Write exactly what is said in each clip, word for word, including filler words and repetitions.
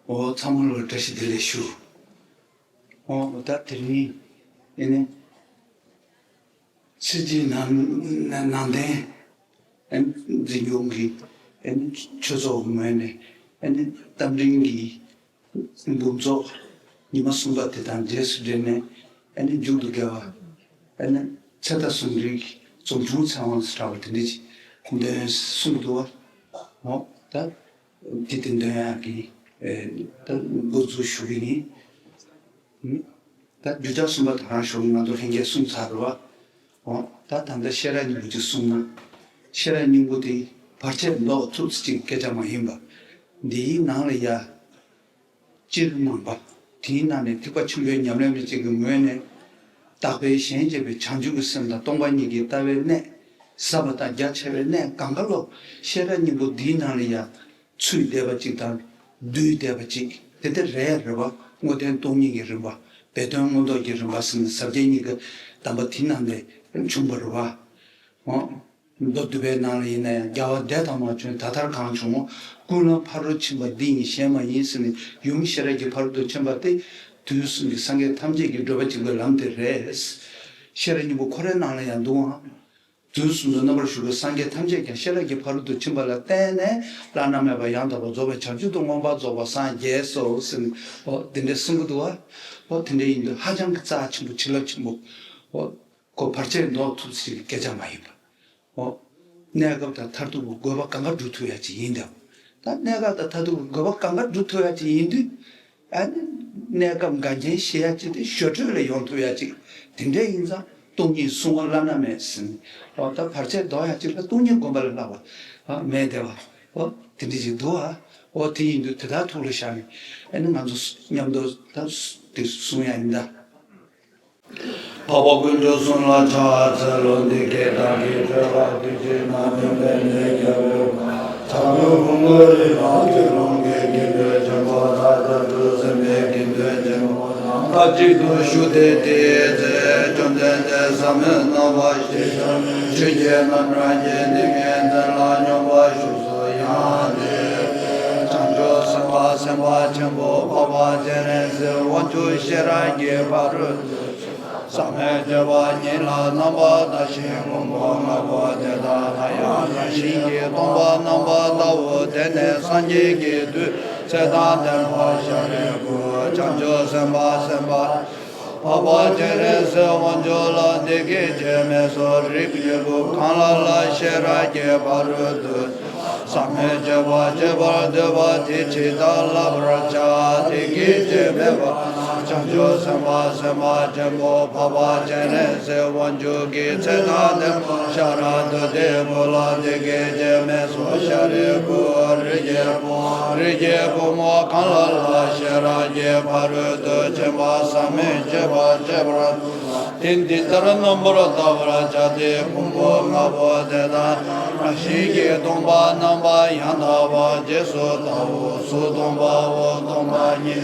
འོ་ཚང་མ་ལ་བཀྲ་ཤིས་བདེ་ལེགས་ཞུ། འོ་ད་དེ་རིང་ཨེ་ནི་ཕྱི་རྒྱལ་ནང་ནང་བསྟན་ཨེ་ནི་འཛིན་སྐྱོང་གི་ཨེ་ནི་ཆོས་ཚོགས་ངོས་ནས་ཨེ་ནི་རྟ་མགྲིན་གྱི་འབུམ་ཚོགས་ཉི་མ་གསུམ་པ་དེ་དང་རྗེས་སུ་འབྲེལ་ནས་ཨེ་ནི་མཇུག་ཏུ་དགེ་བ་ཨེ་ནི་ཚེ་དང་ཟུང་འབྲེལ་གྱི་འཛུམ་ཆུང་ཚེ་དབང་ཟེར་བ་དེ་འདྲ་ཅིག་འདོན་གསུངས་འདུག་བ། འོ་ད། དེ་དེ་འདོན་ཡག་གི་ཨེ་ད་འགོ་འཛུགས་ཞུ་གི་ཡིན། ད་རྒྱུ་ཆ་གསུམ་པ་དེ་རང་ཞུ་ང་ཚོ་ལྷན་རྒྱས་གསུངས་ཚར་རེད་བ། འོ་ད་ད་ལྟ་བཤད་གྲྭ་སྙིང་པོ་ཅིག་གསུངས་ན། བཤད་གྲྭ་སྙིང་པོ་དེ་བར་ཆད་ཟློག་ཐུབ་ཚེ་ཅིག་སྐད་ཆ་མ་ཡིན་པ། འདིའི་ནང་ལ་ཡ། སྤྱིར་ནང་པ། དེའི་ནང་ནས་ཐེག་པ་ཆེན་པོའི་ཉམས་ལེན་པ་ཅིག་གི་ངོས་ནས། བརྟག་པས་གཞན་གཅེས་པའི་བྱང་ཆུབ་ཀྱི་སེམས་དང་སྟོང་པ་ཉིད་ཀྱི་ལྟ་བའི་གནད། ཟབ་པ་དང་རྒྱ་ཆེ་བའི་གནད་གང་ག་ལོ། བཤད་གྲྭ་སྙིང་པོ་འདིའི་ནང་ལ་ཡང་། ཚུད་བསྡད་པ་ཅིག་དང་། འདུས་བསྡད་པ་ཅིག་དེ་ལྟར་རེད་རེད་བ། དངོས་བསྟན་སྟོང་ཉིད་ཀྱི་རིམ་པ། སྦས་དོན་མངོན་རྟོགས་ཀྱི་རིམ་པ་ཟེར་ནས་ཟབ་རྒྱས་གཉིས་ཀྱི་གདམས་པ་དེའི་ནང་ནས་བྱུང་བ་རེད་བ། འོ། མདོ་སྡུད་པའི་ནང་ལ་ཡིན་ན་ཡང་རྒྱལ་བ་འདས་དང་མ་བྱོན་ད་ལྟར་གང་བྱུང་། ཀུན་ལ་ཕ་རོལ་ཕྱིན་པ་འདི་ཉིད་གཞན་མ་ཡིན་ཟེར་ནས་ཡུམ་ཤེས་རབ་ཀྱི་ཕ་རོལ་ཏུ་ཕྱིན་པ་སྟེ། དུས་གསུམ་གྱི་སངས་རྒྱས་ཐམས་ཅད་ཀྱི་བགྲོད་པ་གཅིག་པའི་ལམ་དེ་རེད། ཤེས་རབ་སྙིང་པོ་ཁོ་རའི་ནང་ལ་ཡང་འདུག་ཨང་། དུས་གསུམ་དུ་རྣམ་པར་བཞུགས་པའི་སངས་རྒྱས་ཐམས་ཅད་ཀྱང་ཤེས་རབ་ཀྱི་ཕ་རོལ་ཏུ་ཕྱིན་པ་ལ་བརྟེན་ནས་བླ་ན་མེད་པ་ཡང་དག་པར་རྫོགས་པའི་བྱང་ཆུབ་ཏུ་མངོན་པར་རྫོགས་པར་སངས་རྒྱས་སོ་ཟེར་ནས་འོ་དེ་འདྲ་གསུང་གི་འདུག་བ། འོ་དེ་འདྲ་ཡིན་དུས་ཧ་ཅང་གི་རྩ་ཆེན་པོ་བྱིན་རླབས་ཆེན་པོ། འོ། ཁོ་བར་ཆད་ཟློག་ཐུབ་ཚེ་གི་སྐད་ཆ་མ་ཡིན་པ། འོ། གནས་སྐབས་དང་མཐར་ཐུག་གི་དགོས་པ་གང་ག་སྒྲུབ་ཐུབ་ཡ་ཅིག་ཡིན་དང་། ད་གནས་སྐབས་དང་མཐར་ཐུག་གི་དགོས་པ་གང་ག་སྒྲུབ་ཐུབ་ཡ་ཅིག་ཡིན་དུས། ཨ་ནི། གནས་སྐབས་འགལ་རྐྱེན་ཞི་ཡ་ཅིག་དེ་ཞི་ཁྲོ་ལ་ཡོང་ཐུབ་ཡ་ཅིག་དེ་འདྲ་ཡིན་ཙང་སྟོང་ཉིད་བསྲུང་བ་བླ་ན་མེད་ཟེར་ནས། འོ་ད་བར་ཆད་ཟློག་ཡ་ཅིག་ལ་སྟོང་ཉིད་སྒོམ་པ་ལས་སླ་བ། ཨ་མེད་དེ་བ། འོ་དེ་འདྲ་ཅིག་འདུག་ཨ། འོ་དེ་ཡིན་དུས་དེ་དག་ཐུགས་ལ་བཞག་ནས་ཨ་ནི་ང་ཚོ་མཉམ་དུ་ད་དེ་གསུང་ཡ་ཡིན་ད། འཕགས་པ་དཀོན་མཆོག་གསུམ་ལ་ཕྱག་འཚལ་ལོ། འདི་སྐད་བདག་གིས་ཐོས་པ་དུས་གཅིག་ན་སྟོན་པའི་ལས་རྒྱལ་པོའི་བུ། ལྷ་ཀླུ་འཁོར་ལོས་སྒྱུར་ལྷ་ཀླུ་ལུང་གི་དགེ་འདུན་ཆེན་པོ་དག་ཏུ་སེམས་དཔའི་དགེ་འདུན་ཆེན་པོ་དང་སྐབས་གཅིག་ཏུ་བཞུགས་ཏེ། དེའི་ཚེ་བཅོམ་ལྡན་འདས་ཟབ་མོའི་སྣང་བ་ཞེས་བྱ་བའི་ཆོས་ཀྱི་རྣམ་གྲངས་ཀྱི་ཏིང་ངེ་འཛིན་ལ་སྙོམས་པར་ཞུགས་སོ། ཡང་དེའི་ཚེ་བྱང་ཆུབ་སེམས་དཔའ་སེམས་དཔའ་ཆེན་པོ་འཕགས་པ་སྤྱན་རས་གཟིགས་དབང་ཕྱུག་ཤེས་རབ་ཀྱི་ཕ་རོལ་ཏུ་ཕྱིན་པ་ཟབ་མོའི་སྤྱོད་པ་ཉིད་ལ་རྣམ་པར་བལྟ་ཞིང་། ཕུང་པོ་ལྔ་པོ་དེ་དག་ལ་ཡང་རང་བཞིན་གྱིས་སྟོང་པར་རྣམ་པར་བལྟའོ། དེ་ནས་སངས་རྒྱས་ཀྱི་མཐུས་ཚེ་དང་ལྡན་པ་ཤཱ་རིའི་བུ། བྱང་ཆུབ་སེམས་དཔའ་སེམས་དཔའ་འཕགས་པ་སྤྱན་རས་གཟིགས་དབང་ཕྱུག་ལ་འདི་སྐད་ཅེས་སྨྲས་སོ། རིགས་ཀྱི་བུ་གང་ལ་ལ་ཤེས་རབ་ཀྱི་ཕ་རོལ་ཏུ་ཟབ་མོའི་སྤྱོད་པ་སྤྱད་པར་འདོད་པ་དེས་ཇི་ལྟར་བསླབ་པར་བྱ། དེ་སྐད་ཅེས་སྨྲས་པ་ན། བྱང་ཆུབ་སེམས་དཔའ་སེམས་དཔའ་ཆེན་པོ་འཕགས་པ་སྤྱན་རས་གཟིགས་དབང་ཕྱུག་གིས་ཚེ་དང་ལྡན་པ་ཤཱ་ར་དྭ་ཏིའི་བུ་ལ་འདི་སྐད་ཅེས་སྨྲས་སོ། ཤཱ་རིའི་བུ། རིགས་ཀྱི་བུ། རིགས་ཀྱི་བུ་མོ་གང་ལ་ལ་ཤེས་རབ་ཀྱི་ཕ་རོལ་ཏུ་ཕྱིན་པ་ཟབ་མོའི་སྤྱོད་པ་སྤྱད་པར་དེ་འདི་ལྟར་རྣམ་པར་བལྟ་བར་བྱ་སྟེ། ཕུང་པོ་ལྔ་པོ་དེ་དག་རང་བཞིན་གྱིས་སྟོང་པར་རྣམ་པར་ཡང་དག་པར་རྗེས་སུ་བལྟའོ། གཟུགས་སྟོང་པའོ། སྟོང་པ་ཉིད་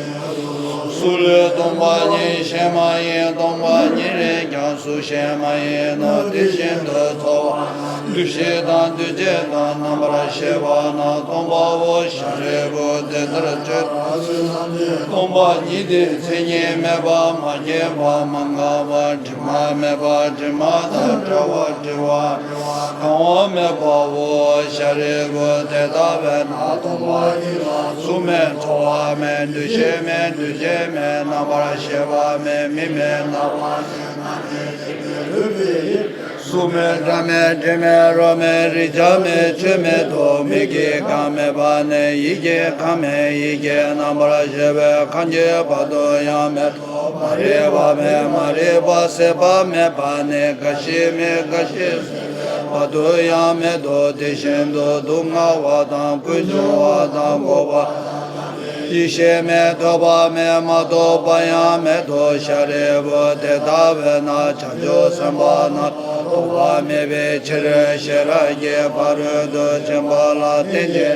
གཟུགས་ལུས་སྟོང་པ་ཉིད་གཞན་མ་ཡིན། སྟོང་པ་ཉིད་ལས་ཀྱང་གཟུགས་གཞན་མ་ཡིན་ནོ། དེ་བཞིན་དུ་ཚོར་བ་རྣམས་འདུ་ཤེས་དང་འདུ་བྱེད་དང་རྣམ་པར་ཤེས་པ་རྣམས་སྟོང་པའོ། ཤཱ་རིའི་བུ། དེ་ལྟར་ཆོས་ཐམས་ཅད་སྟོང་པ་ཉིད་དེ། མཚན་ཉིད་མེད་པ། མ་སྐྱེས་པ། མ་འགགས་པ། དྲི་མ་མེད་པ། དྲི་མ་དང་བྲལ་བ། བྲི་བ་གང་བ་མེད་པའོ། ཤཱ་རིའི་བུ། དེ་ལྟ་བས་ན་སྟོང་པ་ཉིད་ལ་གཟུགས་མེད། ཚོར་བ་མེད། འདུ་ཤེས་མེད། འདུ་བྱེད་མེད། རྣམ་པར་ཤེས་པ་མེད། མིག་མེད། རྣ་བ་མེད། སྣ་མེད། དྲི་མེད། ལུས་མེད། གཟུགས་མེད། སྒྲ་མེད། དྲི་མེད། རོ་མེད། རེག་བྱ་མེད། ཆོས་མེད་དོ། མིག་གི་ཁམས་མེད་པ་ནས་ཡིད་ཀྱི་ཁམས་མེད། ཡིད་ཀྱི་རྣམ་པར་ཤེས་པའི་ཁམས་ཀྱི་བར་དུ་ཡང་མེད་དོ། མ་རིག་པ་མེད། མ་རིག་པ་ཟད་པ་མེད་པ་ནས་རྒ་ཤི་མེད། རྒ་ཤི་ཟད་པའི་བར་དུ་ཡང་མེད་དོ། དེ་བཞིན་དུ་སྡུག་བསྔལ་བ་དང་ཀུན་འབྱུང་བ་དང་འགོག་པ་ཡེ་ཤེས་མེད། ཐོས་པ་མེད། མ་ཐོས་པ་ཡང་མེད་དོ། ཤཱ་རིའི་བུ། དེ་ལྟ་བས་ན་བྱང་ཆུབ་སེམས་དཔའ་རྣམས་ཐོས་པ་མེད་པའི་ཕྱིར། ཤེས་རབ་ཀྱི་ཕ་རོལ་ཏུ་ཕྱིན་པ་ལ་བརྟེན་ཅིང་འདི་ཡི་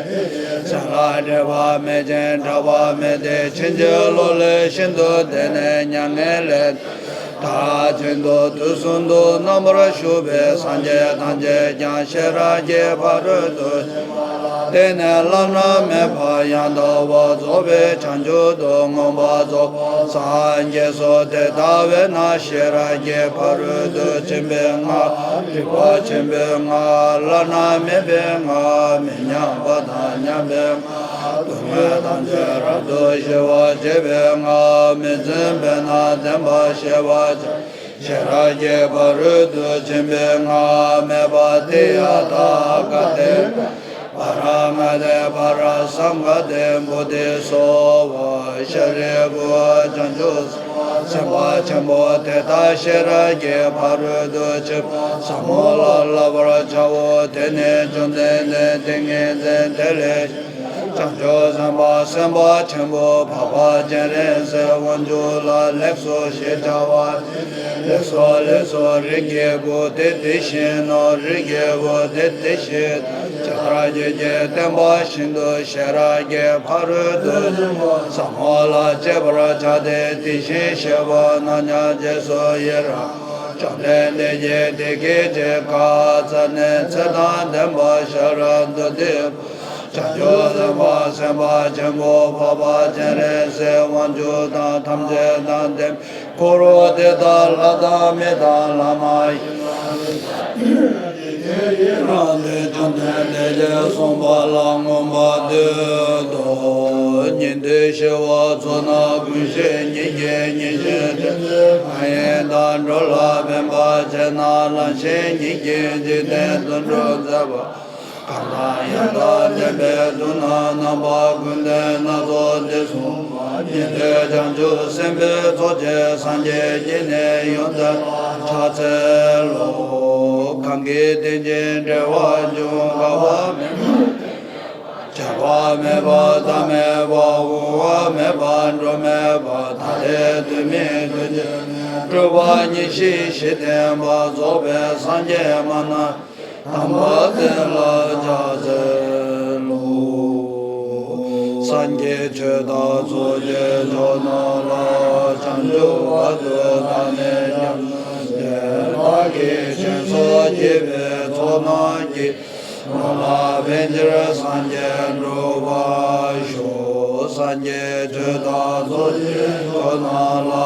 མཚན་ལ་འབྲེལ་བ་མེད་ཅིང་འབྲལ་བ་མེད་དེ། ཕྱིན་ཅི་ལོག་ལས་ཤིན་ཏུ་འདས་ནས་མྱ་ངན་ལས་མཐར་ཕྱིན་ཏོ། དུས་གསུམ་དུ་རྣམ་པར་བཞུགས་པའི་སངས་རྒྱས་ཐམས་ཅད་ཀྱང་ཤེས་རབ་ཀྱི་ཕ་རོལ་ཏུ་ཕྱིན་པ་ལ་ བརྟེན་ནས་བླ་ན་མེད་པ་ཡང་དག་པར་རྫོགས་པའི་བྱང་ཆུབ་ཏུ་མངོན་པར་རྫོགས་པར་སངས་རྒྱས་སོ། དེ་ལྟ་བས་ན་ཤེས་རབ་ཀྱི་ཕ་རོལ་ཏུ་ཕྱིན་པའི་སྔགས། རིག་པ་ཆེན་པོའི་སྔགས། བླ་ན་མེད་པའི་སྔགས། མི་མཉམ་པ་དང་མཉམ་པའི་སྔགས། སྡུག་བསྔལ་ཐམས་ཅད་རབ་ཏུ་ཞི་བར་བྱེད་པའི་སྔགས། མི་འཛིན་པས་ན་བདེན་པར་ཤེས་པར་བྱ། ཤེས་རབ་ཀྱི་ཕ་རོལ་ཏུ་ཕྱིན་པའི་སྔགས། སྨྲས་པ། ཏདྱ་ཐཱ། ག་ཏེ་པ་ར་མ་ཏེ་པ་ར་སཾ་ག་ཏེ་བོ་དྷི་སྭཱ་ཧཱ། ཤཱ་རིའི་བུ། བྱང་ཆུབ་སེམས་དཔའ་ཆེན་པོ་དེ་དག་ཤེས་རབ་ཀྱི་ཕ་རོལ་ཏུ་ཕྱིན་པ་ཟབ་མོ་ལ་བསླབ་པར་བྱའོ། དེ་ནི་བཅོམ་ལྡན་འདས་ཏིང་ངེ་འཛིན་དེ་ལས་བྱང་ཆུབ་སེམས་དཔའ་སེམས་དཔའ་ཆེན་པོ་འཕགས་པ་སྤྱན་རས་གཟིགས་དབང་ཕྱུག་ལ་ལེགས་སོ་ཞེས་བྱ་བ། ལེགས་སོ་ལེགས་སོ། རིགས་ཀྱི་བུ་དེ་དེ་བཞིན་ནོ། རིགས་ཀྱི་བུ་དེ་དེ་བཞིན་ཇི་ལྟར་སྐྱེད་ཅིག་བསྟན་པ་བཞིན་དུ་ཤེས་རབ་ཀྱི་ཕ་རོལ་ཏུ་ཕྱིན་པ་ཟབ་མོ་ལ་སྤྱད་པར་བྱ་སྟེ། དེ་བཞིན་གཤེགས་པ་རྣམས་ཀྱང་རྗེས་སུ་ཡི་རང་། བཅོམ་ལྡན་འདས་ཀྱིས་དེ་སྐད་ཅེས་བཀའ་སྩལ་ནས། ཚེ་དང་ལྡན་པ་ཤ་ར་དྭ་ཏིའི་བུ། བྱང་ཆུབ་སེམས་དཔའ་སེམས་དཔའ་ཆེན་པོ་འཕགས་པ་སྤྱན་རས་གཟིགས་དབང་ཕྱུག་དང་ཐམས་ཅད་དང་ལྡན་འཁོར་དེ་དག་ལྷ་དང་མི་དང་ལྷ་མ་ཡིན་ཡི་རང་དུ་བཅོམ་ལྡན་འདས་ཀྱིས་གསུངས་པ་ལ་མངོན་པར་བསྟོད་དོ། ཉན་ཐོས་ཞི་བ་ཚོགས་རྣམས་ཀུན་ཤེས་ཉིད་ཀྱིས། ཉེར་ཞི་བདུད་རྩི་མ་ཡིན་དང་། འགྲོ་ལ་ཕན་པར་བྱེད་ན། ལམ་ཤེས་ཉིད་ཀྱིས་འཇིག་རྟེན་དུད་འགྲོ་མཛད་པ། གང་དང་ཡང་དག་ལྡན་པའི་དུས་ན། རྣམ་པ་ཀུན་ལྡན་སྣ་ཚོགས་འདི་གསུངས་པ། ཉན་ཐོས་བྱང་ཆུབ་སེམས་དཔའི་ཚོགས་ཀྱིས། སངས་རྒྱས་ཀྱི་གནས་ཡོངས་བསྟན་པར་ཕྱག་འཚལ་ལོ། གང་གིས་དེ་བཞིན་བསྒྲལ་བར་འགྱུར། འགག་པ་མེད་པ། བྱ་བ་མེད་པ། མཐའ་མེད་པ། དབང་བ་མེད་པ། འགྲོ་མེད་པ། ཐ་དད་དོན་མིན་དོན་གཅིག་གནས། སྤྲོས་པ་ཉེར་ཞི་ཞི་བསྟན་པ། རྫོགས་པའི་སངས་རྒྱས་མ་ནམ་མཁའ་དམ་པ་དེ་ལ་ཕྱག་འཚལ་ལོ། སངས་རྒྱས་ཆོས་དང་ཚོགས་ཀྱི་མཆོག་རྣམས་ལ། བྱང་ཆུབ་བར་དུ་བདག་ནི་སྐྱབས་སུ་མཆི། བདག་གིས་སྦྱིན་སོགས་བགྱིས་པའི་ཚོགས་རྣམས་ཀྱིས། འགྲོ་ལ་ཕན་ཕྱིར་སངས་རྒྱས་འགྲུབ་པར་ཤོག། སངས་རྒྱས་ཆོས་དང་ཚོགས་ཀྱི་མཆོག་རྣམས་ལ།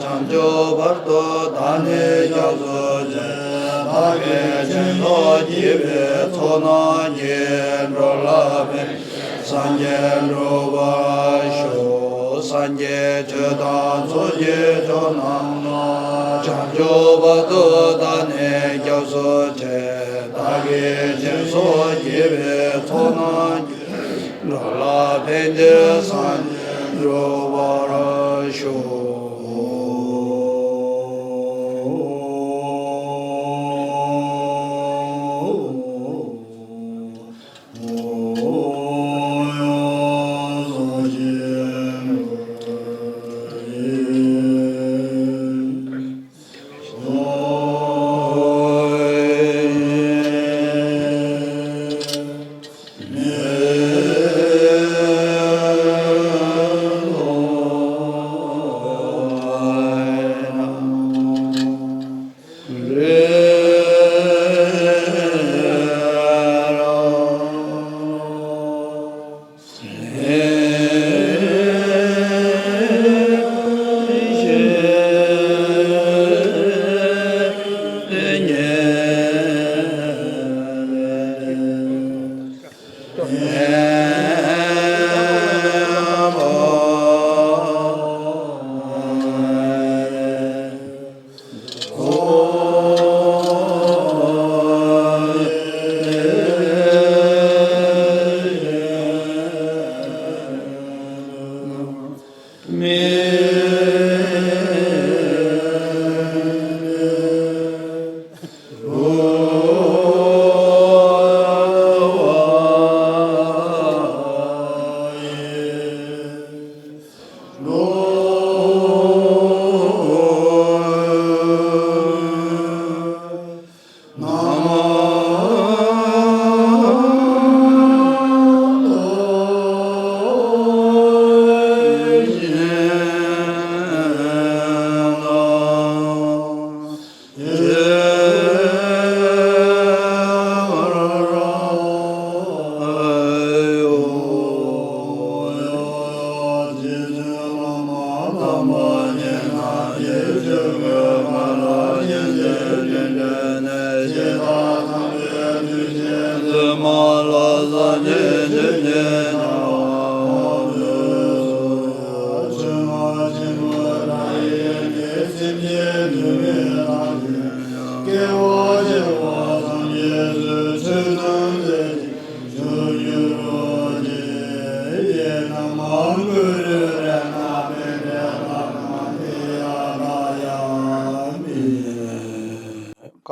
བྱང་ཆུབ་བར་དུ་བདག་ནི་སྐྱབས་སུ་མཆི། བདག་གིས་སྦྱིན་སོགས་བགྱིས་པའི་ཚོགས་རྣམས་ཀྱིས། འགྲོ་ལ་ཕན་ཕྱིར་སངས་རྒྱས་འགྲུབ་པར་ཤོག། སངས་རྒྱས་ཆོས་དང་ཚོགས་ཀྱི་མཆོག་རྣམས་ལ། བྱང་ཆུབ་བར་དུ་བདག་ནི་སྐྱབས་སུ་མཆི། བདག་གིས་སྦྱིན་སོགས་བགྱིས་པའི་ཚོགས་རྣམས་ཀྱིས། འགྲོ་ལ་ཕན་ཕྱིར་སངས་རྒྱས་འགྲུབ་པར་ཤོག།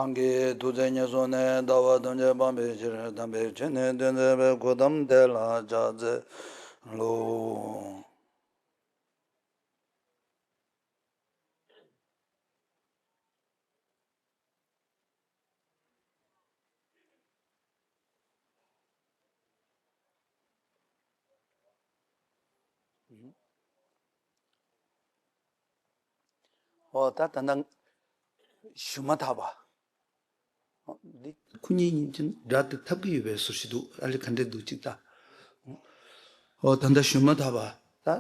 གང་གིས་ཐུགས་བརྩེ་ཉེར་བཟུང་ནས། ལྟ་བ་ཐམས་ཅད་སྤང་བའི་ཕྱིར། དམ་པའི་ཆོས་ནི་སྟོན་མཛད་པའི། གོའུ་ཏམ་དེ་ལ་ཕྱག་འཚལ་ལོ། ཨོ་ད་ད་ནང་ཞུ་མ་ཐག་པ། འདི་ཁོ་གཉིས་གཉིས་ཀྱི་སྒྲ་དེ་ཐབས་ཀྱི་ཡོད་པའི་ཟུར་ཞིག་འདུག་ཨ་ལེ་ག་འདྲས་འདུག་ཅིག་ལྟ། ཨོ་ད་ལྟ་ཞུ་མ་ཐག་པ་ད།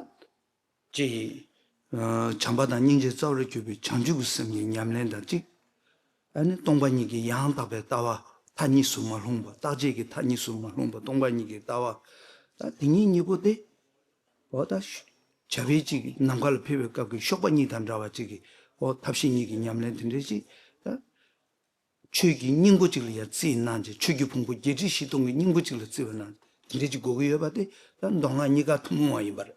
ཅེས། བྱམས་པ་དང་སྙིང་རྗེ་རྩ་བར་གྱུར་པའི་བྱང་ཆུབ་ཀྱི་སེམས་ཀྱི་ཉམས་ལེན་དང་གཅིག་ཨ་ནི་སྟོང་པ་ཉིད་ཀྱི་ཡང་དག་པའི་ལྟ་བ་མཐའ་གཉིས་སུ་མ་ལྷུང་བ། རྟག་ཆད་ཀྱི་མཐའ་གཉིས་སུ་མ་ལྷུང་བ་སྟོང་པ་ཉིད་ཀྱི་ལྟ་བ། ད་དེ་གཉིས་གཉིས་པོ་དེ། འོ་ད་བྱ་བའི་གཅིག་གི་ནམ་མཁའ་ལ་ཕེབས་པའི་སྐབས་ཀྱི་གཤོག་པ་གཉིས་དང་འདྲ་བ་གཅིག་གི་འོ་ཐབས་ཤེས་གཉིས་ཀྱི་ཉམས་ལེན་དེ་འདྲའི་གཅིག་ད། ཆོས་ཀྱི་སྙིང་པོ་གཅིག་ལ་ཡང་རྩིས་གནང་བྱས། ཆོས་ཀྱི་ཕུང་པོ་བརྒྱད་ཁྲི་བཞི་སྟོང་གི་སྙིང་པོ་གཅིག་ལ་རྩིས་པ་ན་དེ་འདྲ་ཅིག་དགོས་ཀྱི་ཡོད་པ་དེ་ད་མདོ་སྔགས་གཉིས་ཀ་ཐུན་མོང་བ་ཡིན་པ་རེད།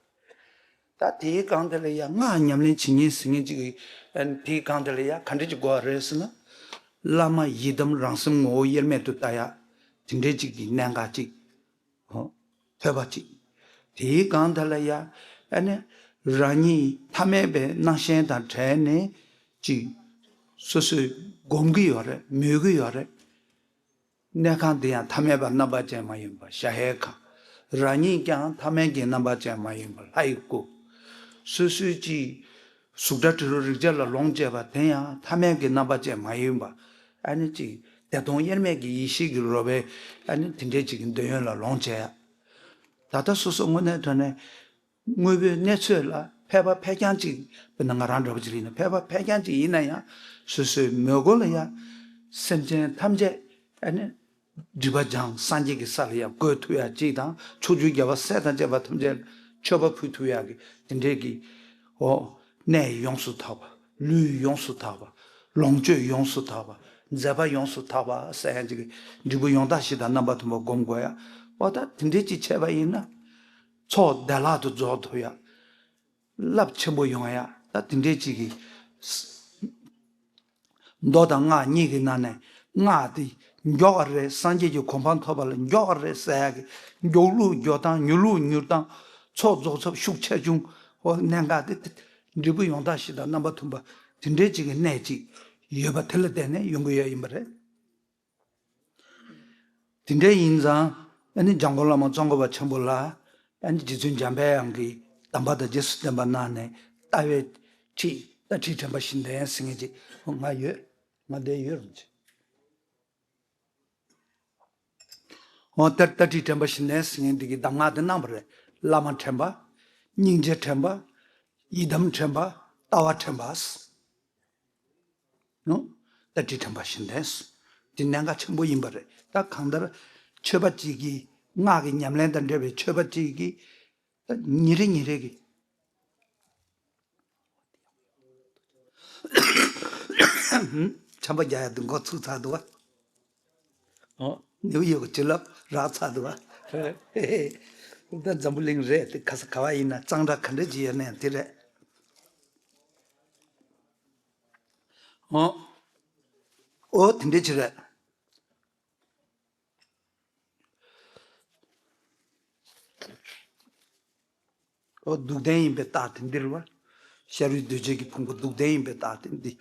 ད་དེའི་སྒང་དེ་ལ་ཡང་སྔགས་ཉམས་ལེན་བྱེད་མཁན་ཟེར་མཁན་ཅིག་གིས་དེའི་སྒང་དེ་ལ་ཡང་ག་འདྲ་ཅིག་དགོས་པ་རེད་ཟེར་ན། བླ་མ་ཡི་དམ་རང་སེམས་ངོ་བོ་དབྱེར་མེད་དུ་ལྟ་ཡ་དེ་འདྲ་ཅིག་གི་གནད་འགག་ཅིག་ཐོས་པ་གཅིག་དེའི་སྒང་དེ་ལ་ཡ། ཨ་ནི། རང་ཉིད་ཐ་མལ་པའི་སྣང་ཞེན་དང་བྲལ་ནས་གཅིག་སོ་སོས་སྒོམ་གྱི་ཡོད་རེད། མོས་ཀྱི་ཡོད་རེད། གནས་ཁང་འདི་ཡང་ཐ་མལ་པ་རྣམ་པ་ཅན་མ་ཡིན་པ་གཞལ་ཡས་ཁང་། རང་ཉིད་ཀྱང་ཐ་མལ་གྱི་རྣམ་པ་ཅན་མ་ཡིན་པ་ལྷ་ཡི་སྐུ། སོ་སོའི་གཅིག་གཟུགས་སྒྲ་དྲི་རོ་རེག་བྱ་ལ་ལོངས་སྤྱད་པ་དེ་ཡང་ཐ་མལ་གྱི་རྣམ་པ་ཅན་མ་ཡིན་པ། ཨ་ནི་གཅིག་བདེ་སྟོང་དབྱེར་མེད་ཀྱི་ཡེ་ཤེས་ཀྱི་རོལ་པའི་ཨ་ནི་དེ་འདྲའི་གཅིག་གི་འདོད་ཡོན་ལ་ལོངས་སྤྱད་ཡ། ད་ལྟ་སོ་སོ་དངོས་གནས་དྲང་གནས་དངོས་པོའི་གནས་ཚུལ་ལ་ཕལ་པ་ཕལ་རྐྱང་གཅིག་དཔེར་ན་ང་རང་འདྲ་པོ་ཅིག་ཡིན་ན་ཕལ་པ་ཕལ་རྐྱང་གཅིག་ཡིན་ན་ཡང་སོ་སོའི་མོས་གུས་ལ་ཡང་སེམས་ཅན་ཐམས་ཅད་ཨ་ནི་སྒྲིབ་པ་སྦྱངས་སངས་རྒྱས་ཀྱི་ས་ལ་ཡང་འགོད་ཐུབ་ཡ་གཅིག་དང་ཕྱོགས་བཅུའི་རྒྱལ་བ་སྲས་དང་བཅས་པ་ཐམས་ཅད་ལ་མཆོད་པ་ཕུལ་ཐུབ་ཡ་གི་དེ་འདྲའི་གི་འོ་གནས་ཡོངས་སུ་དག་པ། ལུས་ཡོངས་སུ་དག་པ། ལོངས་སྤྱོད་ཡོངས་སུ་དག་པ། མཛད་པ་ཡོངས་སུ་དག་པ་ཟེར་ཡང་ཅིག་འབྲས་བུ་ཡང་དག་བཞི་དང་རྣམ་པ་མཐུན་པ་སྒོམ་དགོས་ཡ། འོ་ད་དེ་འདྲའི་ཅིག་བྱས་པ་ཡིན་ན། ཚོགས་བདེ་བླག་ཏུ་རྫོགས་ཐུབ་ཡ། རླབས་ཆེན་པོ་ཡོང་ཡ། ད་དེ་འདྲའི་ཅིག་གི་མདོ་དང་སྔགས་གཉིས་ཀྱི་ནང་ནས་སྔགས་དེ་མགྱོགས་པ་རེད། སངས་རྒྱས་ཀྱི་གོ་འཕང་ཐོབ་པ་ལ་མགྱོགས་པ་རེད་ཟེར་ཡ་གི་མགྱོགས་ལུགས་མགྱོགས་སྟངས། མྱུར་ལུགས་མྱུར་སྟངས། ཚོགས་རྫོགས་ཚབ་ཤུགས་ཆེ་ཆུང་། འོ་གནད་འགག་དེ་དེ་འབྲས་བུ་ཡང་དག་བཞི་དང་རྣམ་པ་མཐུན་པ་དེ་འདྲའི་ཅིག་གི་གནད་ཅིག་ཡོད་པ་དེ་ལ་བརྟེན་ནས་ཡོང་གི་ཡོད་ཡིན་པ་རེད། དེ་འདྲ་ཡིན་ཙང་ཨ་ནི་འཇམ་མགོན་བླ་མ་ཙོང་ཁ་པ་ཆེན་པོ་ལ་ཨ་ནི་རྗེ་བཙུན་འཇམ་དཔལ་དབྱངས་ཀྱིས་གདམས་པ་དང་རྗེས་སུ་བསྟན་པ་གནང་ནས་ལྟ་བའི་ཁྲིད་ལྟ་ཁྲིད་དྲན་པ་བཞི་ལྡན་ཟེར་མཁན་ཅིག་ང་ཡོད། ང་འདིར་ཡོད་རུང་ཅི། འོ་ལྟ་ལྟ་ཁྲིད་དྲན་པ་བཞི་ལྡན་ཟེར་མཁན་འདི་གི་གདམས་ངག་འདི་གནང་བ་རེད། བླ་མ་དྲན་པ། སྙིང་རྗེ་དྲན་པ། ཡི་དམ་དྲན་པ། ལྟ་བ་དྲན་པ། ནོ། ལྟ་ཁྲིད་དྲན་པ་བཞི་ལྡན། འདི་གནད་འགག་ཆེན་པོ་ཡིན་པ་རེད། ད་གང་ལྟར་ཆོས་པ་གཅིག་གིས་སྔགས་ཀྱི་ཉམས་ལེན་དང་འབྲེལ་བའི་ཆོས་པ་གཅིག་གིས་ད་ཉིན་རེ་ཉིན་རེ་གི་ཆམ་པ་རྒྱག་ཡ་དེ་འགོ་ཚུགས་ཚར་འདུག་བ། ཨོ། ནེའུ་ཡོག་གི་བྱིན་རླབས་རག་ཚར་འདུག་བ། ད་འཛམ་བུ་གླིང་རེད་དེ། ག་ས་ག་བ་ཡིན་ན་གཙང་སྦྲ་ག་འདྲ་ཅིག་ཡོད་ནའང་དེ་རེད། ཨོ། ཨོ་དེ་འདྲ་ཅིག་རེད། ཨོ་སྡུག་བདེན་ཡིན་པའི་རྟགས་དེ་འདི་རེད་བ། ཤ་རུས་གདོས་བཅས་ཀྱི་ཕུང་པོ་སྡུག་བདེན་ཡིན་པའི་རྟགས་དེ་འདི།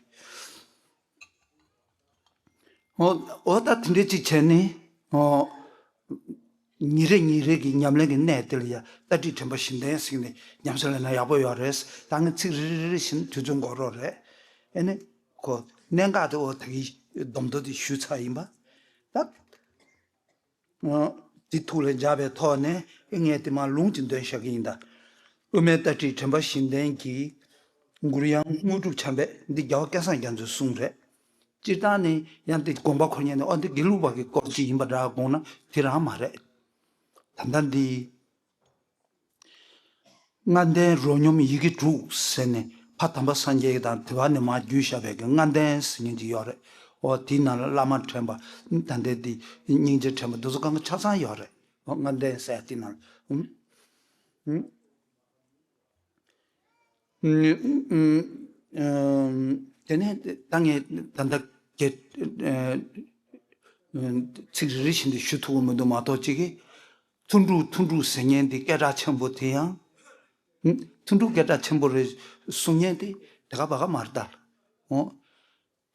ཨོ་ཨོ་ད་དེ་འདྲ་ཅིག་བྱས་ནས་ཨོ། ཉིན་རེ་ཉིན་རེ་གི་ཉམས་ལེན་གྱི་གནད་དེ་ལ་ཡ་ལྟ་ཁྲིད་དྲན་པ་བཞི་ལྡན་ཟེར་ནས་ཉམས་སུ་ལེན་ན་ཡག་པོ་ཡོད་རེད། ད་ངས་ཚིག་རེ་རེ་རེ་རེ་བཞིན་དུས་ཚོད་འགོར་རོགས་རེད། ཨེ་ནི། ཁོ་གནད་འགག་དེ་འོ་ད་གི་སྡོམ་ཐོ་དེ་ཞུས་ཚར་ཡིན་པ། ད། ཨ། དེ་ཐུགས་ལ་འཇགས་པའི་ཐོག་ནས་ངས་དེ་མར་ལུང་ཅིག་འདོན་བཞག་གི་ཡིན་ད། དབུ་མའི་ལྟ་ཁྲིད་དྲན་པ་བཞི་ལྡན་གྱི་མགུར་དབྱངས་དངོས་གྲུབ་ཆམ་པའི་འདི་རྒྱལ་བ་སྐལ་བཟང་རྒྱ་མཚོའི་གསུང་རེད། སྤྱིར་བཏང་ནི་ཡང་དེ་དགོངས་པ་འཁོར་མཁན་ནི་ཨོ་འདི་དགེ་ལུགས་པ་གི་སྐོར་ཅིག་ཡིན་པ་འདྲ་དགོངས་ན་དེ་རང་མ་རེད། ད་ལྟ་འདི། ལྔ་ལྡན་རོ་སྙོམས་ཡི་གེ་དྲུག་ཟེར་ནས་ཕ་དམ་པ་སངས་རྒྱས་དང་དེ་བ་ནས་མར་བརྒྱུད་བཞག་པའི་གི་ལྔ་ལྡན་ཟེར་མཁན་ཅིག་ཡོད་རེད། ཨོ་དེའི་ནང་ལ་བླ་མ་དྲན་པ། ད་ལྟའི་འདི་སྙིང་རྗེ་དྲན་པ་འདི་ཚོ་གང་ག་ཆ་ཚང་ཡོད་རེད། ཨོ་ལྔ་ལྡན་ཟེར་དེ་ནང་ལ། ཨུམ། ཨུམ། ཨུམ། ཨུམ། དེ་ནས་ད་ངས་ད་ལྟ་གི་ཚིག་རེ་རེ་བཞིན་དུ་ཞུ་ཐུབ་ཀྱི་མི་འདུག་མ་གཏོགས་གཅིག་གིས། ཐུན་དྲུག་ཐུན་དྲུག་ཟེར་མཁན་འདི་སྐད་གྲགས་ཆེན་པོ་དེ་ཡང་། ཨུམ། ཐུན་དྲུག་སྐད་གྲགས་ཆེན་པོ་རེད་གསུང་མཁན་དེ་དེ་ག་བ་ག་མ་རེད་ད། འོ།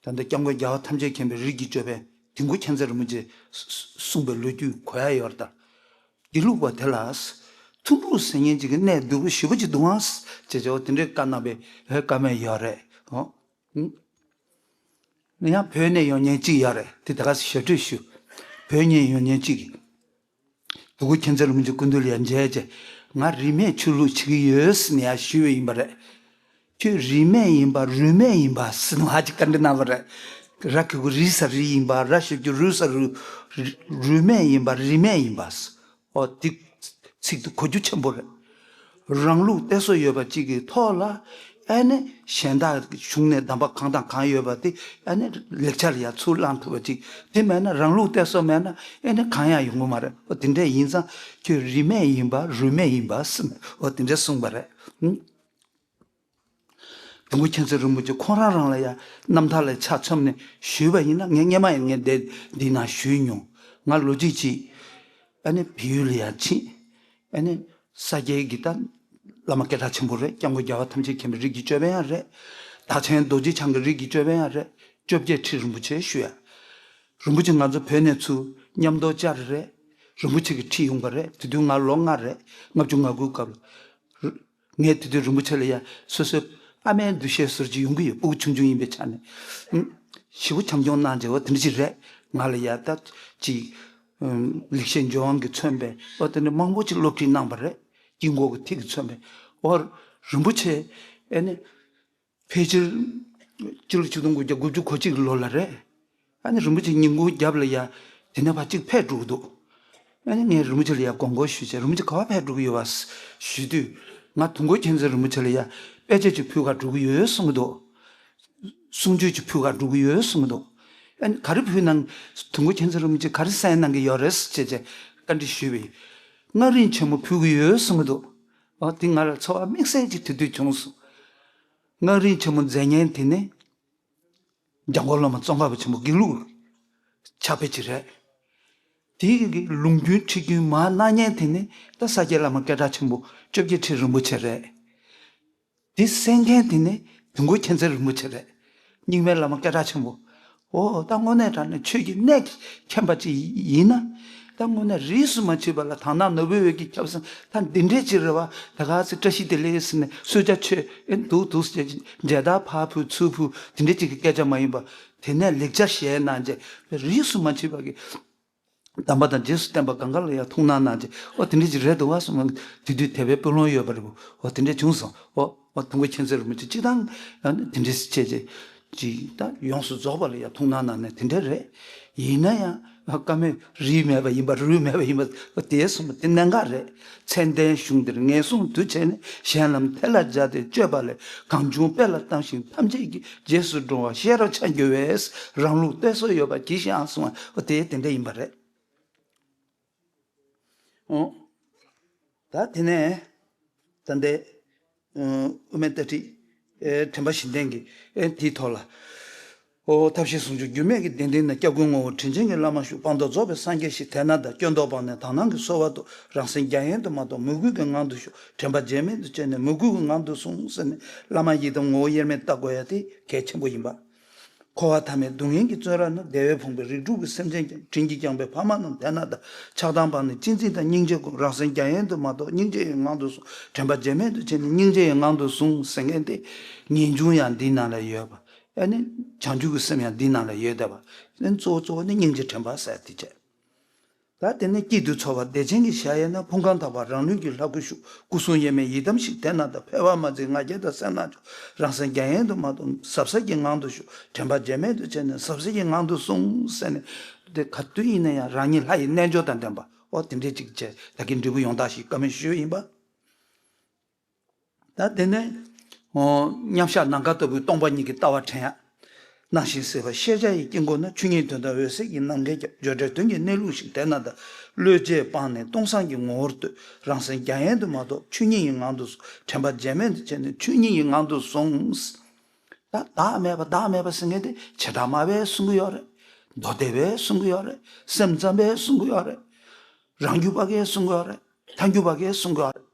ད་ལྟ་སྐྱབས་མགོན་རྒྱལ་བ་ཐམས་ཅད་མཁྱེན་པའི་རིགས་ཀྱི་ཅོད་པན་དིལ་མགོ་མཁྱེན་བརྩེ་རིན་པོ་ཆེས་གསུངས་པའི་ལོ་རྒྱུས་གོ་ཡ་ཡོད་རེད་ད། དགེ་ལུགས་པ་དེ་ལ། ཐུན་དྲུག་ཟེར་མཁན་ཅིག་གི་གནད་སྡུག་པོ་ཞེ་པོ་ཅིག་འདུག་ཨང་། ཅེས་བྱ་བ་དེ་འདྲའི་བཀའ་གནང་བའི་བཀའ་མོལ་ཡོད་རེད། ཨོ། ཡང་བོད་ནས་ཡོང་མཁན་གཅིག་ཡོད་རེད་དེ་ད་ག་ཞུ་སྤྲོད་ཞུ། བོད་ནས་ཡོང་མཁན་གཅིག་གིས། དིལ་མགོ་མཁྱེན་བརྩེ་རིན་པོ་ཆེ་སྐུ་མདུན་ལ་ཡར་མཇལ་བྱས། ང་རིས་མེད་ཆོས་ལུགས་བྱེད་ཀྱི་ཡོད་ཟེར་ནས་ཡར་ཞུས་པ་ཡིན་པ་རེད། ཁྱོད་རིས་མེད་ཡིན་པ་རུས་མེད་ཡིན་པ་ཟེར་ནས་ཧ་ཅང་བཀའ་འདྲི་གནང་བ་རེད། ར་གི་གུ་རིས་ས་རིས་ཡིན་པ་ར་ཞབས་ཀྱུ་རུས་ས་རུས། རུས་མེད་ཡིན་པ་རིས་མེད་ཡིན་པ། ཨོ་དེ་ཚིག་དེ་གོ་རྒྱུ་ཆེན་པོ་རེད། རང་ལུགས་གཏད་སོ་ཡོད་པ་གཅིག་གི་ཐོག་ལ་ཨ་ནི་གཞན་དག་གཞུང་ནས་གདམས་པ་གང་དང་གང་ཡོད་པ་དེ་ཨ་ནི་ལེགས་ཆ་ལ་ཡ་ཚུར་བླང་ཐུབ་པ་གཅིག་དེ་མེད་ན་རང་ལུགས་གཏད་སོ་མེད་ན་ཨ་ནི་གང་ཡང་ཡོང་གི་མ་རེད། ཨོ་དེ་འདྲ་ཡིན་ཙང་ཁྱོད་རིས་མེད་ཡིན་པ་རུས་མེད་ཡིན་པ་ཟེར་ནས་ཨོ་དེ་འདྲ་གསུངས་པ་རེད། དིལ་མགོ་མཁྱེན་བརྩེ་རིན་པོ་ཆེ་ཁོང་རང་རང་ལ་ཡ་རྣམ་ཐར་ལ་ཆ་མཚོན་ནས་ཞུས་པ་ཡིན་ན་ངས་སྔོན་མ་ཡང་ངས་འདི་འདི་ནང་ཞུས་མྱོང་། ང་ལོ་གཅིག་ཅིག་ཨ་ནི་བལ་ཡུལ་ལ་ཡ་ཕྱིན། ཨ་ནི་ས་སྐྱའི་གི་ད་བླ་མ་སྐད་གྲགས་ཆེན་པོ་རེད། སྐྱབས་མགོན་རྒྱལ་བ་ཐམས་ཅད་མཁྱེན་པའི་རིགས་ཀྱི་ཅོད་པན་ཡང་རེད། བདག་ཆེན་རྡོ་རྗེ་འཆང་གི་རིགས་ཀྱི་ཅོད་པན་ཡང་རེད། བཅོ་བརྒྱད་ཁྲི་རིན་པོ་ཆེ་ཞུ་ཡ། རིན་པོ་ཆེ་ང་ཚོ་བོད་ནས་ཚུར་མཉམ་དུ་བཅར་རེད། རིན་པོ་ཆེ་གི་ཁྲིད་ཡོང་པ་རེད། དེ་དུས་ང་ལོ་ལྔ་རེད། ལྔ་བཅུ་ང་དགུའི་སྐབས་ལ། ངས་དེ་དུས་རིན་པོ་ཆེ་ལ་ཡ་སོ་སོའི་ཨ་མའི་འདུ་ཤེས་ཟུར་གྱི་ཡོང་གི་ཡོད། སྤུ་གུ་ཆུང་ཆུང་ཡིན་པའི་ཆ་ནས། ཞེ་པོ་བྱམས་སྐྱོང་གནང་བྱས་བ་དེ་འདྲ་ཞིག་རེད། ང་ལ་ཡ་ད་ཅིག་ལེགས་བཤད་ལྗོན་དབང་གིས་མཚོན་པའི་བ་དེ་འདྲ་མང་པོ་ཅིག་སློབ་ཁྲིད་གནང་བ་རེད། དཀྱིལ་འཁོར་གྱི་ཐིག་གིས་མཚོན་པའི་བ་རིན་པོ་ཆེ་ཨ་ནི། ཕལ་ཆེར། སྤྱི་ལོ་ཆིག་སྟོང་དགུ་བརྒྱ་དགུ་བཅུ་གོ་གཅིག་གི་ལོ་ལ་རེད། ཨ་ནི་རིན་པོ་ཆེ་ཉིན་གུང་རྒྱབ་ལ་ཡ། དེ་ནས་ཕར་གཅིག་ཕེབས་འགྲོ་གི་འདུག་ཨ་ནི་ངས་རིན་པོ་ཆེ་ལ་ཡ་དགོངས་སྐོར་ཞུས་བྱས་རིན་པོ་ཆེ་ག་པར་ཕེབས་འགྲོ་གི་ཡོད་པ་ཞུས་དུས། ང་དུས་འཁོར་མཁྱེན་བརྩེ་རིན་པོ་ཆེ་ལ་ཡ། དཔེ་ཆ་ཅིག་ཕུལ་གར་འགྲོ་གི་ཡོད་གསུང་གི་འདུག་གསུང་ཆོས་ཅིག་ཕུལ་གར་འགྲོ་གི་ཡོད་གསུང་གི་འདུག་ཨ་ནི་ག་རེ་ཕུལ་ན། དུས་འཁོར་མཁྱེན་བརྩེ་རིན་པོ་ཆེ་ག་རེ་གསན་གནང་གི་ཡོད་རེད་ཟེར་བྱས་བཀའ་འདྲི་ཞུས་པས། སྔགས་རིང་ཆེན་མོ་ཕུལ་གི་ཡོད་གསུང་གི་འདུག་ཨ་དེ་ང་ལ་ཚོར་བ་དམིགས་བསལ་ཅིག་དེ་དུས་བྱུང་སོང་། སྔགས་རིང་ཆེན་མོ་མཛད་མཁན་དེ་ནི། འཇམ་མགོན་བླ་མ་ཙོང་ཁ་པ་ཆེན་པོ་དགེ་ལུགས་ཕྱག་དཔེ་ཅིག་རེད། དེའི་གི་ལུང་རྒྱུན་ཁྲིད་རྒྱུན་མར་གནང་མཁན་དེ་ནི་ད་ས་སྐྱའི་བླ་མ་སྐད་གྲགས་ཆེན་པོ་བཅོ་བརྒྱད་ཁྲི་རིན་པོ་ཆེ་རེད། དེ་གསན་མཁན་དེ་ནི་དུས་འཁོར་མཁྱེན་བརྩེ་རིན་པོ་ཆེ་རེད། རྙིང་མའི་བླ་མ་སྐད་གྲགས་ཆེན་པོ། འོ་ད་དངོས་གནས་དྲང་གནས་ཆོས་ཀྱི་གནད་མཁྱེན་པ་ཅིག་ཡིན་ན། ད་དངོས་གནས་རིས་སུ་མ་ཆད་པ་ལ་དག་སྣང་ནོར་བུའི་འོད་ཀྱི་ཁྱབ་བསང་ད་འདི་འདྲས་ཅིག་རེད་བ། ད་ག་ཚོད་བཀྲ་ཤིས་བདེ་ལེགས་ཟེར་ནས་གསོལ་ཇ་མཆོད་ཨེ་འདུག་འདུག་ཟེར་མཇལ་དར་ཕར་ཕུལ་ཚུར་ཕུལ་དེ་འདྲས་ཅིག་གི་སྐད་ཆ་མ་ཡིན་པ། དེ་ནས་ལེགས་སྦྱར་ཞལ་གནང་བྱས་རིས་སུ་མ་ཆད་པ་གི་གདམས་པ་དང་རྗེས་སུ་བསྟན་པ་གང་ག་ལ་ཡང་ཐུགས་སྣང་གནང་བྱས་ཨོ་དེ་འདྲས་ཅིག་རེད་འདུག་བ་གསུངས། དེ་དུས་དད་པའི་དཔེ་ལོང་ཡོད་པ་རེད། ཨོ་དེ་འདྲས་བྱུང་སོང་། ཨོ། ཨོ་དུས་འཁོར་མཁྱེན་བརྩེ་རིན་པོ་ཆེ་སྤྱིར་བཏང་དེ་འདྲས་བྱས་རྗེས་ཅིག་ད་ཡོངས་སུ་རྫོགས་པ་ལ་ཡང་ཐུགས་སྣང་གནང་ནས་དེ་འདྲས་རེད། ཡིན་ན་ཡང་བཀའ་མོལ་རིས་མེད་པ་ཡིན་པ་རུས་མེད་པ་ཡིན་པ་དེ་གསུངས་པ་དེ་གནད་འགག་རེད། མཚན་ལྡན་གཞུང་འདིར་ངན་སོང་དུ་བྱས་ནས་གཞན་ལམ་ཐལ་ལ་སྦྱར་ཏེ་སྤྱོད་པ་ལས་གང་བྱུང་དཔེ་ལ་བཏང་ཞིང་ཐམས་ཅད་ཀྱི་རྗེས་སུ་འགྲོ་བ་ཤེས་རབ་ཆ་འགྱུར་བས་རང་ལུགས་གཏད་སོ་ཡོད་པ་གྱིས་ཤིག་ཨང་གསུངས་པ་དེ་དེ་འདྲས་ཡིན་པ་རེད། ཨོ། ད་དེ་ནས་ད་ལྟའི་དབུ་མའི་ལྟ་ཁྲིད་དྲན་པ་བཞི་ལྡན་གྱི་དེའི་ཐོག་ལ། ཨོ་ཐབས་ཤེས་ཟུང་འཇུག་འགྱུར་མེད་ཀྱི་གདེང་ལྡན་ན་སྐྱབས་མགོན་ངོ་བོ་དྲིན་ཅན་གྱི་བླ་མ་ཞུ། སྤངས་རྟོགས་རྫོགས་པའི་སངས་རྒྱས་ཤིག་དད་སྣང་དང་སྐྱོན་རྟོག་སྤངས་ནས་དག་སྣང་གིས་གསོལ་བ་འདེབས། རང་སེམས་རྒྱ་ཡན་དུ་མ་རྟོགས་མོས་གུས་ཀྱི་ངང་དུ་ཞོག་དྲན་པ་བརྗེད་མེད་དུ་བྱས་ནས་མོས་གུས་ཀྱི་ངང་དུ་ཟུངས་ཟེར་ནས་བླ་མ་ཡི་དམ་ངོ་བོ་དབྱེར་མེད་བལྟ་དགོས་ཡ་དེ་གལ་ཆེན་པོ་ཡིན་པ། འཁོར་བ་མཐའ་མེད་སྡུག་བསྔལ་གྱི་བཙོན་ར་ན། བདེ་བས་ཕོངས་པའི་རིགས་དྲུག་གི་སེམས་ཅན་ཀྱང་། དྲིན་གྱིས་བསྐྱངས་པའི་ཕ་མ་རྣམས་དད་སྣང་དང་། ཆགས་སྡང་སྤངས་ནས་གཅེས་འཛིན་དང་སྙིང་རྗེ་བསྒོམ། རང་སེམས་རྒྱ་ཡན་དུ་མ་རྟོགས་སྙིང་རྗེ་ཡི་ངང་དུ་ཟུངས། དྲན་པ་བརྗེད་མེད་དུ་བྱས་ནས་སྙིང་རྗེ་ཡི་ངང་དུ་ཟུངས་ཟེར་མཁན་དེ། ངེས་འབྱུང་ཡང་འདིའི་ནང་ལ་ཡོད་པ། ཨ་ནི་བྱང་ཆུབ་ཀྱི་སེམས་ཡང་འདིའི་ནང་ལ་ཡོད་བསྡད་པ། ཨ་ནི་གཙོ་བོ་གཙོ་བོ་ནི་སྙིང་རྗེ་དྲན་པ་ཟེར་དེ་བྱས། ད་དེ་ནས་དཀྱིལ་དུ་འཚོ་བ་བདེ་ཆེན་གྱི་གཞལ་ཡས་ན། ཕུང་ཁམས་དག་པ་རང་ལུས་ཀྱི་ལྷ་སྐུ་བཞུགས། སྐུ་གསུང་ཡེ་མེད་ཡི་དམ་ཞིག་དེ་ན་གདའ། འཕེལ་བ་མ་འཛིན་ང་རྒྱལ་དང་སེར་སྣ་འཇོམས། རང་སེམས་རྒྱ་ཡན་དུ་མ་ལྡོག་ཟབ་གསལ་གྱི་ངང་དུ་བཞུགས། དྲན་པ་བརྗེད་མེད་དུ་བྱས་ནས་ཟབ་གསལ་གྱི་ངང་དུ་སོང་ཟེར་ནས། དེ་ག་དུས་ཡིན་ན་ཡང་རང་ཉིད་ལྷ་ཡི་རྣལ་འབྱོར་དང་ལྡན་པ། ཨོ་དེ་འདྲས་ཅིག་བྱས། ད་གིན་འབྲས་བུ་ཡོང་དག་ཞིག་བཀའ་མོལ་ཞུས་ཡིན་པ། ད་དེ་ནས་ཨོ་མཉམ་གཞག་ནམ་མཁའ་ལྟ་བུའི་སྟོང་པ་ཉིད་ཀྱི་ལྟ་བ་དྲན་ཡ། སྣང་ཞིང་སྲིད་པ་ཤེས་བྱ་ཡི་དཀྱིལ་འཁོར་ན། ཆོས་ཉིད་དོན་དམ་འོད་གསལ་གྱི་རྣམ་ལྔས་ཁྱབ། བརྗོད་བྲལ་དོན་གྱི་གནས་ལུགས་ཤིག་དེ་ན་གདའ། བློས་བྱས་སྤངས་ནས་སྟོང་སང་གི་ངོ་བོར་ལྟོས། རང་སེམས་རྒྱ་ཡན་དུ་མ་ལྡོག་ཆོས་ཉིད་ཀྱི་ངང་དུ་སོང་། དྲན་པ་བརྗེད་མེད་དུ་བྱས་ནས་ཆོས་ཉིད་ཀྱི་ངང་དུ་སོང་། ད་བདག་མེད་པ་བདག་མེད་པ་ཟེར་མཁན་དེ་བྱེ་བྲག་སྨྲ་བས་གསུང་གི་ཡོད་རེད། མདོ་སྡེ་པས་གསུང་གི་ཡོད་རེད། སེམས་ཙམ་པས་གསུང་གི་ཡོད་རེད། རང་རྒྱུད་པ་གས་གསུང་གི་ཡོད་རེད། ཐལ་འགྱུར་བ་གས་གསུང་གི་ཡོད་རེད།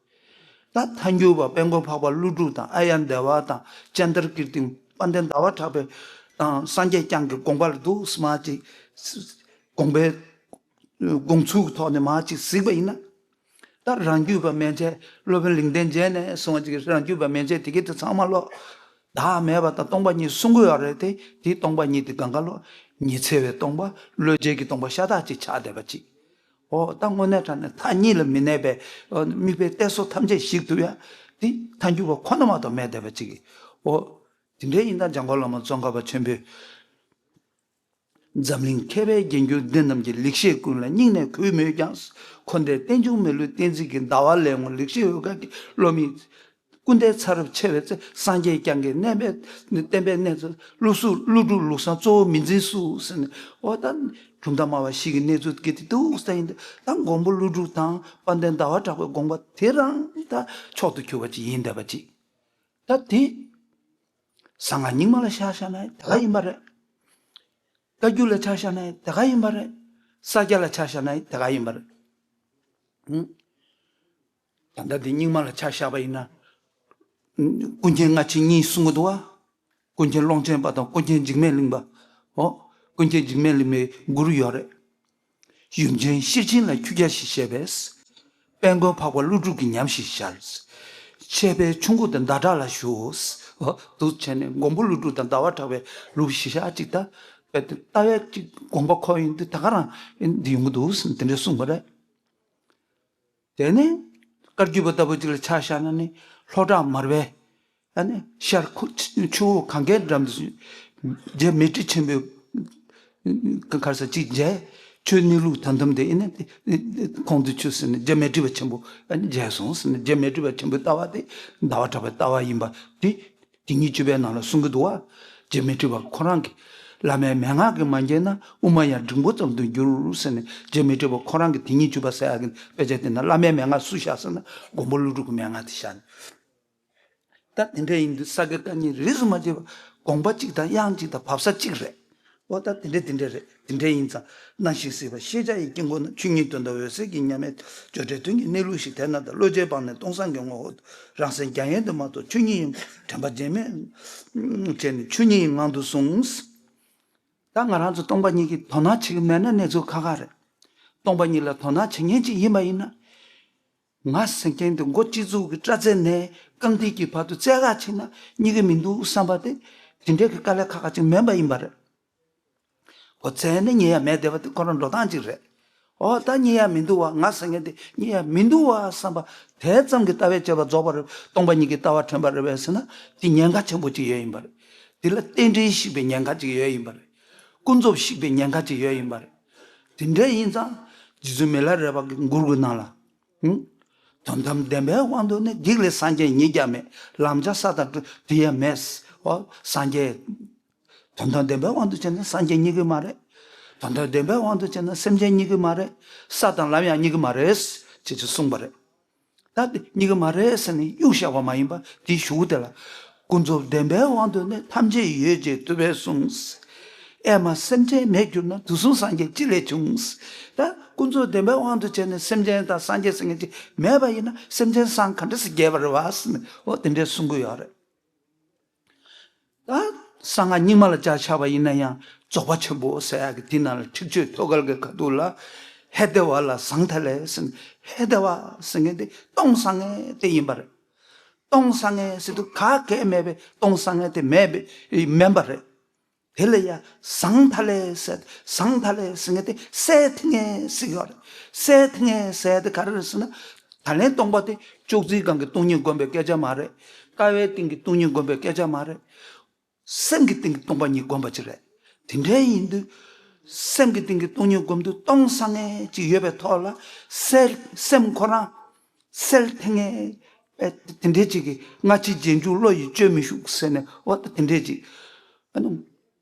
ད་ཐལ་འགྱུར་བ་དཔལ་མགོན་འཕགས་པ་ཀླུ་སྒྲུབ་དང་། ཨཱརྱ་དེ་བ་དང་། ཙནྡྲ་ཀིརྟི། དཔལ་ལྡན་ཟླ་བ་གྲགས་པའི་དང་སངས་རྒྱས་བསྐྱངས་ཀྱི་དགོངས་པ་ལ་འདུག་སེ་མ་ཅིག་དགོངས་པའི་དགོངས་ཚུལ་གྱི་ཐོག་ནས་མ་ཅིག་གཟིགས་པ་ཡིན་ན། ད་རང་རྒྱུད་པ་མན་ཆད། སློབ་དཔོན་ལིང་བསྟན་རྒྱས་ནས་གསུངས་པ་ཅིག་རང་རྒྱུད་པ་མན་ཆད་དེ་གས་དེ་ཚང་མ་ལོ། བདག་མེད་པ་དང་སྟོང་པ་ཉིད་གསུང་གི་ཡོད་རེད་དེ། དེ་སྟོང་པ་ཉིད་དེ་གང་ག་ལོ། ཉི་ཚེ་བའི་སྟོང་པ། བློས་བྱས་ཀྱི་སྟོང་པ་ཤ་སྟག་ཅིག་ཆགས་བསྡད་པ་ཅིག་ཨོ་ད་དངོས་གནས་དྲང་གནས་མཐའ་གཉིས་ལ་མི་གནས་པའི་ཨོ་དམིགས་པའི་གཏད་སོ་ཐམས་ཅད་ཞིག་ཏུ་ཡ། དེ་ཐལ་འགྱུར་བ་ཁོ་ན་མ་གཏོགས་མེད་བསྡད་པ་ཅིག་ཨོ་དེ་འདྲའི་ཡིན་ད་འཇམ་མགོན་བླ་མ་ཙོང་ཁ་པ་ཆེན་པོས། འཛམ་གླིང་མཁས་པའི་རྒྱན་གྱུར་འདི་རྣམས་ཀྱི། ལེགས་བཤད་ཀུན་ལ་སྙིང་ནས་གུས་མོས་ཀྱང་། འཁོར་འདས་རྟེན་འབྱུང་མི་ལུས་གཏན་ཚིགས་ཀྱི། ཟླ་བ་ལས་ངོ་ལེགས་བཤད་འོད་དཀར་གྱི། བློ་མིག་ཀུན་ལྡན་ཚ་རབས་ཆེ་བའི་ཚེ། སངས་རྒྱས་བསྐྱངས་ཀྱིས་གནས་པའི་བསྟན་པའི་གནས་སུ། ཀླུ་སྲུང་ཀླུ་སྒྲུབ་ལུགས་བཟང་གཙོ་བོ་མི་འཛིན་སུ་ཟེར་ནས། ཨོ་ད་གྲུབ་མཐའ་སྨྲ་བ་བཞི་གི་གནས་ཚུལ་གྱི་དེ་འདུག་ས་ཡིན་ཏེ། ད་མགོན་པོ་ཀླུ་སྒྲུབ་དང་དཔལ་ལྡན་ཟླ་བ་གྲགས་པའི་དགོངས་པ་དེ་རང་ད་མཆོག་ཏུ་གྱུར་པ་ཅིག་ཡིན་བསྡད་པ་ཅིག་ད་དེ། གསང་སྔགས་རྙིང་མ་ལ་ཆ་བཞག་ན་དེ་ག་ཡིན་པ་རེད། བཀའ་བརྒྱུད་ལ་ཆ་བཞག་ན་དེ་ག་ཡིན་པ་རེད། ས་སྐྱ་ལ་ཆ་བཞག་ན་དེ་ག་ཡིན་པ་རེད། ཧུམ། ད་ལྟ་འདི་རྙིང་མ་ལ་ཆ་བཞག་པ་ཡིན་ན། ཀུན་མཁྱེན་སྔ་ཕྱི་གཉིས་གསུང་གི་འདུག་བ། ཀུན་མཁྱེན་ཀློང་ཆེན་པ་དང་ཀུན་མཁྱེན་འཇིགས་མེད་གླིང་པ། ཨོ། ཀུན་མཁྱེན་འཇིགས་མེད་གླིང་པའི་མགུར་ཡོད་རེད། ཡུམ་ཆེན་ཤེར་ཕྱིན་ལ་ཁྱུ་བརྒྱ་ཞིག་བཤད་པས། དཔལ་མགོན་འཕགས་པ་ཀླུ་སྒྲུབ་ཀྱི་ཉམས་ཤིག་ཤར། འཆད་པའི་ཆུ་འགོ་དེ་ཟླ་གྲགས་ལ་ཞུ། འོ་འདུག་བྱས་ནས་མགོན་པོ་ཀླུ་སྒྲུབ་དང་ཟླ་བ་གྲགས་པའི་ལུགས་གཞི་བཞག་ཅིག་ད། དཔེ་དེ་ལྟ་བའི་ཅིག་དགོངས་པ་ཁོ་ཡིན་དུས་ད་ག་རང་འདི་ཡོང་གི་འདུག་ཟེར་ནས་དེ་འདྲས་གསུངས་པ་རེད། དེ་ནས་བཀའ་བརྒྱུད་པ་ལྟ་བུ་ཅིག་ལ་ཆ་བཞག་ན་ནི་ལྷོ་བྲག་མར་པའི། ཨ་ནི་ཤར་ཁུ་ཆུ་བོ་གངྒཱའི་འགྲམ་དུ་རྒྱ་མཻ་ཏྲི་ཆེན་པོའི་ག་རེ་ཟེར་ཅིག་མཇལ། ཆོས་གནས་ལུགས་དོན་དམ་དེ་ཨེ་ནི་ཁོང་དུ་ཆུད་ཟེར་ནས་རྒྱ་མཻ་ཏྲི་པ་ཆེན་པོ་ཨ་ནི་མཇལ་སོང་ཟེར་ནས། རྒྱ་མཻ་ཏྲི་པ་ཆེན་པོའི་ལྟ་བ་དེ་ཟླ་བ་གྲགས་པའི་ལྟ་བ་ཡིན་པ་དེ། དེ་ཉིད་བཅུ་པའི་ནང་ལ་གསུང་གི་འདུག་བ། རྒྱ་མཻ་ཏྲི་པ་ཁོ་རང་གིས། བླ་མའི་མན་ངག་གིས་མ་མཇལ་ན། དབུ་མ་ཡང་འབྲིང་པོ་ཙམ་དུ་འགྱུར་ཟེར་ནས། རྒྱ་མཻ་ཏྲི་པ་ཁོ་རང་གིས་དེ་ཉིད་བཅུ་པ་ཟེར་ཡག་གི་དཔེ་ཆ་དེ་ན་བླ་མའི་མན་ངག་སུ་བཞག་ཟེར་ན་མགོན་པོ་ཀླུ་སྒྲུབ་ཀྱི་མན་ངག་དེ་བཞག་ནས། ད་དེ་འདྲ་ཡིན་དུས་ས་དགེ་བཀའ་རྙིང་རིས་སུ་མ་ཆད་པ་དགོངས་པ་གཅིག་དང་དབྱངས་གཅིག་དང་བབས་ས་གཅིག་རེད། འོ་ད་དེ་འདྲ་དེ་འདྲ་རེད། དེ་འདྲ་ཡིན་ཙང་སྣང་ཞིང་སྲིད་པ་ཤེས་བྱ་ཡི་དཀྱིལ་འཁོར་ན། ཆོས་ཉིད་དོན་དམ་འོད་གསལ་གྱི་མཉམ་མེད་དུ། བརྗོད་བྲལ་དོན་གྱི་གནས་ལུགས་ཤིག་དེ་ན་གདའ། བློས་བྱས་སྤངས་ནས་སྟོང་སང་གི་ངོ་བོར་ལྟོས། རང་སེམས་རྒྱ་ཡན་དུ་མ་ལྡོག་ཆོས་ཉིད་ཡིན། དྲན་པ་བརྗེད་མེད་བྱས་ནས་ཆོས་ཉིད་ཡི་ངང་དུ་ཟུངས། ད་ང་རང་ཚོ་སྟོང་པ་ཉིད་ཀྱི་དོ་སྣང་བྱེད་ཀྱི་མེད་ན་གནས་ཚུལ་ཁག་ཁག་རེད། སྟོང་པ་ཉིད་ལ་དོ་སྣང་བྱེད་མཁན་ཅིག་ཡིན་པ་ཡིན་ན། ང་ཟེར་མཁན་དེ་མགོ་སྤྱི་གཙུག་གི་སྐྲ་རྩེ་ནས་རྐང་མཐིལ་གྱི་བར་དུ་བཙལ་ག་ཕྱིན་ན་རྙེད་ཀྱི་མི་འདུག་བསམ་པ་དེ། དེ་འདྲའི་གི་དཀའ་ལས་ཁག་ཁག་ཅིག་མིན་པ་ཡིན་པ་རེད། འོ་བཙལ་ནས་རྙེད་ཡ་མེད་བསྡད་པ་དེ་ཁོ་རང་འགྲོ་སྟངས་ཅིག་རེད། འོ་ད་རྙེད་ཡ་མི་འདུག་བ། ང་ཟེར་མཁན་དེ་རྙེད་ཡ་མི་འདུག་བ་བསམ་པ་དེ་ཙམ་གྱི་ལྟ་བའི་དཔྱད་པ་རྫོགས་པ་རེད། སྟོང་པ་ཉིད་ཀྱི་ལྟ་བ་དྲན་པ་རེད་པས་ཟེར་ན་དེ་ཉེན་ཁ་ཆེན་པོ་ཅིག་ཡོད་ཡིན་པ་རེད། དེ་ལ་རྟེན་འབྲེལ་ཞིག་པའི་ཉེན་ཁ་ཅིག་ཡོད་ཡིན་པ་རེད། ཀུན་རྫོབ་ཞིག་པའི་ཉེན་ཁ་ཅིག་ཡོད་ཡིན་པ་རེད། དེ་འདྲ་ཡིན་ཙང་རྗེ་བཙུན་མི་ལ་རས་པ་གི་མགུར་གྱི་ནང་ལ། ཧུམ། དོན་དམ་བདེན་པའི་དབང་དུ་ནི། བགེགས་ལས་སངས་རྒྱས་ཉིད་ཀྱང་མེད། ལམ་བྱ་ས་དང་གྲུ་དེ་ཡང་མེད། འོ་སངས་རྒྱས། དོན་དམ་བདེན་པའི་དབང་དུ་བྱས་ན་སངས་རྒྱས་རྙེད་ཀྱི་མ་རེད། དོན་དམ་བདེན་པའི་དབང་དུ་བྱས་ན་སེམས་ཅན་རྙེད་ཀྱི་མ་རེད། ས་དང་ལམ་ཡང་རྙེད་ཀྱི་མ་རེད། ཅེས་ཅེས་གསུངས་པ་རེད། ད་དེ་རྙེད་ཀྱི་མ་རེད་ཟེར་ནས་གཡུག་བཞག་པ་མ་ཡིན་པ་དེའི་གཞུག་གུ་དེ་ལ། ཀུན་རྫོབ་བདེན་པའི་དབང་དུ་ནི། ཐམས་ཅད་ཡོད་ཅེས་ཐུབ་པས་གསུངས། ཨེ་མ་སེམས་ཅན་མེད་གྱུར་ན། དུས་གསུམ་སངས་རྒྱས་ཅི་ལས་བྱུང་། ད་ཀུན་རྫོབ་བདེན་པའི་དབང་དུ་བྱས་ནས་སེམས་ཅན་དང་སངས་རྒྱས་ཟེར་མཁན་ཅིག་མེད་པ་ཡིན་ན་སེམས་ཅན་སངས་ག་འདྲ་སེ་རྒྱས་པ་རེད་བ་ཟེར་ནས་འོ་དེ་འདྲས་གསུང་གི་ཡོད་རེད། ད་གསང་སྔགས་རྙིང་མ་ལ་བཅར་ཆགས་པ་ཡིན་ན་ཡང་རྫོགས་པ་ཆེན་པོ་ཟེར་ཡག་གི་དེ་ནང་ལ་ཁྲིག་ཆོད་ཐོད་རྒལ་གྱི་ཁ་ཐུག་ལ་ཧེ་དེ་བ་ལ་ཟང་ཐལ་ལེ་ཟེར་ནས། ཧེ་དེ་བ་ཟེར་མཁན་དེ་སྟོང་སང་ངེ་དེ་ཡིན་པ་རེད། སྟོང་སང་ངེ་ཟེར་དུས་ག་གེ་མེད་པའི་སྟོང་སང་ངེ་དེ་མེད་པའི་མིན་པ་རེད། དེ་ལ་ཡ་ཟང་ཐལ་ལེ་ཟེར། ཟང་ཐལ་ལེ་ཟེར་མཁན་དེ་སད་ཐལ་ངེས་ཟེར་གྱི་ཡོད་རེད། སད་ཐལ་ངེས་ཟེར་དེ་ག་རེ་རེད་ཟེར་ན། ད་ལན་སྟོང་པ་དེ་ཅོག་ཙེའི་སྒང་གི་སྟོང་ཉིད་སྒོམ་པའི་སྐད་ཆ་མ་རེད། ཀ་བའི་སྟེང་གི་སྟོང་ཉིད་སྒོམ་པའི་སྐད་ཆ་མ་རེད། སེམས་ཀྱི་སྟེང་གི་སྟོང་པ་ཉིད་སྒོམ་པ་ཅིག་རེད། དེ་འདྲ་ཡིན་དུས། སེམས་ཀྱི་སྟེང་གི་སྟོང་ཉིད་སྒོམ་དུས་སྟོང་ས་ངེས་ཅིག་ཡོད་པའི་ཐོག་ལ། སེལ་སེམས་ཁོ་རང་སད་ཐལ་ངེས་པའི་དེ་འདྲ་ཅིག་གི་སྔ་ཕྱི་རྗེས་འཇུག་བློ་ཡིས་བཅོས་མི་གཞུག་ཟེར་ནས། འོ་ད་དེ་འདྲ་ཅིག་ཨ་ནི།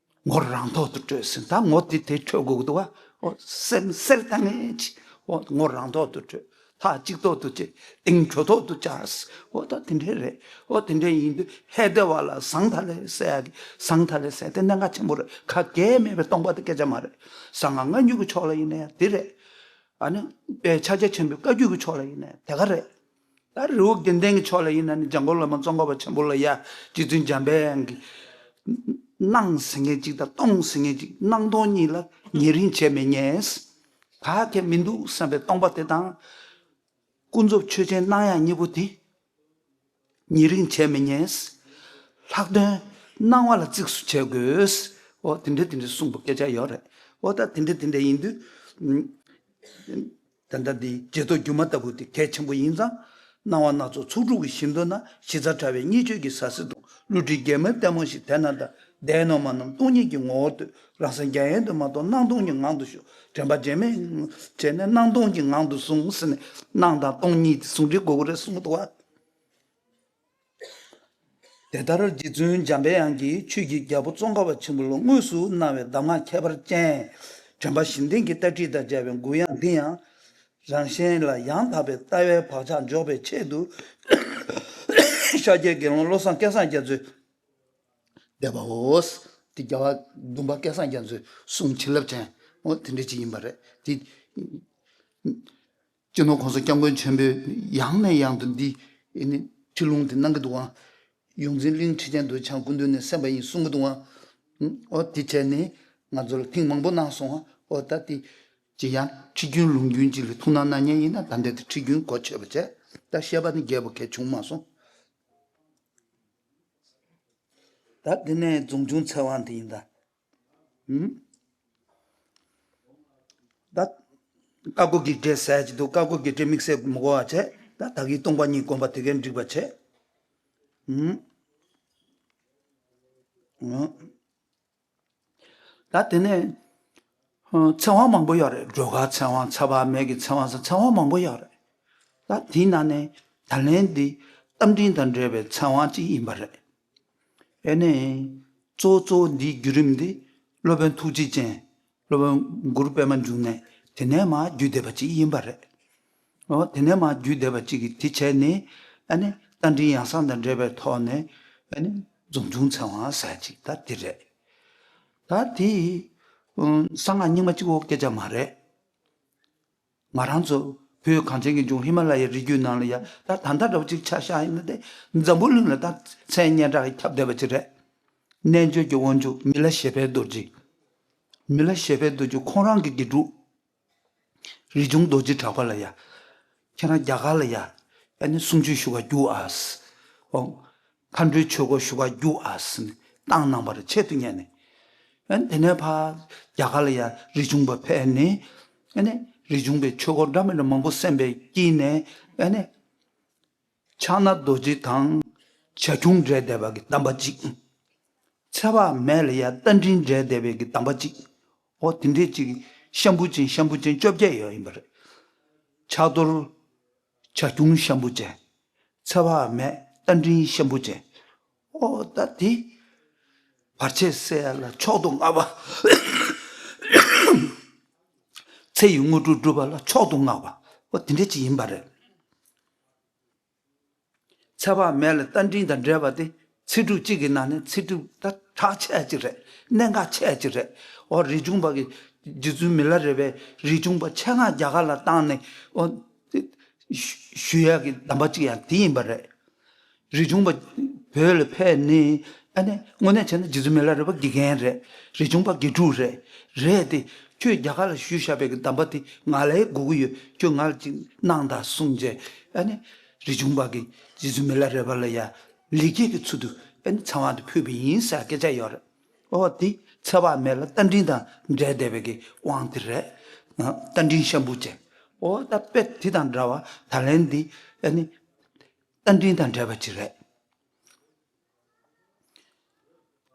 ངོ་རང་ཐོག་ཏུ་སྤྲོད་ཟེར། ད་ངོ་དེ་དེ་འཕྲོད་དགོས་ཀྱི་འདུག་བ། འོ་སེམས་སད་ཐལ་ངེས་ཅིག་འོ་ངོ་རང་ཐོག་ཏུ་སྤྲོད། ཐག་གཅིག་ཐོག་ཏུ་བཅད། གཏིང་གྲོལ་ཐོག་ཏུ་བཅར། འོ་ད་དེ་འདྲས་རེད། འོ་དེ་འདྲས་ཡིན་དུས་ཧེ་དེ་བ་ལ་ཟང་ཐལ་ལེ་ཟེར་ཡ་གི། ཟང་ཐལ་ལེ་ཟེར་དེ་གནད་འགག་ཆེན་པོ་རེད། ཁ་གས་མེད་པའི་སྟོང་པ་དེ་སྐད་ཆ་མ་རེད། གསང་སྔགས་སྔ་འགྱུར་གྱི་ཕྱོགས་ལ་ཡིན་ན་ཡང་དེ་རེད། ཨ་ནི་དཔལ་ཕྱག་རྒྱ་ཆེན་པོའི་བཀའ་བརྒྱུད་ཀྱི་ཕྱོགས་ལ་ཡིན་ན་ཡང་དེ་ག་རེད། ད་རི་བོ་དགེ་ལྡན་གྱི་ཕྱོགས་ལ་ཡིན་ན་ནི་འཇམ་མགོན་བླ་མ་ཙོང་ཁ་པ་ཆེན་པོ་ལ་ཡ་རྗེ་བཙུན་འཇམ་པའི་དབྱངས་ཀྱིས། སྣང་ཟེར་མཁན་གཅིག་དང་སྟོང་ཟེར་མཁན་གཅིག་སྣང་སྟོང་གཉིས་ལ་ཉེ་རིང་བྱེད་མི་ཉན། ག་གེ་མི་འདུག་བསམ་པའི་སྟོང་པ་དེ་དང་། ཀུན་རྫོབ་ཆོས་ཅན་སྣང་ཡང་གཉིས་པོ་དེ། ཉེ་རིང་བྱེད་མི་ཉན། ལྷག་དོན་སྣང་བ་ལ་གཙིགས་སུ་བྱེད་དགོས། འོ་དེ་འདྲ་དེ་འདྲ་གསུངས་པ་སྐད་ཆ་ཡོད་རེད། འོ་ད་དེ་འདྲ་དེ་འདྲ་ཡིན་དུས། ད་ལྟ་འདི་རྗེས་ཐོབ་སྒྱུ་མ་ལྟ་བུ་དེ་གལ་ཆེན་པོ་ཡིན་ཙང་། སྣང་བ་སྣ་ཚོགས་ཚོགས་དྲུག་གི་ཞིང་དུ་ན། གཞི་རྩ་བྲལ་བའི་གཉིས་ཆོས་ཀྱི་ཟ་ཟི་དང་། བསླུ་བྲིད་སྒྱུ་མའི་ལྟད་མོ་ཞིག་དེ་ན་གདའ། བདེན་ནོ་མ་རྣམས་སྟོང་ཉིད་ཀྱི་ངོ་བོར་ལྟོས། རང་སེམས་རྒྱ་ཡན་དུ་མ་རྟོགས། སྣང་སྟོང་གི་ངང་དུ་ཞོག་དྲན་པ་བརྗེད་མེད་བྱས་ནས་སྣང་སྟོང་གི་ངང་དུ་ཟུངས་ཟེར་ནས། སྣང་དང་སྟོང་གཉིས་དེ་ཟུང་འབྲེལ་དགོས་ཀྱི་རེད་གསུངས་འདུག་བ། དེ་ལྟར་རྗེ་བཙུན་འཇམ་པའི་དབྱངས་ཀྱིས་ཆོས་ཀྱི་རྒྱལ་པོ་ཙོང་ཁ་པ་ཆེན་པོ་ལ་དངོས་སུ་གནང་བའི་གདམས་ངག་ཁྱད་པར་ཅན། དྲན་པ་བཞི་ལྡན་གྱི་ལྟ་ཁྲིད་དང་སྦྱར་བའི་མགུར་དབྱངས་འདི་ཡང་། རང་གཞན་ལ་ཡང་དག་པའི་ལྟ་བའི་བག་ཆགས་འཇོག་པའི་ཆེད་དུ། ཤཱཀྱའི་དགེ་སློང་བློ་བཟང་སྐལ་བཟང་རྒྱ་མཚོས་བཟླས་པའོ། དེ་རྒྱལ་བ་བདུན་པ་སྐལ་བཟང་རྒྱ་མཚོའི་གསུང་བྱིན་རླབས་ཅན། འོ་དེ་འདྲ་ཅིག་ཡིན་པ་རེད་དེ། སྤྱི་ནོར་༸གོང་ས་༸སྐྱབས་མགོན་ཆེན་པོས་ཡང་ནས་ཡང་དུ་འདི་ཨེ་ནི་ཁྲིད་ལུང་དེ་གནང་གི་འདུག་ཨང་། ཡོངས་འཛིན་གླིང་ཁྲི་ཆེན་རྡོ་རྗེ་འཆང་སྐུ་མདུན་ནས་གསན་པ་ཡིན་གསུང་གི་འདུག་ཨང་། ཨོ་དེ་བྱས་ནས་ང་ཚོ་ལ་ཐེངས་མང་པོ་གནང་སོང་ཨང་། ཨོ་ད་དེ་ཅི་ཡང་ཁྲིད་རྒྱུན་ལུང་རྒྱུན་ཅིག་ལ་ཐུགས་སྣང་གནང་མཁན་ཡིན་ན། ད་འདི་དེ་ཁྲིད་རྒྱུན་གོ་ཆོད་པ་བྱས། ད་བཤད་པ་ནི་རྒྱས་པོ་གལ་བྱུང་མ་སོང་། ད་དེ་ནས་རྫོང་ཆུང་ཚེ་དབང་དེ་ཡིན་ད། ཧུམ། ད། བཀའ་བསྒོ་བགེགས་བསྐྲད་ཟེར་གྱི་འདུག་བཀའ་བསྒོ་བགེགས་བསྐྲད་དམིགས་བསལ་མི་དགོས་པ་བྱས། ད་ད་གིན་སྟོང་པ་ཉིད་སྒོམ་པ་དེ་གས་འགྲིག་པ་བྱས། ཧུམ། ཧུམ། ད་དེ་ནས། ཧུམ། ཚེ་དབང་མང་པོ་ཡོད་རེད། སྒྲོལ་དཀར་ཚེ་དབང་། ཚེ་དཔག་མེད་ཀྱི་ཚེ་དབང་ཟེར། ཚེ་དབང་མང་པོ་ཡོད་རེད། ད་དེའི་ནང་ནས་ད་ལན་འདི་རྟ་མགྲིན་དང་འབྲེལ་བའི་ཚེ་དབང་ཅིག་ཡིན་པ་རེད། ཨེ་ནས། གཙོ་བོ་གཙོ་བོ་འདིའི་བརྒྱུད་རིམ་འདི་སློབ་དཔོན་ཐུགས་རྗེ་ཅན། སློབ་དཔོན་གུ་རུ་པདྨ་འབྱུང་གནས་དེ་ནས་མར་བརྒྱུད་བསྡད་པ་ཅིག་ཡིན་པ་རེད། འོ་དེ་ནས་མར་བརྒྱུད་བསྡད་པ་ཅིག་གིས་དེ་བྱས་ནས། ཨ་ནི་རྟ་མགྲིན་ཡང་གསང་དང་འབྲེལ་བའི་ཐོག་ནས། ཨ་ནི་རྫོང་ཆུང་ཚེ་དབང་ཟེར་ཅིག་ད་དེ་རེད། ད་དེ་གསང་སྔགས་རྙིང་མ་གཅིག་པོ་སྐད་ཆ་མ་རེད། ང་རང་ཚོ་བོད་གངས་ཅན་གྱི་ལྗོངས་ཧི་མ་ལ་ཡའི་རི་རྒྱུད་ནང་ལ་ཡ། ད་ད་ལྟ་འདྲ་བོ་ཅིག་ཆ་བཞག་ཡིན་ན། དེ་འཛམ་བུ་གླིང་ལ་ད་མཚན་སྙན་གྲགས་ཁྱབ་བསྡད་པ་ཅིག་རེད། རྣལ་འབྱོར་གྱི་དབང་ཕྱུག་མི་ལ་བཞད་པའི་རྡོ་རྗེ། མི་ལ་བཞད་པའི་རྡོ་རྗེ་ཁོང་རང་གི་དགེ་ཕྲུག་རས་ཆུང་རྡོ་རྗེ་གྲགས་པ་ལ་ཡ། ཁྱེད་རང་རྒྱ་གར་ལ་ཡ། ཨ་ནི་གསུང་ཆོས་ཞུ་ག་རྒྱུགས་ཨ། འོ། མཁའ་འགྲོའི་ཆོས་སྐོར་ཞུ་ག་རྒྱུགས་ཨ་ཟེར་ནས་བཏང་གནང་བ་རེད། ཆེད་དུ་གཉེར་ནས། ཨ་ནི་དེ་ནས་ཕར་རྒྱ་གར་ལ་ཡ་རས་ཆུང་པ་ཕེབས་ནས། ཨ་ནི་རས་ཆུང་པའི་ཆོས་སྐོར་འདྲ་མི་འདྲ་མང་པོ་གསན་པའི་དཀྱིལ་ནས། ཨ་ནི་ཕྱག་ན་རྡོ་རྗེ་དང་བྱ་ཁྱུང་འབྲེལ་བསྡད་པ་གི་གདམས་པ་གཅིག་ཚེ་དཔག་མེད་ལ་ཡ་རྟ་མགྲིན་འབྲེལ་བསྡད་པའི་གི་གདམས་པ་གཅིག་འོ་དེ་འདྲས་ཅིག་ཤམ་བུ་ཅན། ཤམ་བུ་ཅན་བཅོ་བརྒྱད་ཡོད་ཡིན་པ་རེད། ཕྱག་རྡོར། བྱ་ཁྱུང་ཤམ་བུ་ཅན། ཚེ་དཔག་མེད་རྟ་མགྲིན་ཤམ་བུ་ཅན། ཨོ་ད་དེ། བར་ཆད་སེལ་ཡ་ལ་མཆོག་ཏུ་བསྔགས་པ། ཚེ་ཡི་དངོས་གྲུབ་སྒྲུབ་པ་ལ་མཆོག་ཏུ་བསྔགས་པ། ཨོ་དེ་འདྲ་ཅིག་ཡིན་པ་རེད། ཚེ་དཔག་མེད་ལ་རྟ་མགྲིན་དང་འབྲེལ་བ་དེ་ཚིག་གྲུབ་གཅིག་གི་ནང་ནས་ཚིག་གྲུབ་ད་གྲགས་ཆེ་ཅིག་རེད། གནད་འགག་ཆེ་ཅིག་རེད། ཨོ་རས་ཆུང་པ་གི། རྗེ་བཙུན་མི་ལ་རས་པས་རས་ཆུང་པ་ཆེད་མངགས་རྒྱ་གར་ལ་བཏང་ནས། ཨོ། ཞུ་ཡག་གི་གདམས་པ་གཅིག་ཡང་དེ་ཡིན་པ་རེད། རས་ཆུང་པ་བོད་ལ་ཕེབས་ནས། ཨ་ནི་དངོས་གནས་བྱས་ན་རྗེ་བཙུན་མི་ལ་རས་པ་དགེ་རྒན་རེད། རས་ཆུང་པ་དགེ་ཕྲུག་རེད། རེད་དེ། ཁྱོད་རྒྱ་གར་ལ་ཞུས་བཞག་པའི་གི་གདམས་པ་དེ་ང་ལ་དགོས་ཀྱི་ཡོད། ཁྱོད་ང་ལ་ཅིག་གནང་དང་གསུངས་རྗེས། ཨ་ནི་རས་ཆུང་པ་གིས་རྗེ་བཙུན་མི་ལ་རས་པ་ལ་ཡ་ལེགས་སྐྱེས་ཀྱི་ཚུལ་དུ། ཨ་ནི་ཚེ་དབང་དེ་ཕུལ་བ་ཡིན་ཟེར་སྐད་ཆ་ཡོད་རེད། ཨོ་དེ་ ཚེ་དཔག་མེད་ལ་རྟ་མགྲིན་དང་འབྲེལ་བསྡད་པའི་གི་དབང་དེ་རེད། རྟ་མགྲིན་ཤམ་བུ་ཅན། འོ་ད་དཔེ་དེ་དང་འདྲ་བ་ད་ལན་འདི་ཨ་ནི་རྟ་མགྲིན་དང་འབྲེལ་བ་ཅིག་རེད།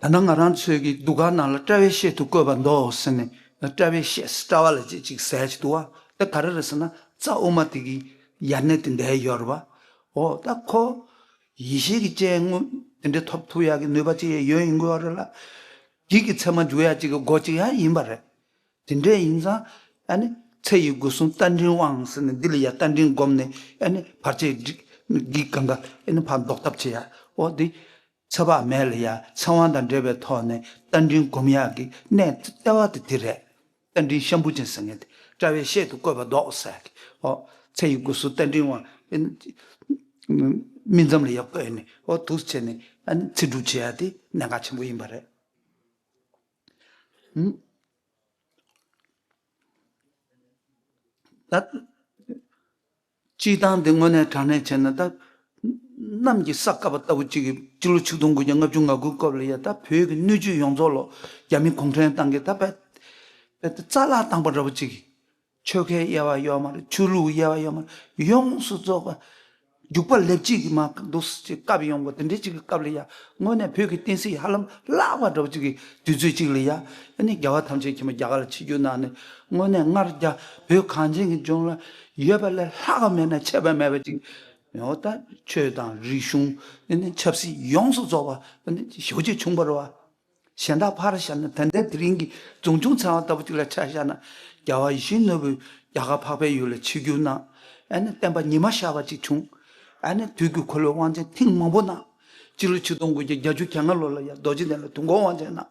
ད་ནང་ང་རང་ཚོའི་གི་གདུགས་དཀར་ནང་ལ་དཔྲལ་བའི་གཤེད་དུ་བཀོད་པ་མདོག་ཟེར་ནས། དཔྲལ་བའི་གཤེད་དཔྲལ་བ་ལ་ཅིག་ཅིག་ཟེར་ཅིག་འདུག་བ། དེ་ག་རེ་རེད་ཟེར་ན་རྩ་དབུ་མ་དེ་གི་ཡར་སྣེ་དེ་འདྲ་ཡོད་རེད་བ། འོ་ད་ཁོ་ཡེ་ཤེས་ཀྱི་སྤྱན་དངོས་དེ་འདྲ་ཐོབ་ཐུབ་ཡག་གི་ནུས་པ་ཅིག་ཡོད་ཡིན་དགོས་བ་རེད་ལ། བགེགས་ཀྱི་མཚན་མ་འཇུག་ཡག་ཅིག་གི་སྒོ་ཅིག་ཡང་ཡིན་པ་རེད། དེ་འདྲས་ཡིན་ཙང་ཨ་ནི་ཚེ་ཡི་སྒོ་གསུམ་རྟ་མགྲིན་དབང་ཟེར་ནས་འདི་ལ་ཡ་རྟ་མགྲིན་བསྒོམས་ནས་ཨ་ནི་བར་ཆད་བགེགས་གང་ག་ཨ་ནི་ཕར་ཟློག་ཐབས་བྱེད་ཡ། འོ་འདི་ཚེ་དཔག་མེད་ལ་ཡ་ཚེ་དབང་དང་འབྲེལ་བའི་ཐོག་ནས་རྟ་མགྲིན་བསྒོམ་ཡག་གི་གནད་ལྟེ་བ་དེ་དེ་རེད། རྟ་མགྲིན་ཤམ་བུ་ཅན་ཟེར་མཁན་དེ་དཔྲལ་བའི་གཤེད་དུ་བཀོད་པ་མདོག་ཟེར་ཡག་གི། འོ་ཚེ་ཡི་སྒོ་གསུམ་རྟ་མགྲིན་དབང་ཨ་ནི་སྨིན་མཚམས་ལ་ཡ་བཀོད་ནས་འོ་འདུག་བྱས་ནས་ཨ་ནི་ཚེ་སྒྲུབ་བྱེད་ཡ་དེ་གནད་འགག་ཆེན་པོ་ཡིན་པ་རེད། ད། སྤྱིར་བཏང་འདི་དངོས་གནས་དྲང་གནས་བྱས་ན་ད། གནམ་གྱི་ས་བཀབ་པ་ལྟ་བུ་གཅིག་གིས་སྤྱི་ལོ་ཆིག་སྟོང་དགུ་བརྒྱ་ལྔ་བཅུ་ང་དགུའི་སྐབས་ལ་ཡ་ད་བོད་ཀྱི་སྣོད་བཅུད་ཡོངས་རྫོགས་ལོ་རྒྱ་མི་གུང་ཁྲན་ཏང་གིས་ད་དཔེ། དཔེ་ད་རྩ་བརླག་བཏང་པ་འདྲ་བོ་གཅིག་གིས། ཆོས་ཁས་དབྱེ་བ་ཡོད་མ་རེད། ཆོས་ལུགས་དབྱེ་བ་ཡོད་མ་རེད། ཡོངས་སུ་རྫོགས་པ། རྒྱུག་པ་ལེབ་གཅིག་གིས་མར་འདུག་སེ་བཀབ་ཡོང་བ་དེ་འདྲའི་གཅིག་གི་སྐབས་ལ་ཡ། དངོས་གནས་བོད་ཀྱི་བསྟན་སྲིད་ཧ་ལམ་བརླག་པ་འདྲ་བོ་གཅིག་གི་དུས་ཚོད་གཅིག་ལ་ཡ། ཨ་ནི་རྒྱལ་བ་ཐམས་ཅད་མཁྱེན་པ་རྒྱ་གར་ལ་ཆིབས་བསྒྱུར་གནང་ནས་དངོས་གནས་སྔར་རྒྱ་བོད་གངས་ཅན་གྱི་ལྗོངས་ལ་ཡོད་པ་ལས་ལྷག་པ་མེད་ན་ཆད་པ་མེད་པ་གཅིག། འོ་ད་ཆོས་དང་རིག་གཞུང་ཨ་ནི་ཆབ་སྲིད་ཡོངས་སུ་རྫོགས་པ་ཨ་ནི་ཞེ་པོ་ཅིག་བྱུང་བ་རེད་བ། གཞན་དག་ཕར་བཞག་ན་ད་ལྟའི་དེ་རིང་གི་འཛུགས་སྐྱོང་ཚན་པ་ལྟ་བུ་གཅིག་ལ་ཆ་བཞག་ན། རྒྱལ་བ་ཡིད་བཞིན་ནོར་བུས་རྒྱ་གར་འཕགས་པའི་ཡུལ་ལ་ཆིབས་བསྒྱུར་གནང་། ཨ་ནི་བསྟན་པ་ཉི་མ་ཤར་བ་ཅིག་བྱུང་། ཨ་ནི་དུས་ཀྱི་འཁོར་ལོའི་དབང་ཆེན་ཐེངས་མང་པོ་གནང་། སྤྱི་ལོ་ཆིག་སྟོང་དགུ་བརྒྱ་བརྒྱད་ཅུ་གྱ་ལྔ་ལོ་ལ་ཡང་རྡོ་རྗེ་གདན་ལ་དུས་འཁོར་དབང་ཆེན་གནང་།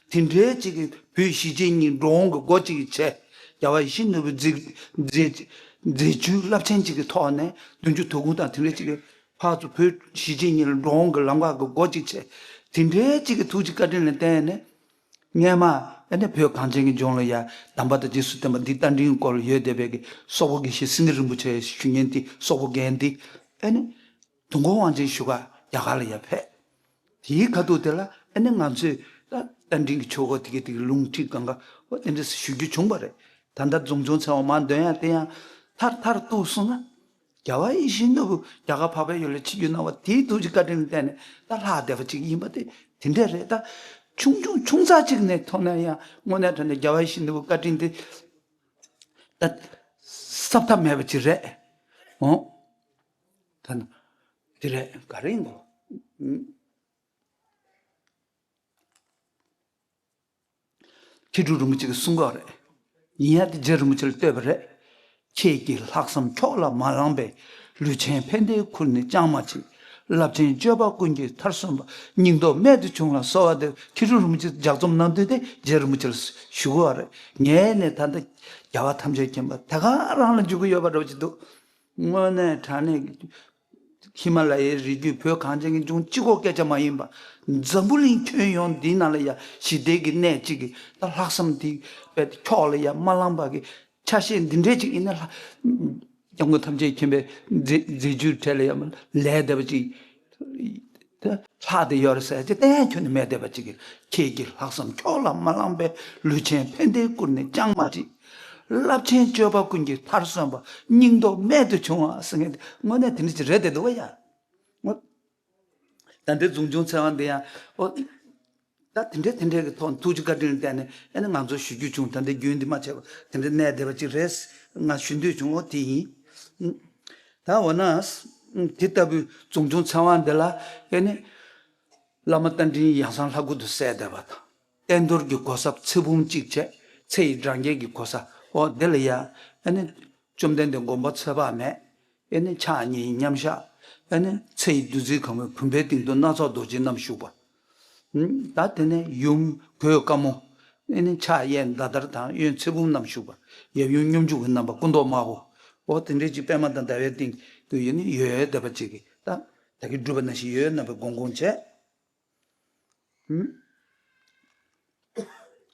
དེ་འདྲའི་གཅིག་གིས་བོད་གཞིས་བྱེས་གཉིས་འགྲོ་འོང་གི་སྒོ་གཅིག་གིས་བྱས། རྒྱལ་བ་ཡིད་བཞིན་ནོར་བུའི་མཛད་མཛད་མཛད་བཅུའི་རླབས་ཆེན་གཅིག་གི་ཐོག་ནས་བདུན་ཅུ་དོན་དགུ་དང་དེ་འདྲའི་གཅིག་གིས། ཕར་ཚུར་བོད་གཞིས་བྱེས་གཉིས་ལ་འགྲོ་འོང་གི་ལམ་ཁ་གི་སྒོ་གཅིག་བྱས། དེ་འདྲའི་གཅིག་གི་ཐུགས་རྗེ་བཀའ་དྲིན་ལ་བརྟེན་ནས། སྔས་མ་ཨ་ནི་བོད་གངས་ཅན་གྱི་ལྗོངས་ལ་ཡ་དམ་པ་དང་རྗེས་སུ་བསྟན་པ་འདི་རྟ་མགྲིན་སྐོར་ལ་ཡོད་བསྡད་པའི་གི་སོག་པོ་དགེ་བཤེས་སེང་གེ་རིན་པོ་ཆེ་ཞུ་མཁན་འདི་སོག་པོ་རྒན་འདི་ཨ་ནི་དུས་འཁོར་དབང་ཆེན་ཞུ་ག་རྒྱ་གར་ལ་ཡ་ཕེབས། དེའི་ཁ་ཐུག་དེ་ལ་ཨ་ནི་ང་ཚོས་ད་རྟ་མགྲིན་གྱི་ཆོས་སྐོར་དེ་གའི་དེ་གའི་ལུང་ཁྲིད་གང་ག་འོ་དེ་འདྲ་ཞུ་རྒྱུ་བྱུང་བ་རེད། ད་ལྟ་འཛུགས་སྐྱོང་ཚན་པ་མར་འདོན་ཡ་དེ་ཡང་མཐར་མཐར་གཏུགས་སོང་ན། རྒྱལ་བ་ཡིད་བཞིན་ནོར་བུ་རྒྱ་གར་འཕགས་པའི་ཡུལ་ལ་ཆིབས་བསྒྱུར་གནང་བ་དེའི་ཐུགས་རྗེ་བཀའ་དྲིན་ལ་བརྟེན་ནས་ད་ལྷག་བསྡད་པ་ཅིག་ཡིན་པ་དེ་དེ་འདྲས་རེད། ད་ཆུང་ཆུང་ཆུང་ཙག་ཅིག་ནས་མཐོང་ན་ཡང་དངོས་གནས་དྲང་གནས་རྒྱལ་བ་ཡིད་བཞིན་ནོར་བུ་བཀའ་དྲིན་དེ་ད་བསམ་ཐབས་མེད་པ་ཅིག་རེད། འོང་། ད་ནི་དེ་རེད། ག་རེ་ཡིན་གོ། མཁས་གྲུབ་རིན་པོ་ཆེ་གིས་གསུང་གི་རེད། ཡིན་ཡང་དེ་རྗེ་རིན་པོ་ཆེ་ལ་བསྟོད་པ་རེད། ཁྱེད་ཀྱི་ལྷག་བསམ་ཁྱོགས་ལ་མ་ལངས་པས། ལུས་ཅན་ཕན་བདེའི་ཁུར་ནི་ཅང་མ་མཆིས། རླབས་ཆེན་སྤྱོད་པ་ཀུན་གྱི་མཐར་སོན་པ། སྙིང་སྟོབས་རྨད་དུ་བྱུང་ལ་གསོལ་བ་འདེབས། མཁས་གྲུབ་རིན་པོ་ཆེ་ལྗགས་རྩོམ་གནང་དུས་དེ་རྗེ་རིན་པོ་ཆེ་ལ་ཞུ་གི་རེད། ངས་ནས་ད་ལྟ་རྒྱལ་བ་ཐམས་ཅད་མཁྱེན་པ་དེ་ག་རང་ལ་འཇུག་གི་ཡོད་པ་འདྲ་བོ་ཅིག་འདུག་དངོས་གནས་དྲང་གནས་ཧི་མ་ལ་ཡའི་རི་རྒྱུད་བོད་གངས་ཅན་གྱི་ལྗོངས་གཅིག་པོ་སྐད་ཆ་མ་ཡིན་པ། འཛམ་བུ་གླིང་ཁྱོན་ཡོངས་འདིའི་ནང་ལ་ཡ་ཞི་བདེ་གི་གནས་གཅིག་གི་ད་ལྷག་བསམ་འདི་དཔེ་ཁྱོགས་ལ་ཡ་མ་ལངས་པ་གི་ཆ་ཤས་འདི་འདྲས་ཅིག་ཡིན་ན་ལྷ། སྐྱབས་མགོན་ཐམས་ཅད་མཁྱེན་པའི་མཛད་མཛད་བཅུའི་གྲས་ལ་ཡ་མ་ལས་བསྡད་པ་ཅིག་ད་ལྷག་བསྡད་ཡོད་རེད་ཟེར་ཅིག་གཏན་ཁྱོན་ནས་མེད་བསྡད་པ་ཅིག་གི་ཁྱེད་ཀྱི་ལྷག་བསམ་ཁྱོགས་ལ་མ་ལངས་པས། ལུས་ཅན་ཕན་བདེའི་ཁུར་ནི་ཅང་མ་མཆིས། རླབས་ཆེན་སྤྱོད་པ་ཀུན་གྱི་མཐར་སོན་པ། སྙིང་སྟོབས་རྨད་དུ་བྱུང་བ་ཟེར་མཁན་དེ་དངོས་གནས་དེ་འདྲ་ཅིག་རེད་བསྡད་འདུག་བ་ཡ། ད་ལྟའི་འཛུགས་སྐྱོང་ཚན་པ་འདི་ཡང་ཨོ། ད་དེ་འདྲས་དེ་འདྲས་ཀྱི་ཐོག་ནས་ཐུགས་རྗེ་བཀའ་དྲིན་ལ་བརྟེན་ནས་ཨ་ནི་ང་ཚོ་ཞུ་རྒྱུ་བྱུང་། ད་ལྟའི་རྒྱུན་འདི་མ་ཆད་པ་དེ་འདྲས་གནས་བསྡད་པ་ཅིག་རེད། ང་ཞུ་འདོད་བྱུང་། ཨོ་དེ་ཡིན། ད་འོ་ན་དེ་ལྟ་བུའི་འཛུགས་སྐྱོང་ཚན་པ་འདི་ལ་ཨ་ནི། བླ་མ་རྟ་མགྲིན་ཡང་གསང་ལྷ་སྐུ་དུ་གསལ་བསྡད་པ་དང་། བསྟན་རྡོར་གྱི་གོ་ས་ཚེ་འབུམ་གཅིག་བྱས། ཚེ་ཡི་འབྲང་རྒྱས་ཀྱི་གོ་ས། འོ་དེ་ལ་ཡ་ཨ་ནི་བཅོམ་ལྡན་འདས་མགོན་པོ་ཚེ་དཔག་མེད། ཨ་ནི་ཕྱག་གཉིས་མཉམ་བཞག་ཨ་ནི་ཚེ་ཡི་བདུད་རྩིའི་གང་བའི་བུམ་པའི་སྟེང་དུ་སྣ་ཚོགས་རྡོ་རྗེ་བསྣམས་བཞུགས་པ། ད་དེ་ནས་ཡུམ་གོས་དཀར་མོ། ཨ་ནི་ཕྱག་གཡས་མདའ་དར་དང་གཡོན་ཚེ་འབུམ་བསྣམས་བཞུགས་པ། ཡབ་ཡུམ་སྙོམས་འཇུག་གི་རྣམ་པ་སྐུ་མདོག་དམར་པོ། འོ་དེ་འདྲས་ཀྱི་པད་མ་དང་ཟླ་བའི་སྟེང་དུ་ཡོད་ནི་ཡོད་བསྡད་པ་ཅིག་གིས་ད་ད་གིན་སྒྲུབ་པ་ནང་བཞིན་ཡོད་རྣམ་པའི་དགོངས་དགོངས་བྱས།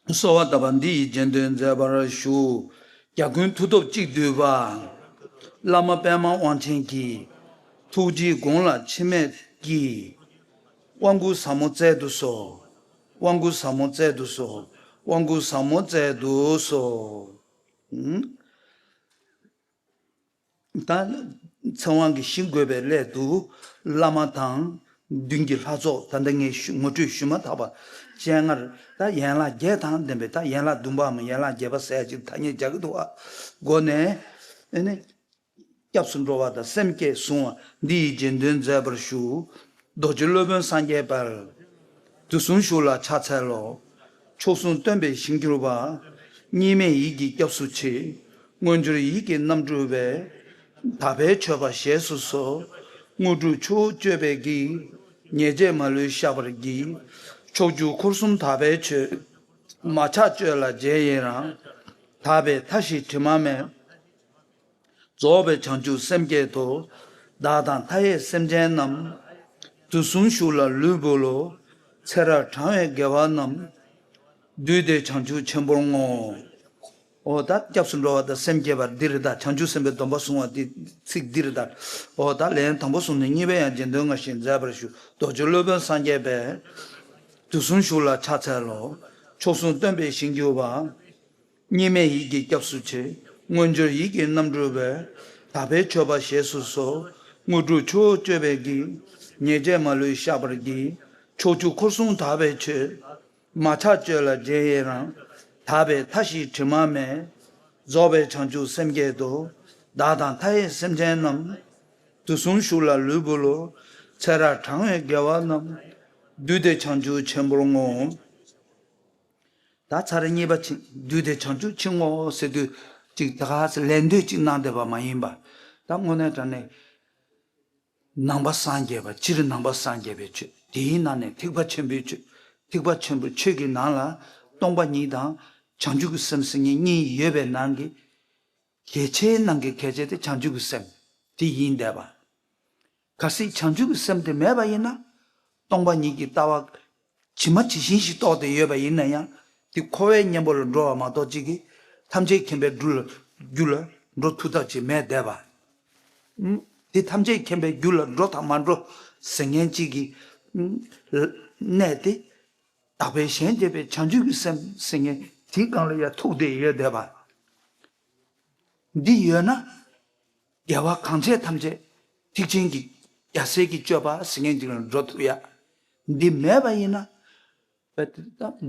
གསོལ་བ་བཏབ་པ་འདི་ཡི་རྗེས་ཟློས་མཛད་པར་ཞུ། རྒྱ་ཀུན་མཐུ་སྟོབས་གཅིག་བསྡུས་པ། བླ་མ་པདྨ་དབང་ཆེན་གྱི། ཐུགས་རྗེའི་དགོངས་ལ་འཆི་མེད་ཀྱི། དབང་བསྐུར་ཟབ་མོ་སྩལ་དུ་གསོལ། དབང་བསྐུར་ཟབ་མོ་སྩལ་དུ་གསོལ། དབང་བསྐུར་ཟབ་མོ་སྩལ་དུ་གསོལ། ད་ཚེ་དབང་གི་ཞིང་བཀོད་པའི་སླད་དུ། བླ་མ་དང་མདུན་གྱི་ལྷ་ཚོགས། ད་ལྟ་ངས་ཞུ་ངོ་སྤྲོད་ཞུ་མ་ཐག་པ་སྤྱན་སྔར། ད་ཡན་ལག་བརྒྱད་དང་ལྡན་པའི། ད་ཡན་ལག་བདུན་པའམ་ཡན་ལག་བརྒྱད་པ་ཟེར་ཡ་ཅིག་ཐ་སྙད་རྒྱག་གི་འདུག་པ། སྒོ་ནས་ཨེ་ནི། སྐྱབས་སུ་འགྲོ་བ་དང་སེམས་བསྐྱེད་བཟུང་བ་འདི་ཡི་རྗེས་ཟློས་མཛད་པར་ཞུ། རྡོ་རྗེ་སློབ་དཔོན་སངས་རྒྱས་དཔལ། དུས་གསུམ་བཞུགས་ལ་ཕྱག་འཚལ་ལོ། མཆོག་གསུམ་སྟོན་པའི་ཞིང་གྱུར་པ། གཉིས་མེད་ཡིད་ཀྱིས་སྐྱབས་སུ་མཆི། མངོན་གྱུར་ཡིད་ཀྱིས་རྣམ་སྤྲུལ་པའི། དག་པའི་མཆོད་པ་བཞེས་སུ་གསོལ། དངོས་གྲུབ་མཆོག་སྤྱོད་པའི་དགེ། ཉེས་བྱས་མ་ལུས་བཤགས་པར་བགྱི། ཕྱོགས་བཅུ་འཁོར་གསུམ་དག་པའི་ཆོས། མ་ཆགས་སྤྱོད་ལ་རྗེས་ཡི་རང་། དག་པའི་མཐའ་བཞི་དྲི་མ་མེད། རྫོགས་པའི་བྱང་ཆུབ་སེམས་བསྐྱེད་དོ། བདག་དང་མཐའ་ཡས་སེམས་ཅན་རྣམས། དུས་གསུམ་བཞུགས་ལ་ལུས་འབུལ་ལོ། ཚེ་རབས་གྲངས་མེད་དགེ་བ་རྣམས། བསྡུས་ཏེ་བྱང་ཆུབ་ཆེན་པོར་བསྔོ། འོ་ད་སྐྱབས་སུ་འགྲོ་བ་དང་སེམས་བསྐྱེད་པ་འདི་རེད། ད་བྱང་ཆུབ་སེམས་དཔའི་སྡོམ་པ་བཟུང་བ་འདི་ཚིག་འདི་རེད། ད་འོ་ད་ལན་དང་པོ་བཟུང་ནས་གཉིས་པའི་ཡང་རྗེས་ཟློས་སྔར་བཞིན་མཛད་པར་ཞུ། རྡོ་རྗེ་སློབ་དཔོན་སངས་རྒྱས་པས། དུས་གསུམ་བཞུགས་ལ་ཕྱག་འཚལ་ལོ། མཆོག་གསུམ་སྟོན་པའི་ཞིང་གྱུར་པ། གཉིས་མེད་ཡིད་ཀྱིས་སྐྱབས་སུ་མཆི། མངོན་གྱུར་ཡིད་ཀྱིས་རྣམ་སྤྲུལ་པའི། དག་པའི་མཆོད་པ་བཞེས་སུ་གསོལ། དངོས་གྲུབ་མཆོག་སྤྱོད་པའི་དགེ། ཉེས་བྱས་མ་ལུས་བཤགས་པར་བགྱི། ཕྱོགས་བཅུ་འཁོར་གསུམ་དག་པའི་ཆོས། མ་ཆགས་སྤྱོད་ལ་རྗེས་ཡི་རང་། དག་པའི་མཐའ་བཞི་དྲི་མ་མེད། རྫོགས་པའི་བྱང་ཆུབ་སེམས་བསྐྱེད་དོ། བདག་དང་མཐའ་ཡས་སེམས་ཅན་རྣམས། དུས་གསུམ་བཞུགས་ལ་ལུས་འབུལ་ལོ། ཚེ་རབས་གྲངས་མེད་དགེ་བ་རྣམས། བསྡུས་ཏེ་བྱང་ཆུབ་ཆེན་པོར་བསྔོ། ད་ཚར་གཉིས་པ་ཕྱིན། བསྡུས་ཏེ་བྱང་ཆུབ་ཕྱིར་བསྔོ་ཟེར་དུས་ཅིག་ད་ག་ཟེ་ལན་ཟློས་ཅིག་གནང་བསྡད་པ་མ་ཡིན་པ། ད་དངོས་གནས་དྲང་གནས་ནང་པ་སངས་རྒྱས་པ། སྤྱིར་ནང་པ་སངས་རྒྱས་པའི་ཆོས། དེའི་ནང་ནས་ཐེག་པ་ཆེན་པོའི་ཆོས། ཐེག་པ་ཆེན་པོའི་ཆོས་ཀྱི་ནང་ལ་སྟོང་པ་ཉིད་དང་བྱང་ཆུབ་ཀྱི་སེམས་ཟེར་མཁན་གཉིས་ཡོད་པའི་ནང་གི་གལ་ཆེའི་ནང་གི་གལ་ཆེ་དེ་བྱང་ཆུབ་ཀྱི་སེམས་དེ་ཡིན་བསྡད་པ། གལ་སྲིད་བྱང་ཆུབ་ཀྱི་སེམས་དེ་མེད་པ་ཡིན་ན། སྟོང་པ་ཉིད་ཀྱི་ལྟ་བ་ཇི་མ་ཇི་བཞིན་ཞིག་རྟོགས་ཏེ་ཡོད་པ་ཡིན་ན་ཡང་། དེ་འཁོར་བའི་གཉེན་པོ་ལ་འགྲོ་བ་མ་གཏོགས་གཅིག་གིས་ཐམས་ཅད་མཁྱེན་པའི་རྒྱུ་ལ་རྒྱུ་ལ་འགྲོ་ཐུབ་ཐབས་ཅིག་མེད་བསྡད་པ། ཨུམ། དེ་ཐམས་ཅད་མཁྱེན་པའི་རྒྱུ་ལ་འགྲོ་དང་མ་འགྲོ་ཟེར་མཁན་གཅིག་གི་ཨུམ་གནས་དེ། དག་པའི་གཞན་གཅེས་པའི་བྱང་ཆུབ་ཀྱི་སེམས་ཟེར་མཁན་དེའི་སྒང་ལ་ཡང་ཐུག་བསྡད་ཡོད་བསྡད་པ། འདི་ཡོད་ན། དགེ་བ་གང་བྱས་ཐམས་ཅད་ཐེག་ཆེན་གྱི་རྒྱལ་སྲས་ཀྱི་སྤྱོད་པ་ཟེར་མཁན་ཅིག་ལ་འགྲོ་ཐུབ་ཡ། འདི་མེད་པ་ཡིན་ན།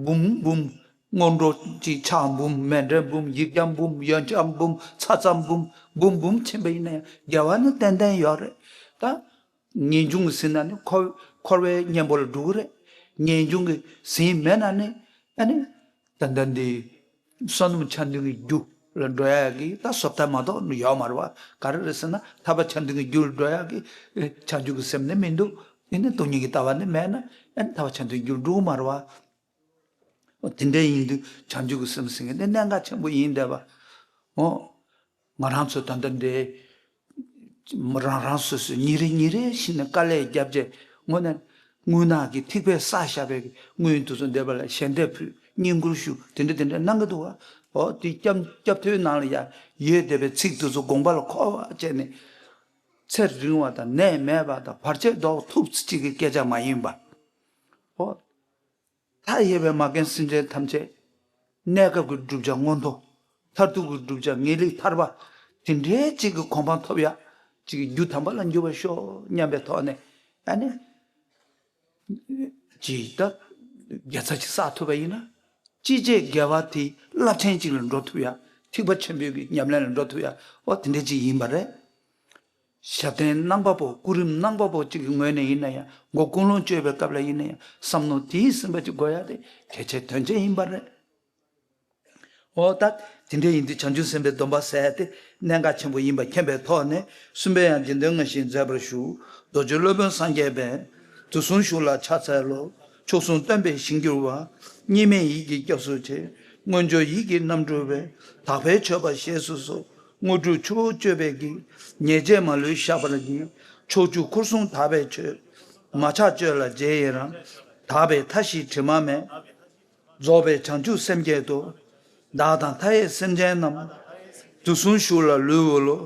འབུམ་འབུམ། སྔོན་འགྲོ་གཅིག་ཕྱག་འབུམ། མཎྜལ་འབུམ། ཡོན་ཆབ་འབུམ། ཚ་ཚ་འབུམ། འབུམ་འབུམ་ཕྱིན་པ་ཡིན་ན་ཡང་དགེ་བ་ནི་ཏན་ཏན་ཡོད་རེད་ད། ངེས་འབྱུང་གིས་ཟིན་ན་ནི་འཁོར་འཁོར་བའི་གཉེན་པོ་ལ་འགྲོ་གི་རེད། ངེས་འབྱུང་གིས་ཟིན་མེད་ན་ནི་ཨ་ནི་ད་ལྟ་འདི་བསོད་ནམས་ཆ་མཐུན་གྱི་རྒྱུ་ལ་འགྲོ་ཡག་གི་ད་བཟོ་ལྟ་མ་གཏོགས་ཡོད་མ་རེད་བ། ག་རེ་རེད་ཟེར་ན་ཐར་པ་ཆ་མཐུན་གྱི་རྒྱུ་ལ་འགྲོ་ཡག་གི་བྱང་ཆུབ་ཀྱི་སེམས་ནི་མི་འདུག་ཡིན་ན་སྟོང་ཉིད་ཀྱི་ལྟ་བ་ནི་མེད་ན་ཨ་ནི་ཐར་པ་ཆ་མཐུན་རྒྱུ་ལ་འགྲོ་གི་མ་རེད་བ། དེ་འདྲ་ཡིན་དུས་བྱང་ཆུབ་ཀྱི་སེམས་ཟེར་མཁན་དེ་གནད་འགག་ཆེན་པོ་ཡིན་བསྡད་པ། འོ། ང་རང་ཚོ་ད་ལྟ་འདི་རང་རང་སོ་སོས་ཉིན་རེ་ཉིན་རེ་བཞིན་ནས་དཀའ་ལས་བརྒྱབ་རྗེས་དངོས་གནས་དངོས་གནས་ཀྱི་ཐེག་པའི་ས་ཞབས་པའི་སྔོན་དུ་སོང་བསྡད་པ་ལ་ཞལ་འདེབས་ཕུལ། བསྙེན་བཀུར་ཞུ། དེ་འདྲ་དེ་འདྲ་གནང་གི་འདུག་བ། འོ་དེ་སྐྱབས་སྐྱབས་ཐོའི་ནང་ལ་ཡང་ཡོད་བསྡད་པའི་ཚིག་དེ་ཚོ་དགོངས་པ་ལ་འཁོར་བ་བྱས་ནས་ཚེ་རིང་བ་དང་ནད་མེད་པ་དང་བར་ཆད་ཟློག་ཐུབ་ཅིག་གི་སྐད་ཆ་མ་ཡིན་པ། འོ། མཐའ་ཡས་པའི་མ་རྒན་སེམས་ཅན་ཐམས་ཅད་གནས་སྐབས་ཀྱི་བསྒྲུབ་བྱ་མངོན་མཐོ། མཐར་ཐུག་གི་བསྒྲུབ་བྱ་ངེས་ལེགས་ཐར་པ་དེ་འདྲའི་གཅིག་གི་གོ་འཕང་ཐོབ་ཡག་གཅིག་གི་རྒྱུ་དམ་པ་ལ་འགྱུར་བར་ཤོག་སྙམ་པའི་ཐོག་ནས་ཨ་ནི་ཅིག་ད་དགེ་རྩ་ཅིག་བསགས་ཐུབ་པ་ཡིན་ན། ཅི་བྱས་དགེ་བ་དེ་རླབས་ཆེན་ཅིག་ལ་འགྲོ་ཐུབ་ཡག་ཐེག་པ་ཆེན་པོའི་གི་ཉམས་ལེན་ལ་འགྲོ་ཐུབ་ཡག་འོ་དེ་འདྲ་ཅིག་ཡིན་པ་རེད། ཞབས་བརྟན་རྣམ་པ་པོ། སྐུ་རིམ་རྣམ་པ་པོ་གཅིག་གི་ངོས་ནས་ཡིན་ན་ཡང་། མགོ་ཀུན་སློང་བཅོས་པའི་སྐབས་ལ་ཡིན་ན་ཡང་བསམ་མནོ་དེས་ཟིན་པ་ཅིག་དགོས་ཡ་དེ་གལ་ཆེ་དོན་ཆེ་ཡིན་པ་རེད། འོ་ད་དེ་འདྲ་ཡིན་དུས་བྱང་ཆུབ་སེམས་དཔའི་སྡོམ་པ་ཟེར་ཡ་དེ་གནད་འགག་ཆེན་པོ་ཡིན་པ་མཁྱེན་པའི་ཐོག་ནས་གསུམ་པའི་ཡང་རྗེས་ཟློས་སྔར་བཞིན་མཛད་པར་ཞུ། རྡོ་རྗེ་སློབ་དཔོན་སངས་རྒྱས་པས། དུས་གསུམ་བཞུགས་ལ་ཕྱག་འཚལ་ལོ། མཆོག་གསུམ་སྟོན་པའི་ཞིང་གྱུར་པ། གཉིས་མེད་ཡིད་ཀྱིས་སྐྱབས་སུ་མཆི། མངོན་གྱུར་ཡིད་ཀྱིས་རྣམ་སྤྲུལ་པའི། དག་པའི་མཆོད་པ་བཞེས་སུ་གསོལ། དངོས་གྲུབ་མཆོག་སྤྱོད་པའི་དགེ། ཉེས་བྱས་མ་ལུས་བཤགས་པར་བགྱི། ཕྱོགས་བཅུ་འཁོར་གསུམ་དག་པའི་ཆོས། མ་ཆགས་སྤྱོད་ལ་རྗེས་ཡི་རང་། དག་པའི་མཐའ་བཞི་དྲི་མ་མེད། རྫོགས་པའི་བྱང་ཆུབ་སེམས་བསྐྱེད་དོ། བདག་དང་མཐའ་ཡས་སེམས་ཅན་རྣམས། དུས་གསུམ་བཞུགས་ལ་ལུས་འབུལ་ལོ།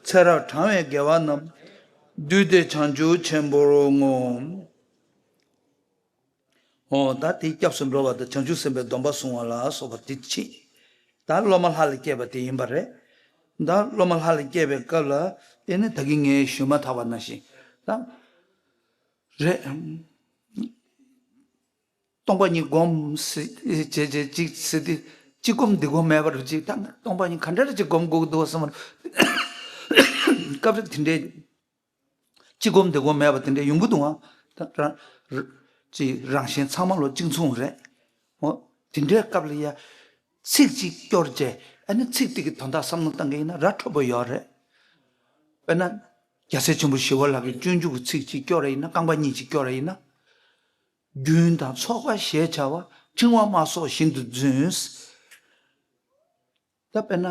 ཚེ་རབས་གྲངས་མེད་དགེ་བ་རྣམས། བསྡུས་ཏེ་བྱང་ཆུབ་ཆེན་པོར་བསྔོ། ཨོ་ད་དེ་སྐྱབས་སུ་འགྲོ་བ་དང་བྱང་ཆུབ་སེམས་དཔའི་སྡོམ་པ་བཟུང་བ་ལ་སོགས་པ་དེ་ཕྱིན། ད་སློབ་མ་ལྷ་ལ་སྐྱེས་པ་དེ་ཡིན་པ་རེད། ད་སློབ་མ་ལྷ་ལ་སྐྱེས་པའི་སྐབས་ལ་དེ་ནི་ད་གིན་ངས་ཞུས་མ་ཐག་པ་ནང་བཞིན་ད་རེད། སྟོང་པ་ཉིད་སྒོམ་ཟེར་བྱས་བྱས་ཅིག་ཟེར་ཏེ་གཅིག་སྒོམ་འདི་སྒོམ་མེད་པར་ཅིག་ད་སྟོང་པ་ཉིད་ག་འདྲ་རེ་ཅིག་སྒོམ་དགོས་ཀྱི་འདུག་བསམ་པར་སྐབས་རེ་དེ་འདྲའི་གཅིག་སྒོམ་འདི་སྒོམ་མེད་པ་དེ་འདྲ་ཡོང་གི་འདུག་ཨང་། ད་རང་ཅིག་རང་གཞན་ཚང་མ་ལོ་གཅིག་མཚུངས་རེད། འོ་དེ་འདྲའི་སྐབས་ལ་ཡ་ཚིག་གཅིག་སྐྱོར་བྱས་ཨ་ནི་ཚིག་དེ་གི་དོན་དག་བསམ་བློ་བཏང་གི་ཡིན་ན་ར་འཕྲོད་པོ་ཡོད་རེད། དཔེར་ན་རྒྱལ་སྲས་ཆེན་པོ་ཞི་བ་ལྷ་གི་སྤྱོད་འཇུག་གི་ཚིག་གཅིག་སྐྱོར་རེ་ཡིན་ན་རྐང་པ་གཉིས་གཅིག་སྐྱོར་རེ་ཡིན་ན། རྒྱུན་དང་ཚོགས་པ་ཞེས་བྱ་བ་ཕྲེང་བ་དམར་སོགས་བཞིན་དུ་འཛིན། ད་དཔེར་ན་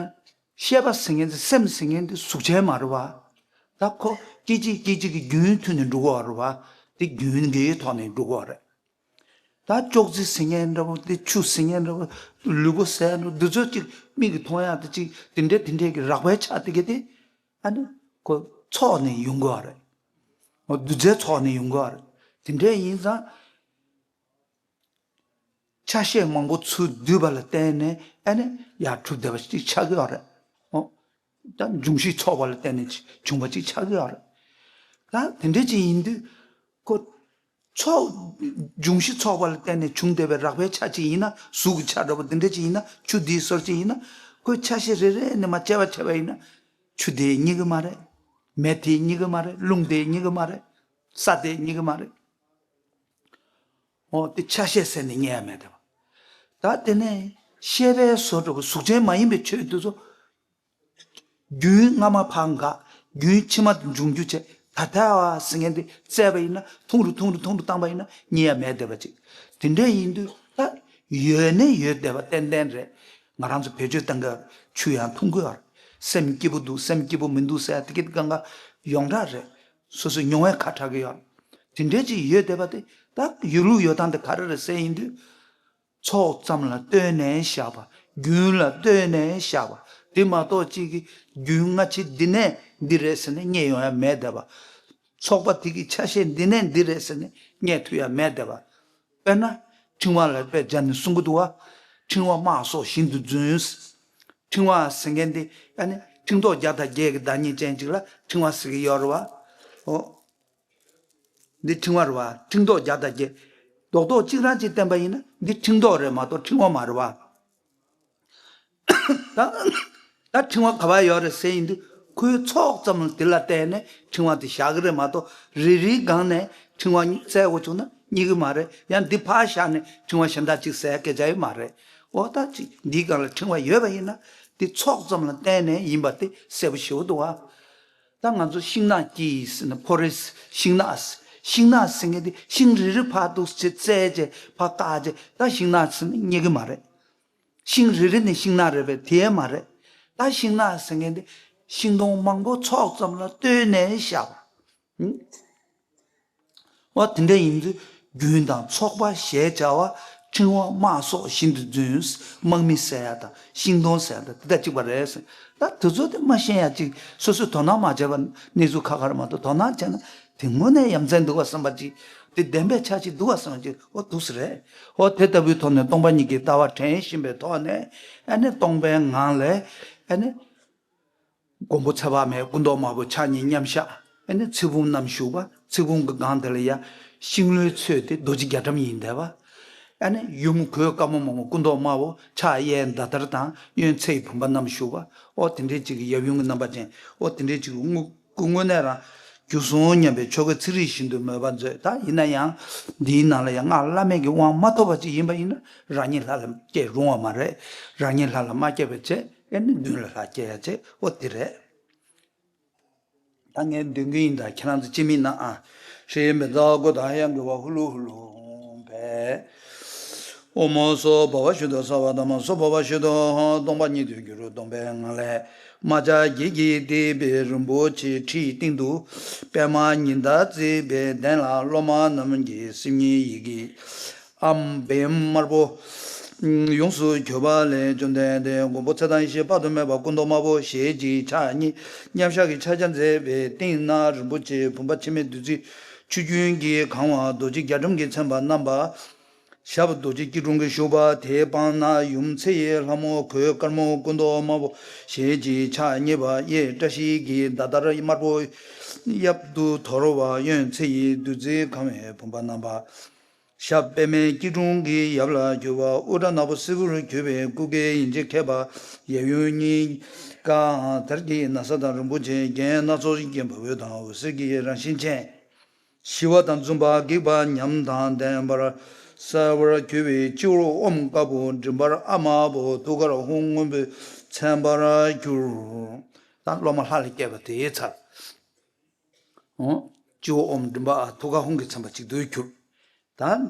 ཤེས་པ་ཟེར་མཁན་དེ་སེམས་ཟེར་མཁན་དེ་གཟུགས་ཅན་མ་རེད་བ། ད་ཁོ་སྐད་ཅིག་སྐད་ཅིག་གི་རྒྱུན་མཐུད་ནས་འགྲོ་གི་ཡོད་རེད་བ། དེ་རྒྱུན་གྱི་ཐོག་ནས་འགྲོ་གི་ཡོད་རེད། ད་ཅོག་ཙེ་ཟེར་མཁན་འདྲ་བོ་དེ་ཆུ་ཟེར་མཁན་འདྲ་བོ་ལུས་པོ་ཟེར་འདྲ་བོ་འདི་ཚོ་གཅིག་མིག་གིས་མཐོང་ཡག་དེ་གཅིག་དེ་འདྲས་དེ་འདྲས་ཀྱི་རགས་པའི་ཆ་དེ་ག་དེ། ཨ་ནི་ཁོ་ཚོགས་ནས་ཡོང་གི་ཡོད་རེད། འོ་རྡུལ་རྫས་ཚོགས་ནས་ཡོང་གི་ཡོད་རེད། དེ་འདྲས་ཡིན་ཙང་། ཆ་ཤས་མང་པོ་ཚུར་བསྡུས་པ་ལ་བརྟེན་ནས་ཨ་ནི་ཡར་གྲུབ་བསྡད་པ་ཅིག་ཆགས་ཀྱི་ཡོད་རེད། འོ། ད་འབྱུང་བཞི་ཚོགས་པ་ལ་བརྟེན་ནས་བྱུང་བ་ཅིག་ཆགས་ཀྱི་ཡོད་རེད། ད་དེ་འདྲ་ཅིག་ཡིན་དུས་ཁོ་ཚོགས་འབྱུང་བཞི་ཚོགས་པ་ལ་བརྟེན་ནས་བྱུང་བསྡད་པའི་རགས་པའི་ཆ་ཅིག་ཡིན་ན་གཟུགས་ཀྱི་ཆ་འདྲ་པོ་དེ་འདྲ་ཅིག་ཡིན་ན་ཆུ་དེའི་སོར་ཅིག་ཡིན་ན་ཁོའི་ཆ་ཤས་རེ་རེ་ནས་མར་དཔྱད་པ་བྱས་པ་ཡིན་ན་ཆུ་དེ་རྙེད་ཀྱི་མ་རེད། མེ་དེ་རྙེད་ཀྱི་མ་རེད། རླུང་དེ་རྙེད་ཀྱི་མ་རེད། ས་དེ་རྙེད་ཀྱི་མ་རེད། འོ་དེ་ཆ་ཤས་ཟེར་ནས་རྙེད་ཡ་མེད་དེ་བ། ད་དེ་ནས་ཤེས་པའི་བཟོ་འདྲ་པོ་གཟུགས་ཅན་མ་ཡིན་པའི་ཆོས་དེ་ཚོ་རྒྱུན་སྔ་མ་ཕར་འགག་རྒྱུན་ཕྱི་མ་དུ་འབྱུང་རྒྱུ་བྱས་ད་ལྟ་བ་ཟེར་མཁན་དེ་བཙལ་བ་ཡིན་ན་ཐུང་རུ་ཐུང་རུ་ཐུང་རུ་བཏང་པ་ཡིན་ན་རྙེད་ཡ་མེད་བསྡད་པ་ཅིག་དེ་འདྲ་ཡིན་དུས་ད་ཡོད་ནས་ཡོད་བསྡད་པ་ཏན་ཏན་རེད། ང་རང་ཚོ་བེད་སྤྱོད་བཏང་གི་ཆུ་ཡང་འཐུང་གི་ཡོད་རེད། སེམས་སྐྱིད་པོ་འདུག་སེམས་སྐྱིད་པོ་མི་འདུག་ཟེར་ཡ་དེ་གི་གང་ག་ཡོངས་གྲགས་རེད། སོ་སོའི་མྱོང་བས་ཁ་གྲག་གི་ཡོད་རེད། དེ་འདྲ་ཅིག་ཡོད་བསྡད་པ་དེ་ད་ཡོད་ལུགས་ཡོད་སྟངས་དེ་ག་རེ་རེད་ཟེར་ཡིན་དུས། ཚོགས་ཙམ་ལ་ལྟོས་ནས་བཞག་པ། རྒྱུན་ལ་ལྟོས་ནས་བཞག་པ། དེ་མ་གཏོགས་གཅིག་གིས་རྒྱུན་སྔ་ཕྱི་འདི་ནས་འདི་རེད་ཟེར་ནས་རྙེད་ཡོང་ཡ་མེད་བསྡད་པ། ཚོགས་པ་དེ་གི་ཆ་ཤས་འདི་ནས་འདི་རེད་ཟེར་ནས་རྙེད་ཐུབ་ཡ་མེད་བསྡད་པ། དཔེར་ན་ཕྲེང་བ་ལ་དཔེ་སྦྱར་ནས་གསུང་གི་འདུག་བ། ཕྲེང་བ་དམར་སོགས་བཞིན་དུ་འཛིན། ཕྲེང་བ་ཟེར་མཁན་དེ་ཨ་ནི་ཕྲེང་རྡོག་བརྒྱ་དང་བརྒྱད་ཀྱི་བདག་ཉིད་ཅན་ཅིག་ལ་ཕྲེང་བ་ཟེར་གྱི་ཡོད་རེད་བ། འོ། འདི་ཕྲེང་བ་རེད་བ། ཕྲེང་རྡོག་བརྒྱ་དང་བརྒྱད། རྡོག་རྡོག་གཅིག་རང་གཅིག་བསྟན་པ་ཡིན་ན་འདི་ཕྲེང་རྡོག་རེད་མ་གཏོགས་ཕྲེང་བ་མ་རེད་བ། ད་ད་ཕྲེང་བ་ག་པར་ཡོད་རེད་ཟེར་ཡིན་དུས་ཁོའི་ཚོགས་ཙམ་ལ་དེ་ལ་བརྟེན་ནས་ཕྲེང་བ་དེ་བཞག་གི་རེད་མ་གཏོགས་རེ་རེའི་སྒང་ནས་ཕྲེང་བ་བཙལ་དགོས་བྱུང་ན་རྙེད་གི་མ་རེད། ཡང་འདི་ཕར་བཞག་ནས་ཕྲེང་བ་གཞན་དག་ཅིག་ཟེར་སྐད་ཆ་ཡོད་མ་རེད། འོ་ད་ཅིག་འདིའི་སྒང་ལ་ཕྲེང་བ་ཡོད་པ་ཡིན་ན་འདི་ཚོགས་ཙམ་ལ་བརྟེན་ནས་ཡིན་པ་དེ་གསལ་པོ་ཞེ་པོ་འདུག་བ། ད་ང་ཚོ་ཤིང་ནགས་ཀྱི་ཟེར་ན་ཕོ་རེ་སི་ཤིང་ནགས། ཤིང་ནགས་ཟེར་མཁན་དེ་ཤིང་རེ་རེ་ཕར་འདུག་སེ་བཙལ་བྱས་ཕར་བཀག་བྱས་ད་ཤིང་ནགས་ཟེར་ན་རྙེད་གི་མ་རེད། ཤིང་རེ་རེ་ནས་ཤིང་ནགས་རེད་པས་དེ་མ་རེད། ད་ཤིང་ནགས་ཟེར་མཁན་དེ་ཤིང་སྡོང་མང་པོ་ཚོགས་ཙམ་ལ་ལྟོས་ནས་བཞག་པ། འོ་དེ་འདྲ་ཡིན་དུས་རྒྱུན་དང་ཚོགས་པ་ཞེས་བྱ་བ་ཕྲེང་བ་དམག་སོགས་བཞིན་དུ་འཛིན། དམག་མི་ཟེར་ཡ་དང་ཤིང་སྡོང་ཟེར་ཡ་དང་དེ་དང་གཅིག་པ་རེད་ཟེར། ད་དེ་ཚོ་དེ་མ་ཤེས་ཡ་གཅིག་སོ་སོས་དོ་སྣང་མ་བྱས་པ་གནས་ཚུལ་ཁག་ཁག་རེད་མ་གཏོགས་དོ་སྣང་བྱས་ན་དེ་དངོས་གནས་ཡ་མཚན་འདུག་བ་བསམ་པ་གཅིག་དེ་བདེན་པའི་ཆ་གཅིག་འདུག་བ་བསམ་པ་གཅིག་འོ་འདུག་སེ་རེད། འོ་དེ་ལྟ་བུའི་ཐོག་ནས་སྟོང་པ་ཉིད་ཀྱི་ལྟ་བ་དྲན་བཞིན་པའི་ཐོག་ནས་ཨ་ནི་སྟོང་པའི་ངང་ལས་ཨ་ནི། མགོན་པོ་ཚེ་དཔག་མེད་སྐུ་མདོག་དམར་པོ་ཕྱག་གཉིས་མཉམ་བཞག་ཨ་ནི་ཚེ་བུམ་བསྣམས་བཞུགས་པ། ཚེ་བུམ་གྱི་སྒང་དེ་ལ་ཡ་ཤིང་ལོའི་ཚོས་དེ་རྡོ་རྗེ་རྒྱ་གྲམ་ཡིན་བསྡད་པ། ཨ་ནི་ཡུམ་གོས་དཀར་མོ་མང་པོ་སྐུ་མདོག་དམར་པོ་ཕྱག་གཡས་མདའ་དར་དང་གཡོན་ཚེ་ཡི་བུམ་པ་བསྣམས་བཞུགས་པ། ཨོ་དེ་འདྲའི་ཅིག་གི་ཡབ་ཡུམ་གྱི་རྣམ་པ་ཅན་ཨོ་དེ་འདྲའི་ཅིག་གི་སྐུ་སྐུ་དངོས་གནས་རང་རྒྱུ་གསུང་སྙམ་པའི་ཆོ་གའི་ཚིག་རིས་བཞིན་དུ་མོས་པ་མཛོད། ད་ཡིན་ན་ཡང་འདིའི་ནང་ལ་ཡང་སྔགས་བླ་མེད་ཀྱི་དབང་མ་ཐོབ་པ་ཅིག་ཡིན་པ་ཡིན་ན་རང་ཉིད་ལྷ་ལ་སྐྱེ་རུང་བ་མ་རེད། རང་ཉིད་ལྷ་ལ་མ་སྐྱེ་བའི་ཆེད། ཨེ་ནི་མདུན་ལ་ལྷ་སྐྱེ་ཡ་ཆེད་འོ་དེ་རེད། ད་ངས་འདོན་གི་ཡིན། ད་ཁྱེད་རང་ཚོ་ཅི་མིན་ན་ཨ། ཧྲི་མི་ཛ་གོ་ད་ཡང་གི་བ་ཧུ་ལུ་ཧུ་ལུ་བས། ཨོ་མོ་སོ་བྷ་བ་ཤུ་དོ་སརྦ་དྷརྨ་སོ་བྷ་བ་ཤུ་དོ། སྟོང་པ་ཉིད་དུ་གྱུར་སྟོང་པའི་ངང་ལས། རྨ་བྱ་བརྒྱད་ཀྱིས་བཏེགས་པའི་རིན་པོ་ཆེའི་ཁྲིའི་སྟེང་དུ། པདྨ་ཉི་ཟླ་བརྩེགས་པའི་གདན་ལ་སློབ་མ་རྣམས་ཀྱིས་སིལ་སྙན་ཡི་གེ་ཨམ་བན་དམར་པོ་ཡོངས་སུ་གྱུར་པ་ལས། བཅོམ་ལྡན་འདས་མགོན་པོ་ཚེ་དང་བཞི་དཔག་ཏུ་མེད་པ་སྐུ་མདོག་དམར་པོ་ཞལ་གཅིག་ཕྱག་གཉིས་མཉམ་བཞག་གི་ཕྱག་རྒྱ་མཛད་པའི་སྟེང་ན་རིན་པོ་ཆེའི་བུམ་པ་འཆི་མེད་བདུད་རྩིའི་ཆུ་རྒྱུན་གྱིས་གང་བ་རྡོ་རྗེ་རྒྱ་གྲམ་གྱིས་མཚན་པ་བསྣམས་པ། ཞབས་རྡོ་རྗེ་སྐྱིལ་ཀྲུང་གིས་བཞུགས་པ་དེའི་པང་ན་ཡུམ་ཚེ་ཡི་ལྷ་མོ་གོས་དཀར་མོ་སྐུ་མདོག་དམར་པོ་ཞལ་གཅིག་ཕྱག་གཉིས་པ་གཡས་བཀྲ་ཤིས་ཀྱི་མདའ་དར་དམར་པོ་གཡབ་ཏུ་དོར་བ། གཡོན་ཚེ་ཡི་བདུད་རྩིས་གང་བའི་བུམ་པ་བསྣམས་པ། ཞབས་པདྨའི་སྐྱིལ་ཀྲུང་གི་ཡབ་ལ་གྱུར་པ། དབུ་སྐྲ་ནག་པོ་སེར་པོར་གྱུར་པའི་སྐུ་སྐེ་ཡིན་གཅིག་མཁས་པ། ཡབ་ཡུམ་གཉིས་ཀའང་དར་གྱི་ན་བཟའ་དང་རིན་པོ་ཆེའི་རྒྱན་སྣ་ཚོགས་ཀྱིས་བརྒྱན་པ། འོད་དང་འོད་ཟེར་གྱི་རང་བཞིན་ཅན། ཞི་བ་དང་འཛུམ་པ་སྒེག་པ་ཉམས་དང་ལྡན་པར་གསལ་བར་གྱུར་པའི་སྤྱི་བོར་ཨོཾ་དཀར་པོ་མགྲིན་པར་ཨ་དམར་པོ་ཐུགས་ཀར་ཧཱུྃ་སྔོན་པོས་མཚན་པར་གྱུར། ད་སློབ་མ་ལྷ་ལ་བསྐྱེད་པ་དེའི་ཚར། ཨོ། སྤྱི་བོར་ཨོཾ་མགྲིན་པ་ཨ་ཐུགས་ཀར་ཧཱུྃ་གི་མཚན་པ་གཅིག་ཏུ་གྱུར། ད་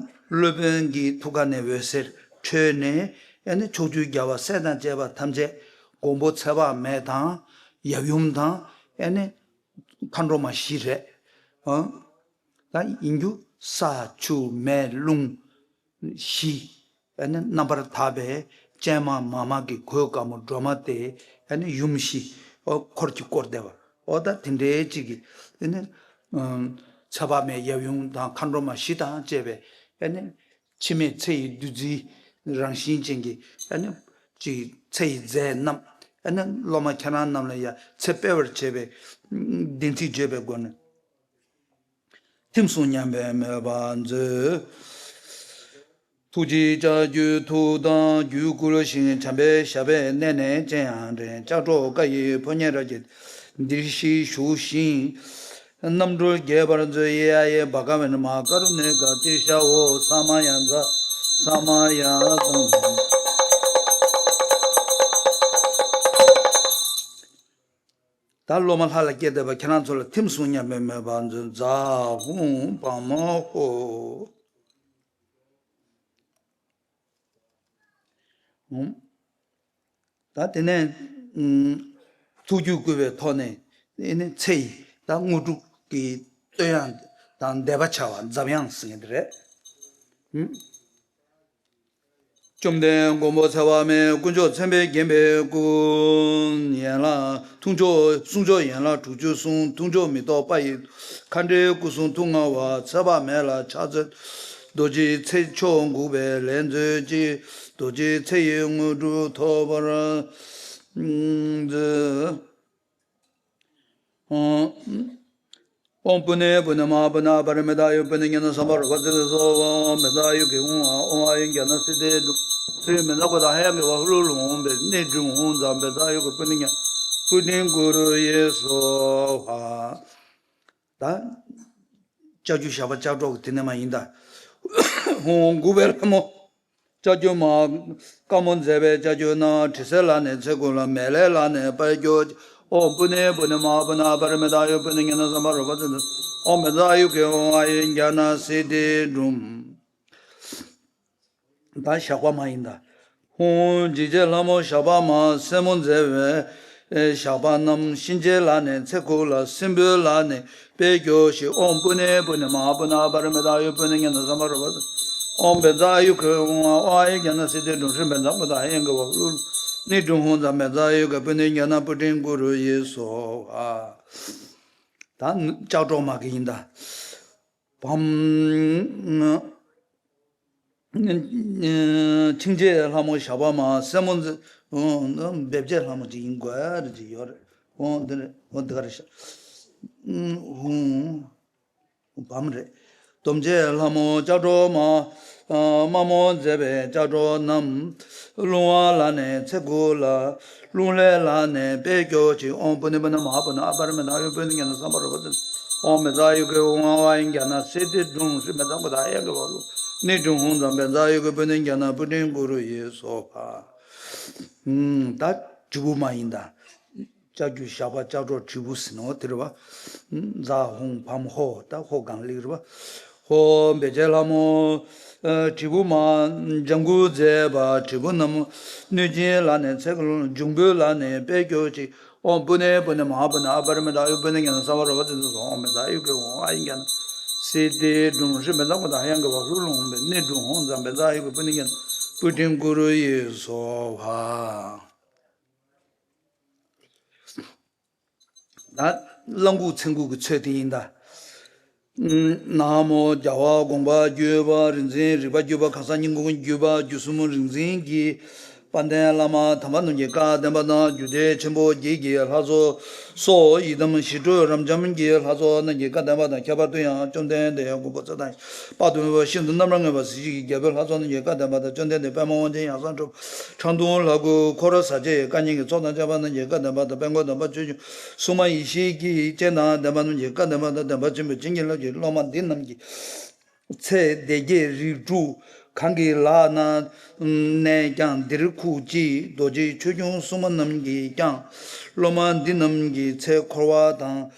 སློབ་དཔོན་གྱི་ཐུགས་ཀ་ནས་འོད་ཟེར་འཕྲོས་ནས་ཨ་ནི་ཕྱོགས་བཅུའི་རྒྱལ་བ་སྲས་དང་བཅས་པ་ཐམས་ཅད་མགོན་པོ་ཚེ་དཔག་མེད་དང་ཡབ་ཡུམ་དང་ཨ་ནི་མཁའ་འགྲོ་མ་བཞི་རེད། ཨོ། ད་ཡིན་རྒྱུ་ས་ཆུ་མེ་རླུང་བཞི། ཨ་ནི་རྣམ་པར་དག་པའི་སྤྱན་མ་མ་མ་གི་གོས་དཀར་མོ་སྒྲོལ་མ་སྟེ། ཨ་ནི་ཡུམ་བཞི། ཨོ། འཁོར་གྱིས་བསྐོར་བསྡད་པ། ཨོ། ད་དེ་འདྲའི་གཅིག་གིས་ཨ་ནི་ཚེ་དཔག་མེད་ཡབ་ཡུམ་དང་མཁའ་འགྲོ་མ་བཞི་དང་བཅས་པའི་ཨ་ནི་འཆི་མེད་ཚེ་ཡི་བདུད་རྩིའི་རང་བཞིན་ཅན་གྱི་ཨ་ནི་གཅིག་ཚེ་ཡི་རྫས་རྣམས། ཨ་ནི་སློབ་མ་ཁྱེད་རང་རྣམས་ལ་ཡང་ཚེ་སྤེལ་བར་བྱེད་པའི་བདེན་ཚིག་བརྗོད་པའི་སྒོ་ནས། ཐིམ་སོང་སྙམ་པའི་མོས་པ་མཛོད། ཐུགས་རྗེའི་ལྕགས་ཀྱུས་ཐུགས་དམ་རྒྱུད་བསྐུལ་ཞིང་། བྱམས་པའི་ཞབས་པད་སྣེ་ནས་སྤྱན་ཡང་འདྲེན། ལྕགས་སྒྲོག་བཀའ་ཡི་ཕོ་ཉ་རབ་ཀྱིས་ལྡིར་ཞིང་ཞུ་ཞིང་། རྣམ་འགྲོལ་རྒྱས་པར་མཛོད། ཡེ་ཡ་ཡེ་བ་ག་མེ་ན་མ་ཀ་རུ་ཎེ་ཀ་ཏི་ཤ་འོ་ས་མ་ཡ་ཛ་ས་མ་ཡ་དང་། ད་སློབ་མ་ལྷ་ལ་བསྐྱེད་བསྡད་པ་ཁྱེད་རང་ཚོ་ལ་ཐིམ་སོང་སྙམ་པའི་མོས་པ་མཛོད། ཛཿཧཱུྃ་བཾ་ཧོ། ཧཱུྃ། ད་དེ་ནས་ཨུམ། ཐུགས་རྒྱུད་བསྐུལ་བའི་ཐོག་ནས་ཨེ་ནི་ཚེ་ཡི་ད་དངོས་གྲུབ་ཀྱི་བསྟོད་དབྱངས་དང་བཟླས་པ་བྱ་བ་འཛབ་དབྱངས་ཟེར་མཁན་དེ་རེད། ཧུམ། བཅོམ་ལྡན་མགོན་པོ་ཚེ་དཔག་མེད་དཀོན་མཆོག་མཚན་དཔེས་བརྒྱན་པའི་སྐུ། ཡན་ལག་ཐུགས་མཆོག་གསུང་མཆོག་ཡན་ལག་དྲུག་ཅུ་གསུམ། ཐུགས་མཆོག་མེ་ཏོག་པ་ཡི་མཁའ་འགྲོའི་སྐུ་གསུང་ཐུགས་མངའ་བ་ཚེ་དཔག་མེད་ལ་ཕྱག་འཚལ། རྡོ་རྗེའི་ཚེ་མཆོག་འགུགས་པའི་ལས་མཛོད་ཅིག། རྡོ་རྗེའི་ཚེ་ཡི་དངོས་གྲུབ་ཐོབ་པར་མཛོད། ཨོཾ་པུ་ཎེ་པུ་ཎེ་མ་ཧཱ་པུ་ཎེ་ཨ་པ་རི་མི་ཏ་ཡུ་པུ་ཎེ་ཉ་ན་སམ་བྷ་རོ་པ་ཙི་ཏི་སྭཱ་ཧཱ། ཨོཾ་བཛྲ་ཡུ་གེ་ཧཱུྃ་ཨཱཿ་ཨོཾ་ཨཱ་ཡུ་ཛྙཱ་ན་སིདྡྷི་ཌཱུྃ་ཧྲཱིཿ་མི་ཛ་ཀུ་ཏ་ཧ་ཡ་གེ་ཝ་ཧུ་ལུ་ལུ་ཧཱུྃ་བཛྲ་ནི་ཀྲུ་ཧཱུྃ་ཛཾ་བཛྲ་ཡུ་གེ་པུ་ཎེ་ཉ་པུ་ཊིཾ་ཀུ་རུ་ཡེ་སྭཱ་ཧཱ། ད་ལྕགས་ཀྱུ་ཞགས་པ་ལྕགས་སྒྲོག་གི་དེ་ནས་མ་ཡིན་ད། ཧཱུྃ་འགུགས་པའི་ལྷ་མོ། ལྕགས་ཀྱུ་མ། དཀར་མོ་མཛེས་པའི་ལྕགས་ཀྱུ་ནང་དྲི་ཟའི་ལ་ནས་ཚེ་འགུགས་ལ། མེ་ལྷའི་ལ་ནས་དཔལ་སྐྱོར། ཨོཾ་པུ་ཎེ་པུ་ཎེ་མ་ཧཱ་པུ་ཎེ་ཨ་པ་རི་མི་ཏ་ཡུ་པུ་ཎེ་ཉ་ན་སམ་བྷ་རོ་པ་ཙི་ཏི་ཨོཾ་བཛྲ་ཡུ་གེ་ཧཱུྃ་ཨཱཿ་ཡུ་ཛྙཱ་ན་སིདྡྷི་ཌཱུྃ། ད་ཞགས་པ་མ་ཡིན་ད། ཧཱུྃ་འཇིགས་བྱེད་ལྷ་མོ་ཞགས་པ་མ། སེན་མོ་མཛེས་པའི་ཞགས་པ་བསྣམས། གཤིན་རྗེའི་ལ་ནས་ཚེ་འགུགས་ལ། སྲིན་པོའི་ལ་ནས་དཔལ་སྐྱོར་ཞིང་། ཨོཾ་པུ་ཎེ་པུ་ཎེ་མ་ཧཱ་པུ་ཎེ་ཨ་པ་རི་མི་ཏ་ཡུ་པུ་ཎེ་ཉ་ན་སམ་བྷ་རོ་པ་ཙི་ཏི་ཨོཾ་བཛྲ་ཡུ་གེ་ཧཱུྃ་ཨཱཿ་ཨོཾ་ཨཱཿ་ཡུ་ཛྙཱ་ན་སིདྡྷི་ཌཱུྃ་ཧྲཱིཿ་མི་ཛ་ཀུ་ཏ་ཧ་ཡ་གེ་ཝ་ཧུ་ལུ་ལུ་ནི་ཀྲུ་ཧཱུྃ་ཛཾ་བཛྲ་ཡུ་གེ་པུ་ཎེ་ཛྙཱ་ན་པུ་ཊིཾ་ཀུ་རུ་ཡེ་སྭཱ་ཧཱ། ད་ལྕགས་སྒྲོག་མ་གི་ཡིན་ད། བམ། འཆིང་བྱེད་ལྷ་མོ་ཞགས་པ་མ། སེན་མོ་མཛེས། འབེབས་བྱེད་ལྷ་མོ་ཅིག་ཡིན་དགོས་རེད་ཅིག་ཡོད་རེད། འོ་འདི་རེད། འོ་འདི་ག་རེད་ཤག་ཧཱུྃ། བམ་རེད། སྡོམ་བྱེད་ལྷ་མོ་ལྕགས་སྒྲོག་མ། དམར་མོ་མཛེས་པའི་ལྕགས་སྒྲོག་བསྣམས། རླུང་དབང་ལ་ནས་ཚེ་འགུགས་ལ། རླུང་ལྷའི་ལ་ནས་དཔལ་སྐྱོར་ཅིག། ཨོཾ་པུ་ཎེ་པུ་ཎེ་མ་ཧཱ་པུ་ཎེ་ཨ་པ་རི་མི་ཏ་ཡུ་པུ་ཎེ་ཛྙཱ་ན་སམ་བྷ་རོ་པ་ཙི་ཏི་ཨོཾ་བཛྲ་ཡུ་གེ་ཧཱུྃ་ཨཱཿ་ཨོཾ་ཨཱཿ་ཡུ་ཛྙཱ་ན་སིདྡྷི་ཌཱུྃ་ཧྲཱིཿ་མི་ཛ་ཀུ་ཏ་ཧ་ཡ་གེ་ཝ་ཧུ་ལུ་ནི་ཀྲུ་ཧཱུྃ་ཛཾ་བཛྲ་ཡུ་གེ་པུ་ཎེ་ཛྙཱ་ན་པུ་ཊིཾ་ཀུ་རུ་ཡེ་སྭཱ་ཧཱ། ད་དྲིལ་བུ་མ་ཡིན་ད། ལྕགས་ཀྱུ་ཞགས་པ་ལྕགས་སྒྲོག་དྲིལ་བུ་ཟེར་ནོ་དེ་རེད་བ། ཛཿཧཱུྃ་བམ་ཧོ། ད་ཧོ་གང་ལེགས་རེད་བ། ཧོ་འབེབས་བྱེད་ལྷ་མོ། དྲིལ་བུ་མ། ལྗང་གུ་མཛེས་པ་དྲིལ་བུ་བསྣམས། གནོད་སྦྱིན་ལ་ནས་ཚེ་འགུགས། འབྱུང་པོའི་ལ་ནས་དཔལ་སྐྱོར་ཅིག། ཨོཾ་པུ་ཎེ་པུ་ཎེ་མ་ཧཱ་པུ་ཎེ་ཨ་པ་རི་མི་ཏ་ཡུ་པུ་ཎེ་ཛྙཱ་ན་སམ་བྷ་རོ་པ་ཙི་ཏི་སྭཱ་ཧཱ། ཨོཾ་བཛྲ་ཡུ་གེ་ཧཱུྃ་ཨཱཿ་ཡུ་ཛྙཱ་ན་སིདྡྷི་ཌཱུྃ་ཧྲཱིཿ་མི་ཛ་ཀུ་ཏ་ཧ་ཡ་གེ་ཝ་ཧུ་ལུ་ཧཱུྃ་བཛྲ་ནི་ཀྲུ་ཧཱུྃ་ཛཾ་བཛྲ་ཡུ་གེ་པུ་ཎེ་ཛྙཱ་ན་པུ་ཊིཾ་ཀུ་རུ་ཡེ་སྭཱ་ཧཱ། ད་བླ་འགུགས་ཚེ་འགུགས་ཀྱི་ཚུལ་དེ་ཡིན་ད། ན་མོ། རྒྱལ་བ་དགོངས་པ་བརྒྱུད་པ་རིག་འཛིན་རིག་པ་བརྒྱུད་པ་གང་ཟག་སྙིང་ཁུང་བརྒྱུད་པ་བརྒྱུད་གསུམ་རིག་འཛིན་གྱི་དཔལ་ལྡན་བླ་མ་དམ་པ་རྣམས་ཀྱི་བཀའ་བདེན་པ་དང་རྒྱུད་སྡེ་ཆེན་པོ་བརྒྱད་ཀྱི་ལྷ་ཚོགས་སོགས་ཡི་དམ་ཞི་ཁྲོ་རབ་འབྱམས་ཀྱི་ལྷ་ཚོགས་རྣམས་ཀྱི་བཀའ་བདེན་པ་དང་ཁྱད་པར་དུ་ཡང་བཅོམ་ལྡན་འདས་མགོན་པོ་ཚེ་དང་དཔག་ཏུ་མེད་པ་ཤིན་ཏུ་རྣམ་པར་ངེས་པ་གཟི་བརྗིད་ཀྱི་རྒྱལ་པོའི་ལྷ་ཚོགས་རྣམས་ཀྱི་བཀའ་བདེན་པ་དང་བཅོམ་ལྡན་འདས་པདྨ་དབང་ཆེན་ཡང་གསང་གྲུབ་ཁྲག་འཐུང་ལྷ་སྐུ་འཁོར་ས་སྐྱའི་བཀའ་རྙིང་གི་ཚོགས་དང་བཅས་པ་རྣམས་ཀྱི་བཀའ་བདེན་པ་དང་དཔལ་མགོན་དམ་པ་ཆོས་སྐྱོང་སྲུང་མ་ཡེ་ཤེས་ཀྱི་སྤྱན་དང་ལྡན་པ་རྣམས་ཀྱི་བཀའ་བདེན་པ་དང་བདེན་པ་ཆེན་པོའི་བྱིན་གྱིས་བརླབས་ཀྱི་སློབ་མ་འདི་རྣམས་ཀྱི་ཚེ་སྡེ་བརྒྱད་རིགས་དྲུག་གང་གི་ལག་ན་ནས་ཀྱང་འདིར་ཁུག་ཅིག་རྡོ་རྗེ་ཆོས་སྐྱོང་སྲུང་མ་རྣམས་ཀྱིས་ཀྱང་སློབ་མ་འདི་རྣམས་ཀྱི་ཚེ་འཁོར་བ་དང་།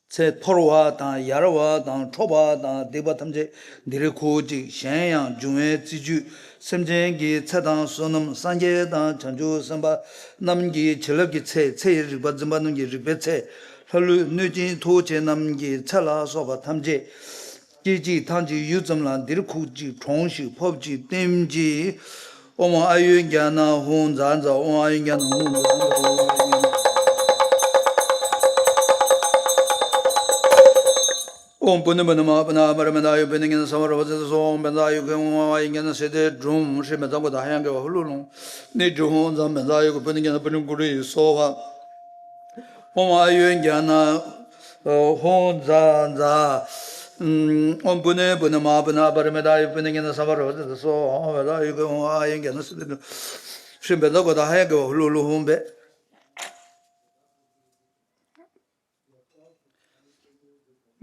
ཚེ་འཁོར་བ་དང་ཡལ་བ་དང་འཕྲོག་པ་དང་སྡིག་པ་ཐམས་ཅད་འདིར་ཁུག་ཅིག་གཞན་ཡང་འབྱུང་བའི་རྩི་བཅུད་སེམས་ཅན་གྱི་ཚེ་དང་བསོད་ནམས་སངས་རྒྱས་དང་བྱང་ཆུབ་སེམས་དཔའ་རྣམས་ཀྱི་བྱིན་རླབས་ཀྱི་ཚེ། ཚེ་ཡི་རིག་པ་འཛིན་པ་རྣམས་ཀྱི་རིག་པའི་ཚེ། ལྷ་ཀླུ་གནོད་སྦྱིན་ཐུགས་རྗེ་རྣམས་ཀྱི་ཚེ་ལ་སོགས་པ་ཐམས་ཅད། སྐད་ཅིག་ཐང་ཅིག་ཡུད་ཙམ་ལ་འདིར་ཁུག་ཅིག་གྲོངས་ཤིག་ཕོབ་ཅིག་ལྟེམ་ཅིག་ཨོཾ་ཨ་ཡུ་ཛྙཱ་ན་ཧཱུྃ་ཛཿ་ཛཿ་ཨོཾ་ཨ་ཡུ་ཛྙཱ་ན་ཧཱུྃ་ཛཿ་ཛཿ་ཨོཾ་པུ་ཎི་པུ་ཎི་མ་པུ་ཎ་ཨ་པ་རི་མི་ཏ་ཨ་ཡུ་པུ་ཎི་ཉི་ན་སཾ་བ་ར་བ་ཙི་ཏ་སྭཱ་ཧཱ། ཨོཾ་བཛྲ་ཨ་ཡུ་གྷི་ཧཱུྃ་ཨཱཿ་ཨཱི་ཉ་ན་སིདྡྷི་དྲུང་ཧྲཱིཿ་མི་ཛཿ་གུ་ཏ་ཧ་ཡ་གྷི་ཝ་ཧུ་ལུ་ལུང་ནི་དྲུང་ཧཱུྃ་ཛཾ་བཛྲ་ཨ་ཡུ་གྷི་པུ་ཎི་ཉི་ན་པུ་ཎི་གུ་རུ་ཡེ་སྭཱ་ཧཱ། ཨོཾ་ཨ་ཡུ་ཛྙཱ་ན་ཧཱུྃ་ཛཿ་ཛཿ་ཨོཾ་པུ་ཎི་པུ་ཎི་མ་པུ་ཎ་ཨ་པ་རི་མི་ཏ་ཨ་ཡུ་པུ་ཎི་ཉི་ན་སཾ་བ་ར་བ་ཙི་ཏ་སྭཱ་ཧཱ། ཨོཾ་བཛྲ་ཨ་ཡུ་གྷི་ཧཱུྃ་ཨཱཿ་ཨཱི་ཉ་ན་སིདྡྷི་དྲུང་ཧྲཱིཿ་མི་ཛཿ་གུ་ཏ་ཧ་ཡ་གྷི་ཝ་ཧུ་ལུ་ལུ་ཧཱུྃ་བྷེ།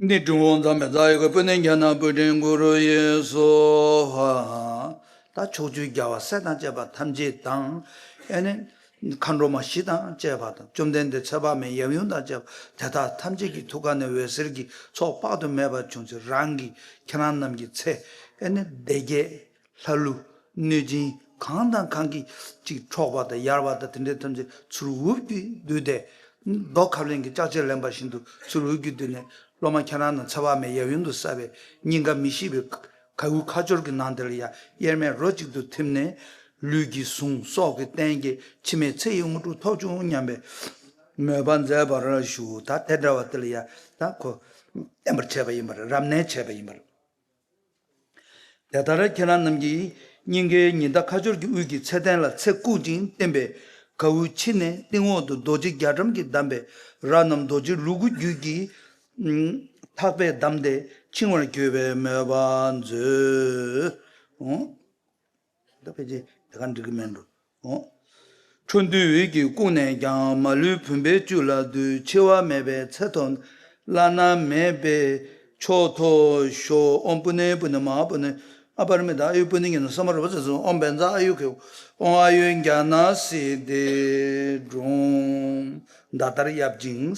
ནི་དྲུང་ཧཱུྃ་ཛཾ་བཛྲ་ཨ་ཡུ་གྷི་པུ་ཎི་ཉི་ན་པུ་ཊིཿ་གུ་རུ་ཡེ་སྭཱ་ཧཱ། ད་ཕྱོགས་བཅུའི་རྒྱལ་བ་སྲས་དང་བཅས་པ་ཐམས་ཅད་དང་། ཨེ་ནི་མཁའ་འགྲོ་མ་བཞི་དང་བཅས་པ་དང་། བཅོམ་ལྡན་འདས་ཚེ་དཔག་མེད་ཡབ་ཡུམ་དང་བཅས་པ་དེ་དག་ཐམས་ཅད་ཀྱི་ཐུགས་ཀ་ནས་འོད་ཟེར་གྱི་ཚོགས་དཔག་ཏུ་མེད་པ་བྱུང་ཚེ། རང་གི་ཁྱེད་རང་རྣམས་ཀྱི་ཚེ་ཨེ་ནི་སྡེ་བརྒྱད། ལྷ་ཀླུ། གནོད་སྦྱིན་གང་དང་གང་གིས་ཅིག་འཕྲོག་པ་དང་ཡལ་བ་དང་དེ་འདྲའི་ཐམས་ཅད་ཚུར་འུབ་ཀྱིས་བསྡུས་ཏེ། རྡོ་ཁ་ལེན་གྱི་ལྕགས་ཆས་ལེན་པ་བཞིན་དུ་ཚུར་འུབ་ཀྱིས་བསྡུས་ནས། སློབ་མ་ཁྱེད་རང་རྣམས་ཚེ་དཔག་མེད་ཡབ་ཡུམ་དུ་བསགས་པའི་སྙིང་ག་མི་ཤིགས་པའི་ག་ཡུ་ཁ་སྦྱོར་གྱི་ནང་དེ་ལ་ཡང་དབྱེར་མེད་རོ་གཅིག་ཏུ་ཐིམ་ནས། ལུས་ཀྱི་ཟུངས་སོགས་ཀྱི་རྟེན་གྱི་འཆི་མེད་ཚེ་ཡི་དངོས་གྲུབ་ཐོབ་བྱུང་སྙམ་པའི་མོས་པ་མཛད་པར་ཞུ། ད་དེ་འདྲ་བ་དེ་ལ་ཡང་ད་ཁོ་བརྟན་པར་བྱས་པ་ཡིན་པར། རབ་གནས་བྱས་པ་ཡིན་པར། དེ་ལྟར་ཁྱེད་རང་རྣམས་ཀྱི་སྙིང་གའི་ཉི་ཟླ་ཁ་སྦྱོར་གྱི་དབུས་ཀྱི་ཚེ་རྟེན་ལ་ཚེ་བཀུག་ཅིང་བརྟེན་པའི་གའུ་ཕྱི་ནས་སྟེང་འོག་ཏུ་རྡོ་རྗེ་རྒྱ་གྲམ་གྱིས་བསྡམས་པའི་རྭ་རྣམས་རྡོ་རྗེ་ལུ་གུ་རྒྱུད་ཀྱི་ཐག་པས་བསྡམས་ཏེ་འཆིང་བར་གྱུར་པའི་མོས་པ་མཛོད། ད་ཕལ་ཆེར་དེ་ག་འགྲིག་གི་མེད་འགྲོ། འོ། འཕྲོ་འདུའི་འོད་ཀྱིས་བཀུག་ནས་ཀྱང་། མ་ལུས་བུམ་པའི་བཅུད་ལ་འདུས། འཆི་བ་མེད་པའི་ཚེ་ཐོབ་ནས། བླ་ན་མེད་པའི་མཆོག་ཐོབ་ཤོག་ཨོཾ་པུ་ཎི་པུ་ཎི་མ་ཧཱ་པུ་ཎི་ཨ་པ་རི་མི་ཏ་ཨ་ཡུ་པུ་ཎི་ཉི་ན་སཾ་བ་ར་བ་ཙི་ཏ་སྭཱ་ཧཱ། ཨོཾ་བཛྲ་ཨ་ཡུ་གྷི་ཧཱུྃ་ཨཱཿ་ཨཱི་ཉ་ན་སིདྡྷི་དྲུང་། ད་ལྟར་ཡབ་སྦྱིན།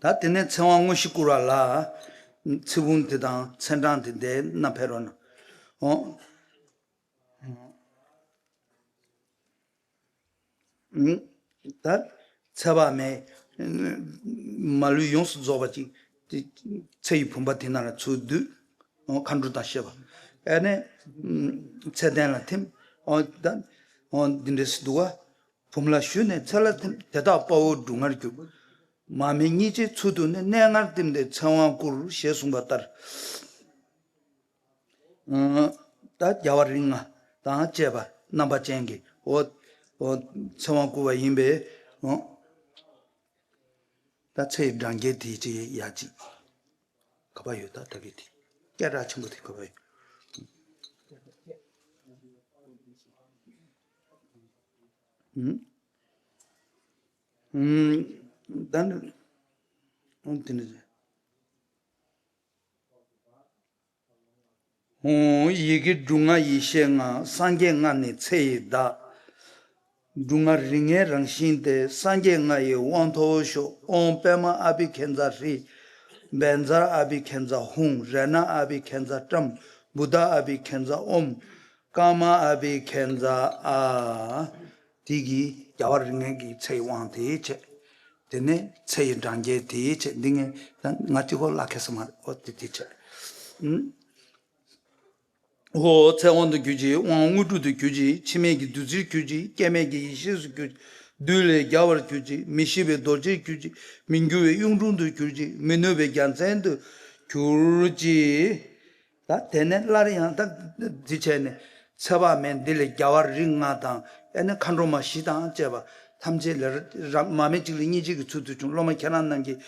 ད་དེ་ནས་ཚེ་དབང་དངོས་གཞི་བསྐུར་བ་ལ། ཚེ་བུམ་དེ་དང་ཚེ་འབྲང་དེ་འདི་ན་ཕེབས་རོགས་གནང་། འོ། ད་ཚེ་དཔག་མེད་མ་ལུས་ཡོངས་སུ་རྫོགས་པ་ཅིག་དེ་ཚེ་ཡི་བུམ་པ་དེ་ན་ལ་ཚུར་འདུས། འོ། མཁའ་འགྲོ་དང་བཅས་པ། ཨ་ནི་ཚེ་རྟེན་ལ་ཐིམ། འོ། ད་འོ་འདི་འདྲས་སུ་འདུག་བ། བུམ་ལ་ཞུ་ནས་ཚེ་ལ་ཐིམ། དེ་དག་དཔའ་བོའི་སྡུག་བསྔལ་གྱུར། མ་སྨད་སྙིང་རྗེའི་ཚུལ་དུ་ནི། གནས་ལྔར་བསྟིམས་ཏེ་ཚེ་དབང་བསྐུར། ཞེས་གསུངས་པ་ལྟར། ད་རྒྱལ་བ་རིགས་ལྔ་དང་བཅས་པ་རྣམ་པ་ཅན་གྱིས་འོ་འོ་ཚེ་དབང་བསྐུར་བ་ཡིན་པས། འོ། ད་ཚེ་ཡི་འབྲང་རྒྱས་དེའི་ཆེད་ཡ་གཅིག་ག་པར་ཡོད། ད་ད་གི་དེ་སྐད་གྲགས་ཆེན་པོ་དེ་ག་པར་ཡོད། ཨུམ། ཨུམ། ད་ནི། ཨུམ། དེ་ནི། ཧཱུྃ། ཡི་གེ་འབྲུ་ལྔ་ཡེ་ཤེས་ལྔ། སངས་རྒྱས་ལྔ་ནི་ཚེ་ཡི་བདག་འབྲུ་ལྔ་རིགས་ལྔའི་རང་བཞིན་ཏེ། སངས་རྒྱས་ལྔ་ཡི་དབང་ཐོབ་ཤོག་ཨོཾ་པདྨ་ཨ་བྷི་ཥིཉྩ་ཧྲཱིཿ་བཛྲ་ཨ་བྷི་ཥིཉྩ་ཧཱུྃ། རཏྣ་ཨ་བྷི་ཥིཉྩ་ཏྲཾ། བུདྡྷ་ཨ་བྷི་ཥིཉྩ་ཨོཾ། ཀརྨ་ཨ་བྷི་ཥིཉྩ་ཨཱཿ་དེ་གིས་རྒྱལ་བ་རིགས་ལྔའི་གི་ཚེ་ཡི་དབང་དེའི་ཆེད། དེ་ནས་ཚེ་ཡི་འབྲང་རྒྱས་དེའི་ཆེད། འདི་ངས་ད་ང་གཅིག་པོ་བཀླག་ཁེལ་ས་མ་རེད། ཨོ་དེ་དེའི་ཆེད། ཨུམ། ཧོ། ཚེ་དབང་དུ་གྱུར་ཅིག་དབང་དངོས་གྲུབ་ཏུ་གྱུར་ཅིག་འཆི་མེད་ཀྱི་བདུད་རྩིར་གྱུར་ཅིག་སྐྱེ་མེད་ཀྱི་ཡེ་ཤེས་སུ་གྱུར་ཅིག་བདུད་ལས་རྒྱལ་བར་གྱུར་ཅིག། མི་ཤི་བའི་རྡོ་རྗེར་གྱུར་ཅིག། མི་འགྱུར་བའི་གཡུང་དྲུང་དུ་གྱུར་ཅིག། མི་ནུབ་པའི་རྒྱལ་མཚན་དུ་གྱུར་ཅིག། ད་དེ་ནས་སླར་ཡང་ད་འདི་བྱས་ནས་ཚེ་དཔག་མེད་འདི་ལས་རྒྱལ་བ་རིགས་ལྔ་དང་ཨེ་ནི་མཁའ་འགྲོ་མ་བཞི་དང་བཅས་པ་ཐམས་ཅད་ལ་ར་མ་མེད་གཅིག་ལ་སྙིང་རྗེ་གི་ཚུལ་དུ་བྱུང་། སློབ་མ་ཁྱེད་རང་རྣམས་ཀྱིས་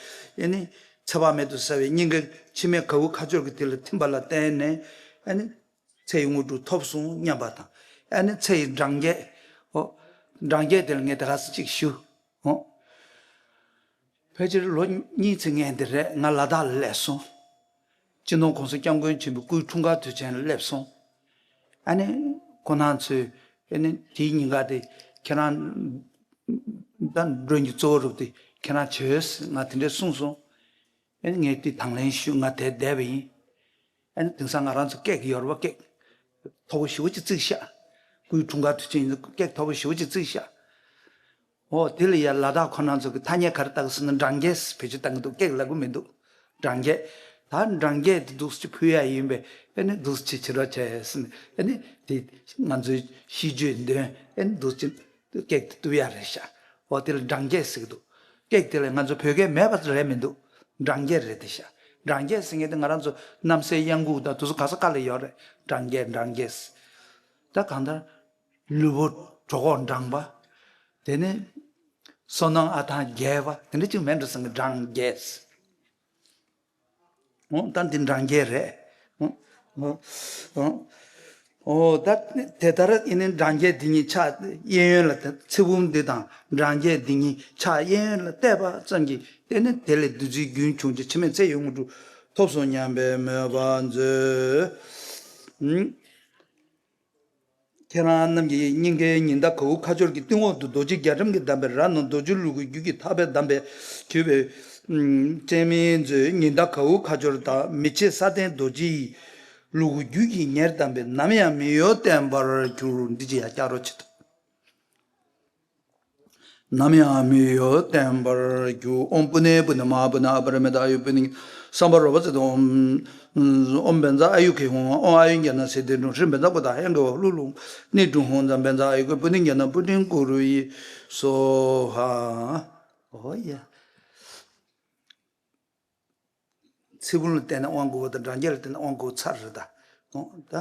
ཨེ་ནི་ཚེ་དཔག་མེད་དུ་གསལ་བའི་སྙིང་གའི་འཆི་མེད་གའུ་ཁ་སྦྱོར་གྱི་དེ་ལ་ཐིམ་པ་ལ་བརྟེན་ནས་ཨེ་ནི་ཚེ་ཡི་དངོས་གྲུབ་ཐོབ་སོང་སྙམ་པ་དང་། ཨེ་ནི་ཚེ་ཡི་འབྲང་རྒྱས། ཨོ། འབྲང་རྒྱས་དེ་ལ་ངས་དེ་ག་ཚོད་ཅིག་ཞུ། ཨོ། ཕལ་ཆེར་ལོ་གཉིས་ཚེ་ངན་འདི་རེད། ང་ལ་དྭགས་ལ་སླེབས་སོང་། སྤྱི་ནོར་༸གོང་ས་༸སྐྱབས་མགོན་ཆེན་པོའི་སྐུའི་འཁྲུངས་སྐར་དུས་ཆེན་ལ་སླེབས་སོང་། ཨ་ནི་ཁོ་རང་ཚོས་ཨ་ནི་དེའི་ཉིན་ཀ་དེ་ཁྱེད་རང་ད་མགྲོན་གྱི་གཙོ་བོ་རུ་དེ་ཁྱེད་རང་བྱོས། ང་དེ་འདྲས་གསུངས་སོང་། ཨ་ནི་ངས་དེ་དང་ལེན་ཞུས། ང་དེར་བསྡད་པ་ཡིན། ཨ་ནི་དེང་སང་ང་རང་ཚོ་ཀེག་ཡོད་རེད་པ། ཀེག་མཐོ་པོ་ཞེ་པོ་ཅིག་བརྩིགས་ཤག། སྐུའི་འཁྲུངས་སྐར་དུས་ཆེན་ཡིན་ཙང་ཀེག་མཐོ་པོ་ཞེ་པོ་ཅིག་བརྩིགས་ཤག། འོ་དེ་ལ་ཡ་ལ་དྭགས་ཁོ་རང་ཚོ་གི་ཐ་སྙད་ག་རེ་བཏགས་ཟེར་ན་འབྲང་རྒྱས་བེད་སྤྱོད་བཏང་གི་འདུག། ཀེག་ལབ་གི་མི་འདུག། འབྲང་རྒྱས། ད་འབྲང་རྒྱས་དེ་འདུག་སེ་ཕུལ་ཡ་ཡིན་པས་ཨེ་ནི་འདུག་སེ་བྱེད་རོགས་བྱས་ཟེར་ནས་ཨེ་ནི་དེ་ང་ཚོའི་ཤིས་བརྗོད་འདོན་ཨེ་ནི་འདུག་སེ་ཀེག་དེ་གཏུབ་ཡ་རེད་ཤག། འོ་དེ་ལ་འབྲང་རྒྱས་ཟེར་གི་འདུག། ཀེག་དེ་ལ་ང་ཚོ་བོད་སྐད་མེད་པ་རེད་མི་འདུག། འབྲང་རྒྱས་རེད་དེ་ཤག། འབྲང་རྒྱས་ཟེར་མཁན་དེ་ང་རང་ཚོ་རྣམ་སྲས་གཡང་འགུགས་དང་དེ་ཚོ་ག་ས་ག་ལ་ཡོད་རེད། འབྲང་རྒྱས་འབྲང་རྒྱས། ད་གང་ལྟར། ལུས་པོ་གྲོད་ཁོག་འགྲངས་པ། དེ་ནས་བསོད་ནམས་ཨ་ཐང་རྒྱས་པ་དེ་འདྲ་ཅིག་མེད་འགྲོ་སོང་གི། འབྲང་རྒྱས། འོ་ད་འདི་འབྲང་རྒྱས་རེད། འོ་འོ་འོ་ད་དེ་ལྟར་ཨེ་ནི་འབྲང་རྒྱས་འདི་ཉིད་ཕྱག་གཡས་གཡོན་ལ་ཚེ་བུམ་འདི་དང་འབྲང་རྒྱས་འདི་ཉིད་ཕྱག་གཡས་གཡོན་ལ་གཏད་པ་ཙམ་གྱིས་དེ་ནི་དེ་ལས་བདུད་རྩིའི་རྒྱུན་བྱུང་ཅིང་འཆི་མེད་ཚེ་ཡི་དངོས་གྲུབ་ཐོབ་སོང་སྙམ་པའི་མོས་པ་མཛོད། ཁྱེད་རང་རྣམས་ཀྱི་སྙིང་གའི་ཉི་ཟླ་གའུ་ཁ་སྦྱོར་གྱི་སྟེང་འོག་ཏུ་རྡོ་རྗེ་རྒྱ་གྲམ་གྱིས་བསྡམས་པའི་ར་ནང་རྡོ་རྗེ་ལུ་གུ་རྒྱུད་ཀྱི་ཐག་པས་བསྡམས་པའི་གྱུར་པའི་སྤྱན་མིག་མཛོད། ཉི་ཟླ་གའུ་ཁ་སྦྱོར་དག། མི་ཕྱེད་ས་སྟེང་རྡོ་རྗེ་ཡི། ལུ་གུ་རྒྱུད་ཀྱིས་ཉེར་བསྡམས་པས་ནམ་ཡང་མི་གཡོ་བརྟན་པར་གྱུར། འདི་ཅི་ཡང་སྐྱག་རོ་ཆེ་ཐུབ། ནམ་ཡང་མི་གཡོ་བརྟན་པར་གྱུར། ཨོཾ་པུ་ནེ་པུ་ནེ་མ་པུ་ནེ་ཨ་པ་ར་མི་ཏ་ཨ་ཡུ་པུ་ནེ་སམ་བྷ་རོ་པ་ཙི་ཏོ། ཨོཾ་བཛྲ་ཨ་ཡུ་ཁེ་ཧཱུྃ། ཨོཾ་ཨ་ཡུ་ཛྙཱ་ན་སིདྡྷི་ཧྲཱིཿ། བཛྲ་བུདྡྷ་ཧེ་ཀ་བ་ཧླུ་ལུ་ནི་ཀྲུ་ཧཱུྃ། བཛྲ་བཛྲ་ཨ་ཡུ་ཀེ་པུ་ནི་ཛྙཱ་ན་པུ་ཏིང་ཀུ་རུ་ཡེ་སྭཱ་ཧཱ། འོ་ཡ། ཚེ་བུམ་ལ་བརྟེན་ནས་དབང་བསྐུར་བ་དང་འབྲང་རྒྱས་ལ་བརྟེན་ནས་དབང་བསྐུར་ཚར་རེད་ད། འོ་ད་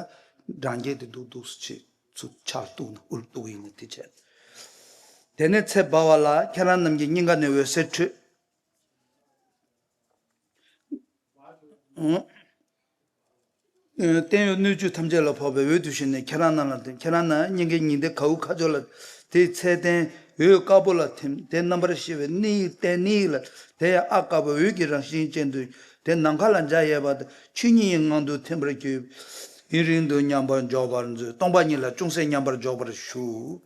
འབྲང་རྒྱས་དེ་འདུག་འདུག་སེ་བྱེད་ཚུར་ཕྱག་གཏུགས་ན་དབུ་གཏུགས་ཡིན་ན་དེ་བྱས། དེ་ནས་ཚེ་འབར་བ་ལ་ཁྱེད་རང་རྣམས་ཀྱི་སྙིང་ག་ནས་འོད་ཟེར་འཕྲོས། བརྟན་གཡོ་སྣོད་བཅུད་ཐམས་ཅད་ལ་ཕོག་པའི་འོད་དུ་ཞུ་ནས་ཁྱེད་རང་རྣམས་ལ་སྟོན། ཁྱེད་རང་རྣམས་སྙིང་གའི་ཉི་ཟླའི་གའུ་ཁ་སྦྱོར་ལ་དེའི་ཚད་ལྡན་འོད་དཀར་པོ་ལ་ཐིམ། དེ་རྣམ་པར་ཤེས་པའི་སྣེ་ཡི་རྟེན་སྣེ་ཡི་ལ་དེ་ཡང་ཨ་དཀར་པོ་འོད་ཀྱི་རང་བཞིན་ཅན་དུ་དེ་ནམ་མཁའ་ལ་འཇའ་ཡལ་བ་དང་ཆོས་ཉིད་ཀྱི་ངང་དུ་ཐིམ་པར་གྱུར། ཡུན་རིང་དུ་མཉམ་པར་འཇོག་པར་མཛོད། སྟོང་པ་ཉིད་ལ་ཅུང་ཟད་མཉམ་པར་འཇོག་པར་ཞུ།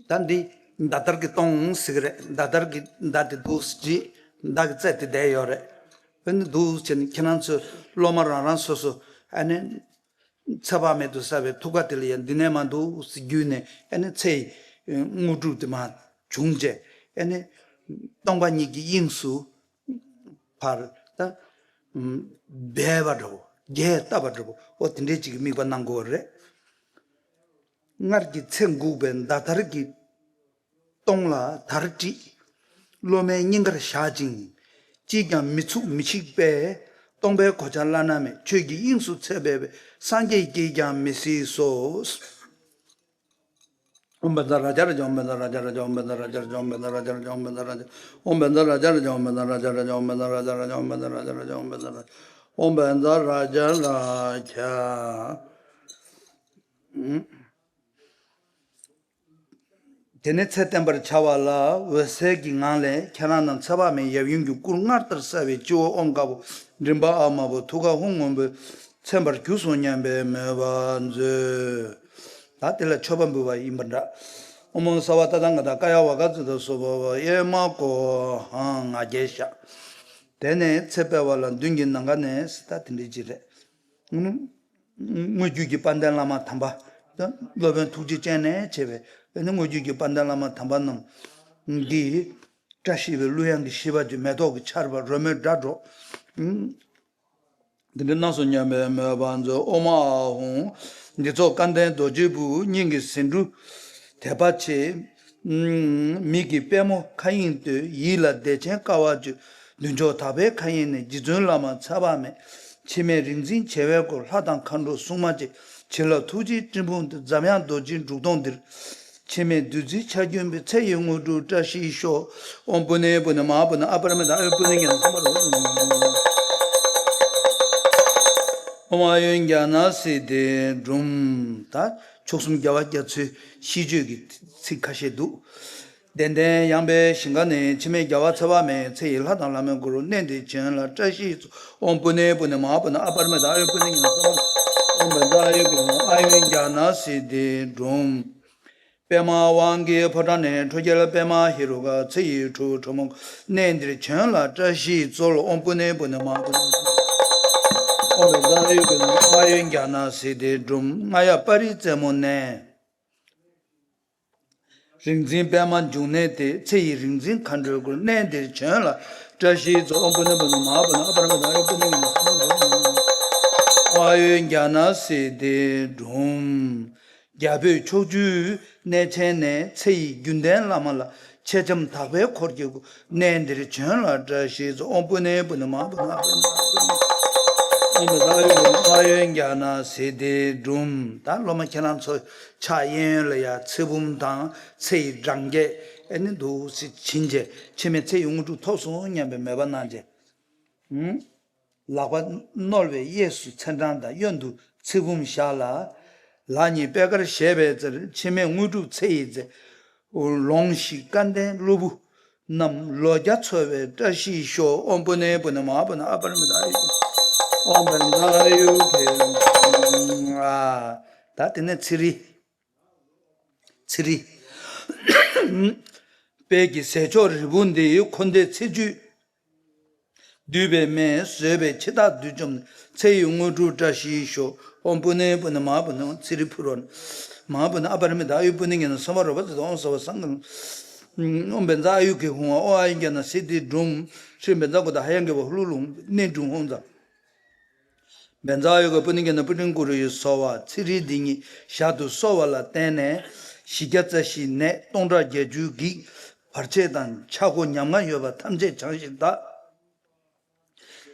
ད་འདི་མདའ་དར་གྱི་སྟོང་ཟེར་གྱི་རེད། མདའ་དར་གྱི་མདའ་དེ་འདུག་སེ་བྲིས། མདའ་གི་རྩེ་དེ་བསྡད་ཡོད་རེད། ཨ་ནི་འདུག་སེ་བྱས་ནས་ཁྱེད་རང་ཚོས་སློབ་མ་རང་རང་སོ་སོ་ཨ་ནི་ཚེ་དཔག་མེད་དུ་གསལ་བའི་ཐུགས་ཀ་དེ་ལ་ཡང་འདི་ནས་མར་འདུག་སེ་བརྒྱུད་ནས་ཨ་ནི་ཚེ་ཡི་དངོས་གྲུབ་དེ་མར་བྱུང་བྱས་ཨ་ནི་སྟོང་པ་ཉིད་ཀྱི་དབྱིངས་སུ་ཕར་ད་སྦས་པ་འདྲ་བོ་རྒྱས་བཏབ་པ་འདྲ་བོ་འོ་དེ་འདྲའི་ཅིག་གི་དམིགས་པ་གནང་དགོས་པ་རེད། སྔར་གྱི་ཚེ་འགུགས་པའི་མདའ་དར་གྱི་སྟོང་ལ་དར་དཀྲིས། སློབ་མའི་སྙིང་གར་བཞག་ཅིང་། ཅིས་ཀྱང་མི་ཚུགས་མི་ཆིག་པས། སྟོང་པའི་གོ་ཆ་བླ་ན་མེད། ཆོས་ཀྱི་དབྱིངས་སུ་ཚད་པས་སངས་རྒྱས་ཀྱིས་ཀྱང་མི་གཟིགས་སོ། ཨོཾ་བཛྲ་རཱ་ཛ་རཱ་ཛ། ཨོཾ་བཛྲ་རཱ་ཛ་རཱ་ཛ། ཨོཾ་བཛྲ་རཱ་ཛ་རཱ་ཛ། ཨོཾ་བཛྲ་རཱ་ཛ་རཱ་ཛ། ཨོཾ་བཛྲ་རཱ་ཛ་རཱ་ཛ། ཨོཾ་བཛྲ་རཱ་ཛ་རཱ་ཛ། ཨོཾ་བཛྲ་རཱ་ཛ་རཱ་ཛ། ཨོཾ་བཛྲ་རཱ་ཛ་རཱ་ཛ། ཨོཾ་བཛྲ་རཱ་ཛ་རཱ་ཛ། ཨོཾ་བཛྲ་རཱ་ཛ་རཱ་ཛ། དེ་ནས་ཚེ་བརྟན་པར་བྱ་བ་ལ་འོད་གསལ་གྱི་ངང་ལས་ཁྱེད་རང་རྣམས་ཚེ་དཔག་མེད་ཡབ་ཡུམ་གྱི་སྐུར་སྔར་ལྟར་གསལ་བའི་སྤྱི་བོ་ཨོཾ་དཀར་པོ་མགྲིན་པ་ཨཱཿ་དམར་པོ་ཐུགས་ཀར་ཧཱུྃ་སྔོན་པོས་མཚན་པར་གྱུར་སོང་སྙམ་པའི་མོས་པ་མཛོད། ད་དེ་ལ་མཆོད་པ་འབུལ་བ་ཡིན་པ་འདྲ། ཨོཾ་སརྦ་ཏ་ཐཱ་ག་ཏ་ཀཱ་ཡ་ཝཱ་ཀ་ཙི་ཏ་སྭ་བྷཱ་ཝ་ཨེ་མ་ཀོ་ཧཾ་ང་རྒྱལ་བཞག། དེ་ནས་ཚེ་སྤེལ་བ་ལ་མདུན་གྱི་ནམ་མཁའ་ནས་ད་དེ་འདྲའི་ཅིག་རེད། དངོས་བརྒྱུད་ཀྱི་དཔལ་ལྡན་བླ་མ་དམ་པ། སློབ་དཔོན་ཐུགས་རྗེ་ཅན་ནས་བྱས་པའི་ཨ་ནི་དངོས་བརྒྱུད་ཀྱི་དཔལ་ལྡན་བླ་མ་དམ་པ་རྣམས་ཀྱིས་བཀྲ་ཤིས་པའི་གླུ་དབྱངས་ཀྱི་ཤིས་པ་ཀྱི་མེ་ཏོག་གི་ཆར་པ་རོལ་མོའི་སྒྲ་སྒྲོག། འདི་འདྲ་གནང་སོང་སྙམ་པའི་མོས་པ་མཛོད། ཨོཾ་ཨཱཿཧཱུྃ། འདི་ཚོགས་སྐལ་ལྡན་རྡོ་རྗེའི་བུ། སྙིང་གི་ཟེའུ་འབྲུ་དད་པ་ཆེ། མིག་གི་པད་མོ་མཁའ་དབྱིངས་བསྟོད། ཡིད་ལ་བདེ་ཆེན་དཀའ་བ་སྤྱོད། མདུན་ཕྱོགས་དག་པའི་མཁའ་དབྱིངས་ནས། རྗེ་བཙུན་བླ་མ་ཚེ་དཔག་མེད། འཆི་མེད་རིག་འཛིན་བྱེ་བའི་སྐུ། ལྷ་དང་མཁའ་འགྲོ་སྲུང་མ་བཅས། བྱིན་རླབས་ཐུགས་རྗེའི་སྤྲིན་ཕུང་འདི། འཛམ་གཡང་རྡོ་རྗེའི་འབྲུག་སྟོང་འདིར། འཆི་མེད་བདུད་རྩིའི་ཆར་རྒྱུན་འབེབས། ཚེ་ཡི་དངོས་གྲུབ་བཀྲ་ཤིས་ཤོག། ཨོཾ་པུ་ནེ་པུ་ནེ་མ་ཧཱ་པུ་ནེ་ཨ་པ་ར་མི་ཏ་ཨ་ཡུ་པུ་ནེ་ཉན་སམ་པ་རོ། ཨོཾ་ཨཱ་ཡུ་ཛྙཱ་ན་སིདྡྷི་སྒྲུབ། ད་མཆོག་གསུམ་རྒྱལ་བ་རྒྱ་མཚོའི་ཤིས་བརྗོད་ཀྱི་ཚིག་ཁ་ཤས་འདུག། ལྡན་ལྡན་ཡངས་པའི་ཞིང་ཁ་ནས། འཆི་མེད་རྒྱལ་བ་ཚེ་དཔག་མེད། ཚེ་ཡི་ལྷ་དང་ལྷ་མོའི་སྐུ། གནས་འདིར་བྱོན་ལ་བཀྲ་ཤིས་སྩོལ། ཨོཾ་པུ་ནེ་པུ་ནེ་མ་ཧཱ་པུ་ནེ་ཨ་པ་ར་མི་ཏ་ཨ་ཡུ་པུ་ནེ་ཉན་སམ་པ་རོ། ཨོཾ་བཛྲ་ཨཱ་ཡུ་ཀེ་ཧཱུྃ། ཨཱ་ཡུ་ཛྙཱ་ན་སིདྡྷི་སྒྲུབ། པདྨ་དབང་གི་ཕོ་བྲང་ནས། ཁྲོ་རྒྱལ་པདྨ་ཧེ་རུ་ཀ། ཚེ་ཡི་ཁྲོ་བོ་ཁྲོ་མོ་སྐུ། གནས་འདིར་བྱོན་ལ་བཀྲ་ཤིས་སྩོལ། ཨོཾ་པུ་ནེ་པུ་ནེ་མ་ཧཱ་པུ་ནེ། ཨོཾ་བཛྲ་ཨཱ་ཡུ་ཀེ་ཧཱུྃ། ཨཱ་ཡུ་ཛྙཱ་ན་སིདྡྷི་སྒྲུབ། རྔ་ཡབ་པ་རིའི་རྩེ་མོ་ནས། རིག་འཛིན་པདྨ་འབྱུང་གནས་ཏེ། ཚེ་ཡི་རིག་འཛིན་མཁའ་འགྲོའི་སྐུ། གནས་འདིར་བྱོན་ལ་བཀྲ་ཤིས་སྩོལ། ཨོཾ་པུ་ནེ་པུ་ནེ་མ་ཧཱ་པུ་ནེ་ཨ་པ་ར་མི་ཏ་ཨ་ཡུ་པུ་ནེ་ཉན་སམ་པ་རོ། ཨཱ་ཡུ་ཛྙཱ་ན་སིདྡྷི་སྒྲུབ། རྒྱ་བོད་ཕྱོགས་བཅུའི་གནས་ཆེན་ནས། ཚེ་ཡི་རྒྱུན་ལྡན་བླ་མ་ལ། མཆེད་ལྕམ་དག་པའི་འཁོར་གྱི་སྐུ། གནས་འདིར་བྱོན་ལ་བཀྲ་ཤིས་སྩོལ། ཨོཾ་པུ་ནེ་པུ་ནེ་མ་ཧཱ་པུ་ནེ་ཨ་པ་ར་མི་ཏ་ཨ་ཡུ་པུ་ནེ། ཨོཾ་བཛྲ་ཨཱ་ཡུ་ཀེ་ཧཱུྃ། ཨཱ་ཡུ་ཛྙཱ་ན་སིདྡྷི་སྒྲུབ། ད་སློབ་མ་ཁྱེད་རང་ཚོ་ཕྱག་གཡས་གཡོན་ལ་ཡ་ཚེ་བུམ་དང་ཚེ་ཡི་འབྲང་རྒྱས་ཨེ་ནི་འདུག་སེ་བྱིན་བྱས། འཆི་མེད་ཚེ་ཡི་དངོས་གྲུབ་ཐོབ་སོང་སྙམ་པའི་མོས་པ་གནང་བྱས། ལག་པ་བསྣོལ་བའི་གཡས་སུ་ཚེ་འབྲང་དང་། གཡོན་དུ་ཚེ་བུམ་བཞག་ལ། ལག་གཉིས་པད་དཀར་བཞད་པའི་རྩེར། འཆི་མེད་དངོས་གྲུབ་ཚེ་ཡི་རྫས། ལོངས་ཤིག་སྐལ་ལྡན་སློབ་བུ་རྣམས། ལོ་བརྒྱ་འཚོ་བའི་བཀྲ་ཤིས་ཤོག། ཨོཾ་པུ་ནེ་པུ་ནེ་མ་ཧཱ་པུ་ནེ་ཨ་པ་ར་མི་ཏ་ཨ་ཡུ། ཨོཾ་བཛྲ་ཨཱ་ཡུ་ཀེ་ཧཱུྃ། ད་དེ་ནས་ཚེ་རིལ། ཚེ་རིལ། དཔལ་གྱི་ཟས་མཆོག་རིལ་བུ་འདི། འཁོར་འདས་ཚེ་བཅུད་བསྡུས་པའི་སྨན། ཟོས་པས་འཆི་བདག་བདུད་བཅོམ་ནས། ཚེ་ཡི་དངོས་གྲུབ་བཀྲ་ཤིས་ཤོག། ཨོཾ་པུ་ནེ་པུ་ནེ་མ་ཧཱ་པུ་ནེ། ཚེ་རིལ་ཕུལ་རོགས། མ་ཧཱ་པུ་ནེ་ཨ་པ་ར་མི་ཏ་ཨ་ཡུ་པུ་ནེ་ཉན་སམ་པ་རོ་པ་ཙི་ཏོ། ཨོཾ་སརྦ་སཾ་ག་ལ། ཨོཾ་བཛྲ་ཨཱ་ཡུ་ཀེ་ཧཱུྃ། ཨོཾ་ཨཱ་ཡུ་ཛྙཱ་ན་སིདྡྷི་སྒྲུབ། ཧྲཱིཿབཉྫ་ཀུ་ཏ་ཧ་ཡ་གེ་ཝ་ཧུ་ལུ་ལུ་ཧཱུྃ། ནད་འབྱུང་ཧཱུྃ་ཙ། བཛྲ་ཨཱ་ཡུ་ཀེ་པུ་ནེ་ཛྙཱ་ན་པུ་ཏིང་ཀུ་རུ་ཡི་སྭཱ་ཧཱ། ཚེ་རིལ་འདི་ཉིད་ཞལ་དུ་གསོལ་བ་ལ་བརྟེན་ནས། བཞི་བརྒྱ་རྩ་བཞིའི་ནད་སྟོང་ཕྲག་བརྒྱད་ཅུའི་བགེགས། བར་ཆད་དང་ཆག་སྒོ་ཉམ་ང་ཡོད་པ་ཐམས་ཅད་བྱང་ཞིང་དག།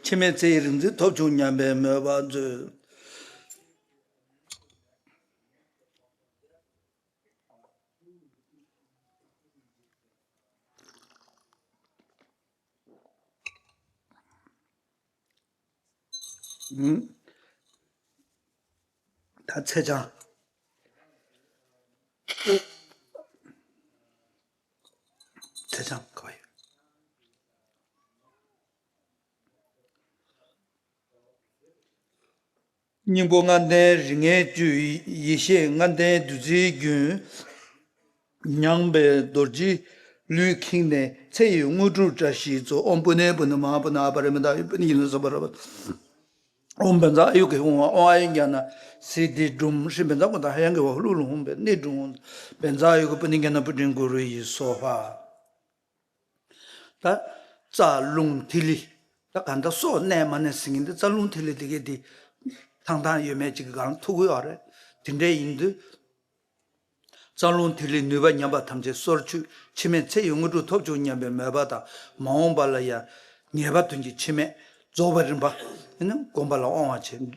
འཆི་མེད་ཚེ་ཡི་རིག་འཛིན་ཐོབ་བྱུང་སྙམ་པའི་མོས་པ་མཛོད། ད་ཚེས་བྱང་། ཚེས་བྱང་ག་བ་ཡོད། སྙིང་པོ་ལྔ་ལྡན་རིགས་ལྔའི་བཅུད། ཡེ་ཤེས་ལྔ་ལྡན་བདུད་རྩིའི་རྒྱུན། མྱངས་པས་རྡོ་རྗེའི་ལུས་ཁེངས་ནས། ཚེ་ཡི་དངོས་གྲུབ་བཀྲ་ཤིས་སྩོལ། ཨོཾ་པུ་ནེ་པུ་ནེ་མ་ཧཱ་པུ་ནེ་ཨ་པ་ར་མི་ཏ་ཨ་ཡུ་པུ་ནེ་ཉན་སམ་པ་རོ་པ། ཨོཾ་བཛྲ་ཨཱ་ཡུ་ཀེ་ཧཱུྃ། ཨོཾ་ཨཱ་ཡུ་ཛྙཱ་ན་སིདྡྷི་སྒྲུབ། ཧྲཱིཿབཉྫ་ཀུ་ཏ་ཧ་ཡ་གེ་ཝ་ཧུ་ལུ་ལུ་ཧཱུྃ། ནད་འབྱུང་ཧཱུྃ། བཛྲ་ཨཱ་ཡུ་ཀེ་པུ་ནེ་ཛྙཱ་ན་པུ་ཏིང་ཀུ་རུ་ཡི་སྭཱ་ཧཱ། ད་རྩ་རླུང་ཐིག་ལེ། ད་ག་འདྲ་སྲོག་གནས་མ་གནས་ཟེར་མཁན་འདི་རྩ་རླུང་ཐིག་ལེ་དེ་གས་དེ་ཐང་ཐང་ཡོད་མེད་ཅིག་གི་སྒང་ལ་ཐུག་གི་ཡོད་རེད། དེ་འདྲ་ཡིན་དུས། རྩ་རླུང་ཐིག་ལེའི་ནུས་པ་ཉམས་པ་ཐམས་ཅད་སོར་ཆུད། འཆི་མེད་ཚེ་ཡི་དངོས་གྲུབ་ཐོབ་བྱུང་སྙམ་པའི་མོས་པ་དང་། མ་འོངས་པ་ལ་ཡང་ངེས་པ་དོན་གྱི་འཆི་མེད་རྫོགས་པའི་རིམ་པ་ནི་སྒོམ་པ་ལ་དབང་བ་བྱེད།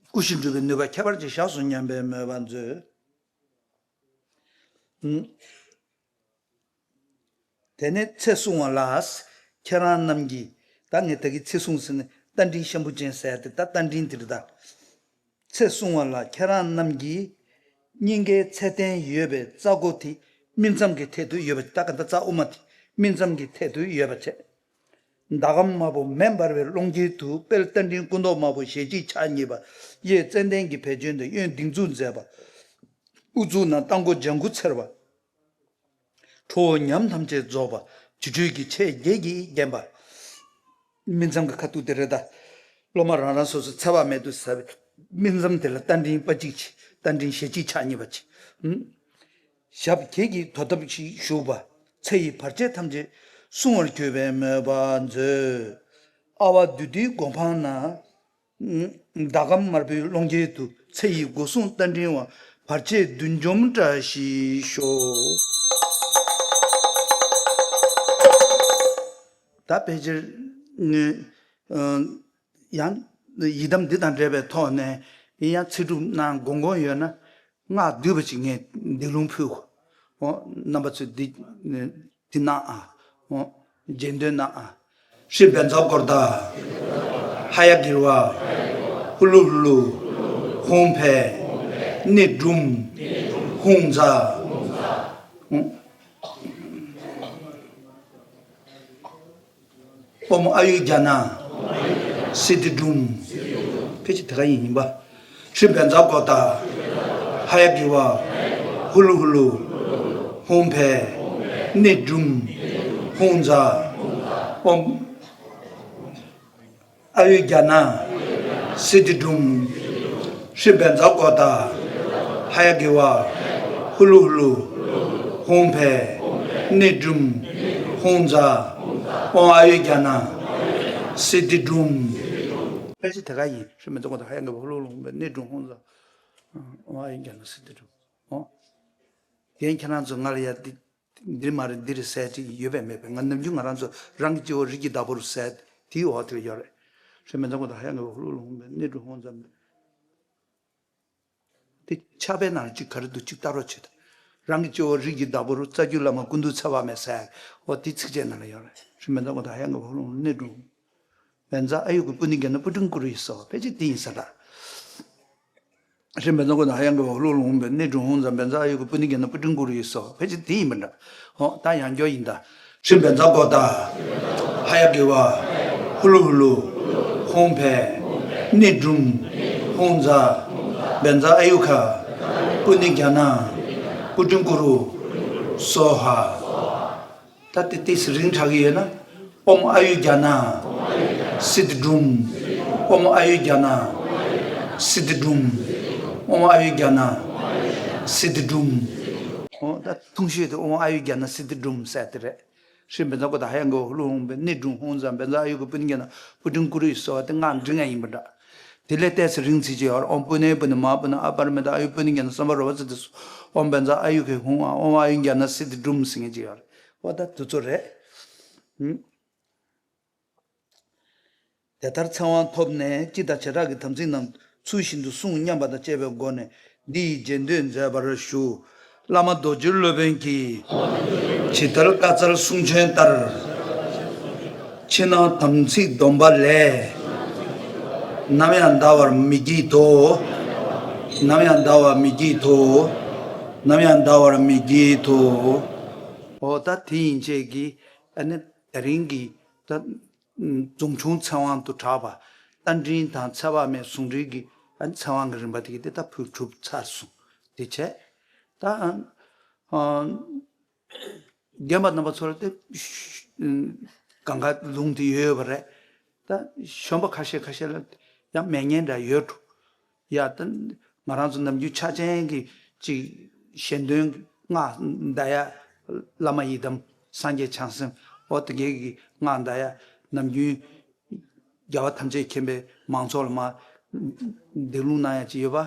སྐུ་བཞི་འགྲུབ་པའི་ནུས་པ་ཁྱད་པར་ཅན་བཞག་སོང་སྙམ་པའི་མོས་པ་མཛོད། དེ་ནས་ཚེ་བསྲུང་བ་ལ། ཁྱེད་རང་རྣམས་ཀྱིས། ད་ངས་ད་གིན་ཚེ་བསྲུང་ཟེར་ནས་རྟ་མགྲིན་ཤམ་བུ་ཅན་ཟེར་ཡ་དེ་ད་རྟ་མགྲིན་དེ་རེད་ད། ཚེ་བསྲུང་བ་ལ་ཁྱེད་རང་རྣམས་ཀྱིས། སྙིང་གའི་ཚད་ལྡན་ཡོད་པའི་རྩ་སྒོ་དེ། སྨིན་མཚམས་ཀྱི་ཐད་དུ་ཡོད་པ། ད་ག་ད་རྩ་དབུ་མ་དེ་སྨིན་མཚམས་ཀྱི་ཐད་དུ་ཡོད་པ་བྱས། ཟླ་གམ་དམར་པོ་མེ་འབར་བའི་ཀློང་དཀྱིལ་དུ། དཔལ་རྟ་མགྲིན་སྐུ་མདོག་དམར་པོ་ཞལ་གཅིག་ཕྱག་གཉིས་པ། གཡས་ཙནྡན་གྱི་བེ་ཅོན་དང་། གཡོན་སྡིགས་མཛུབ་མཛད་པ། དབུ་གཙུག་ན་རྟ་མགོ་ལྗང་གུ་འཚེར་བ། ཁྲོ་བོ་ཉམས་ཐམས་ཅད་རྫོགས་པ། ཆོ་འཕྲུལ་གྱི་ཆས་བརྒྱད་ཀྱིས་བརྒྱན་པ། སྨིན་མཚམས་ཀྱི་ཁ་ཐུག་དེ་རེད་ད། སློབ་མ་རང་རང་སོ་སོ་ཚེ་དཔག་མེད་དུ་ཟབ་པའི་སྨིན་མཚམས་དེ་ལ་རྟ་མགྲིན་པ་གཅིག་བྱས། རྟ་མགྲིན་ཞལ་གཅིག་ཕྱག་གཉིས་པ་བྱས། ཞབས་གྱད་ཀྱི་དོར་སྟབས་ཤིག་བཞུགས་པ། ཚེ་ཡི་བར་ཆད་ཐམས་ཅད་བསྲུང་བར་གྱུར་པའི་མོས་པ་མཛོད། ཨ་ཝ་བདུད་འདུལ་གོ་འཕང་ན། ཟླ་གམ་དམར་པོའི་ཀློང་རྒྱན་དུ། ཚེ་ཡི་སྒོ་སྲུང་རྟ་མགྲིན་བ། བར་ཆད་བདུད་འཇོམས་བཀྲ་ཤིས་ཤོག། ད་ཕལ་ཆེར་ནི་ཡང་ཡི་དམ་འདི་དང་འབྲེལ་བའི་ཐོག་ནས་ཡིན་ཡང་ཚེ་སྒྲུབ་གནང་དགོངས་དགོངས་ཡོད་ན། སྔགས་བསྡུས་པ་ཅིག་ངས་འདི་ལུང་ཕུལ། འོ། རྣམ་པ་ཚོས་འདི་འདི་གནང་ཨ། འོ། རྗེས་ཟློས་གནང་ཨ། ཧྲཱིཿབན་ཛ་གྷོར་ཏ། ཧ་ཡ་གིར་བ། ཧུ་ལུ་ཧུ་ལུ། ཧཱུྃ་ཕཊ། ནཻ་ཌཱུཾ། ཧཱུྃ་ཛ། ཨོཾ་ཨཱ་ཡུ་ཛྙཱ་ན་སིདྡྷི་ཌཱུཾ། ཕལ་ཆེར་དེ་ག་ཡིན་ཡིན་པ། ཧྲཱིཿབན་ཛ་གྷོར་ཏ། ཧ་ཡ་གིར་བ། ཧུ་ལུ་ཧུ་ལུ། ཧཱུྃ་ཕཊ། ནཻ་ཌཱུཾ། ཧཱུྃ་ཛ། ཨོཾ་ཨཱ་ཡུ་ཛྙཱ་ན་སིདྡྷི་ཌཱུཾ། ཧྲཱིཿབན་ཛ་གྷོར་ཏ། ཧ་ཡ་གིར་བ། ཧུ་ལུ་ཧུ་ལུ། ཧཱུྃ་ཕཊ། ནཻ་ཌཱུཾ། ཧཱུྃ་ཛ། ཨོཾ་ཨཱ་ཡུ་ཛྙཱ་ན་སིདྡྷི་ཌཱུཾ། ཕལ་ཆེར་དེ་ག་ཡིན། ཧྲཱིཿབན་ཛ་གྷོར་ཏ། ཧ་ཡ་གིར་བ། ཧུ་ལུ་ཧུ་ལུ། ཧཱུྃ་ཕཊ། ནཻ་ཌཱུཾ། ཧཱུྃ་ཛ། ཨོཾ་ཨཱ་ཡུ་ཛྙཱ་ན་སིདྡྷི་ཌཱུཾ། འོ། དེ་ཁྱེད་རང་ཚོ་ང་ལ་ཡ་འདི་འདིར་མ་རེད་འདིར་ཟེར་ཅིག་ཡོད་པས་མེད་པས། ང་ནམ་རྒྱུན་ང་རང་ཚོ་རང་གི་སྤྱི་བོ་རིགས་ཀྱི་བདག་པོར་ཟེར་དེའི་འོག་དེར་ཡོད་རེད། ཧྲཱིཿབན་ཛ་གྷོར་ཏ། ཧ་ཡ་གིར་བ། ཧུ་ལུ་ཧུ་ལུ། ཧཱུྃ་ཕཊ། ནཻ་ཌཱུཾ། ཧཱུྃ་ཛ། དེ་ཕྱག་དཔེ་ནང་ལ་ཅིག་ག་རེ་འདུག་ཅིག་ལྟ་རོགས་བྱེད་དང་། རང་གི་སྤྱི་བོ་རིགས་ཀྱི་བདག་པོར། རྩ་བརྒྱུད་བླ་མ་ཀུན་འདུས་ཚེ་དཔག་མེད་ཟེར། འོ་དེ་ཚིགས་བཅད་ནང་ལ་ཡོད་རེད། ཧྲཱིཿབན་ཛ་གྷོར་ཏ། ཧ་ཡ་གིར་བ། ཧུ་ལུ་ཧུ་ལུ། ནཻ་ཌཱུཾ། བཛྲ་ཨཱ་ཡུ་གི་པུ་ཎི་ག་ན་པུ་ཊིཾ་ཀུ་རུ་ཡེ་སྭཱ་ཧཱ། ཕལ་ཆེར་དེ་ཡིན་ས་འདྲ། ཧྲཱིཿབན་ཛ་གྷོར་ཏ། ཧ་ཡ་གིར་བ། ཧུ་ལུ་ཧུ་ལུ། ཧཱུྃ་ཕཊ། ནཻ་ཌཱུཾ། ཧཱུྃ་ཛ། བཛྲ་ཨཱ་ཡུ་གི་པུ་ཎི་ག་ན་པུ་ཊིཾ་ཀུ་རུ་ཡེ་སྭཱ་ཧཱ། ཕལ་ཆེར་དེ་ཡིན་པ་འདྲ། འོ་ད་ཡང་སྐྱར་ཡིན་ད། ཧྲཱིཿབན་ཛ་གྷོར་ཏ། ཧ་ཡ་གིར་བ། ཧུ་ལུ་ཧུ་ལུ། ཧཱུྃ་ཕཊ། ནཻ་ཌཱུཾ། ཧཱུྃ་ཛ། བཛྲ་ཨཱ་ཡུ་ཁ། པུ་ཎི་ག་ན། པུ་ཊིཾ་ཀུ་རུ། སྭཱ་ཧཱ། ད་དེ་ཏོག་ཙམ་རིང་དྲགས་ཀྱི་ཡོད་ན། ཨོཾ་ཨཱ་ཡུ་ཛྙཱ་ན་སིདྡྷི་ཌཱུཾ། ཨོཾ་ཨཱ་ཡུ་ཛྙཱ་ན་སིདྡྷི་ཌཱུཾ། ཨོཾ་ཨཱ་ཡུ་ཛྙཱ་ན་སིདྡྷི་ཌཱུཾ། འོ་ད་ཐུང་ཤོས་དེ་ཨོཾ་ཨཱ་ཡུ་ཛྙཱ་ན་སིདྡྷི་ཌཱུཾ་ཟེར་དེ་རེད། ཧྲཱིཿབན་ཛ་གྷོར་ཏ། ཧ་ཡ་གིར་བ། ཧུ་ལུ་ཧཱུྃ་ཕཊ། ནཻ་ཌཱུཾ། ཧཱུྃ་ཛ། བཛྲ་ཨཱ་ཡུ་གི་པུ་ཎི་ག་ན་པུ་ཊིཾ་ཀུ་རུ་ཡེ་སྭཱ་ཧཱ། དེ་སྔགས་འབྲི་ངེས་ཡིན་པ་འདྲ། དེ་ལས་ཏོག་ཙམ་རིང་ཚིག་ཅིག་ཡོད་རེད། ཨོཾ་པུ་ཎེ་པུ་ཎེ་མ་ཧཱ་པུ་ཎེ་ཨ་པ་ར་མི་ཏ་ཨཱ་ཡུ་པུ་ཎི་ག་ན་སཾ་བྷ་རོ་བ་ཙ་ཏེ་སྭཱ་ཧཱ། ཨོཾ་བཛྲ་ཨཱ་ཡུ་ཁེ་ཧཱུྃ་ཨཱ། ཨོཾ་ཨཱ་ཡུ་ཛྙཱ་ན་སིདྡྷི་ཌཱུཾ་ཟེར་མཁན་ཅིག་ཡོད་རེད། འོ་ད་དེ་ཚོ་རེད། ཧུམ། དེ་ལྟར་ཚེ་དབང་ཐོབ་ནས་སྤྱི་དང་བྱེ་བྲག་གི་དམ་ཚིག་རྣམས་ཚུལ་བཞིན་དུ་བསྲུང་སྙམ་པ་དང་བཅས་པའི་སྒོ་ནས་འདི་ཡི་རྗེས་ཟློས་མཛད་པར་ཞུ། བླ་མ་རྡོ་རྗེ་སློབ་དཔོན་གྱིས། ཇི་ལྟར་བཀའ་སྩལ་གསུང་ཆོས་ལྟར། ཕྱི་ནང་དམ་ཚིག་སྡོམ་པ་ལས། ནམ་ཡང་འདའ་བར་མི་བགྱིད་དོ། ནམ་ཡང་འདའ་བར་མི་བགྱིད་དོ། ནམ་ཡང་འདའ་བར་མི་བགྱིད་དོ། འོ་ད་དེ་ཡན་ཆད་ཀྱིས་ཨ་ནི་དེ་རིང་གི་ད། ཨ། རྫོང་ཆུང་ཚེ་དབང་དུ་གྲགས་པ། རྟ་མགྲིན་དང་ཚེ་དཔག་མེད་ཟུང་འབྲེལ་གྱི་ཨ་ནི་ཚེ་དབང་གི་རིམ་པ་དེ་གི་དེ་ད་ཕུལ་གྲུབ་ཚར་སོང་། དེ་བྱས། ད་ཨ། ཨ། རྒན་པ་རྣམ་པ་ཚོ་ལ་དེ་གང་ག་ལུང་དེ་ཡོད་ཡོད་པ་རེད། ད་གཞོན་པ་ཁ་ཤས་ཁ་ཤས་ལ་ཡང་མེད་མཁན་འདྲ་ཡོད་འགྲོ། ཡ་ད་ང་རང་ཚོ་ནམ་རྒྱུན་ཕྱག་ཆེན་གྱི་ཅིག་ཞལ་འདོན་སྔགས་བཟླ་ཡ། བླ་མ་ཡི་དམ་སངས་རྒྱས་བྱང་སེམས། འོ་དེ་འགའི་གི་སྔགས་བཟླ་ཡ། ནམ་རྒྱུན་རྒྱལ་བ་ཐམས་ཅད་མཁྱེན་པའི་མང་ཚོགས་ལ་མར་འདོན་ལུང་གནང་ཡ་ཅིག་ཡོད་པ།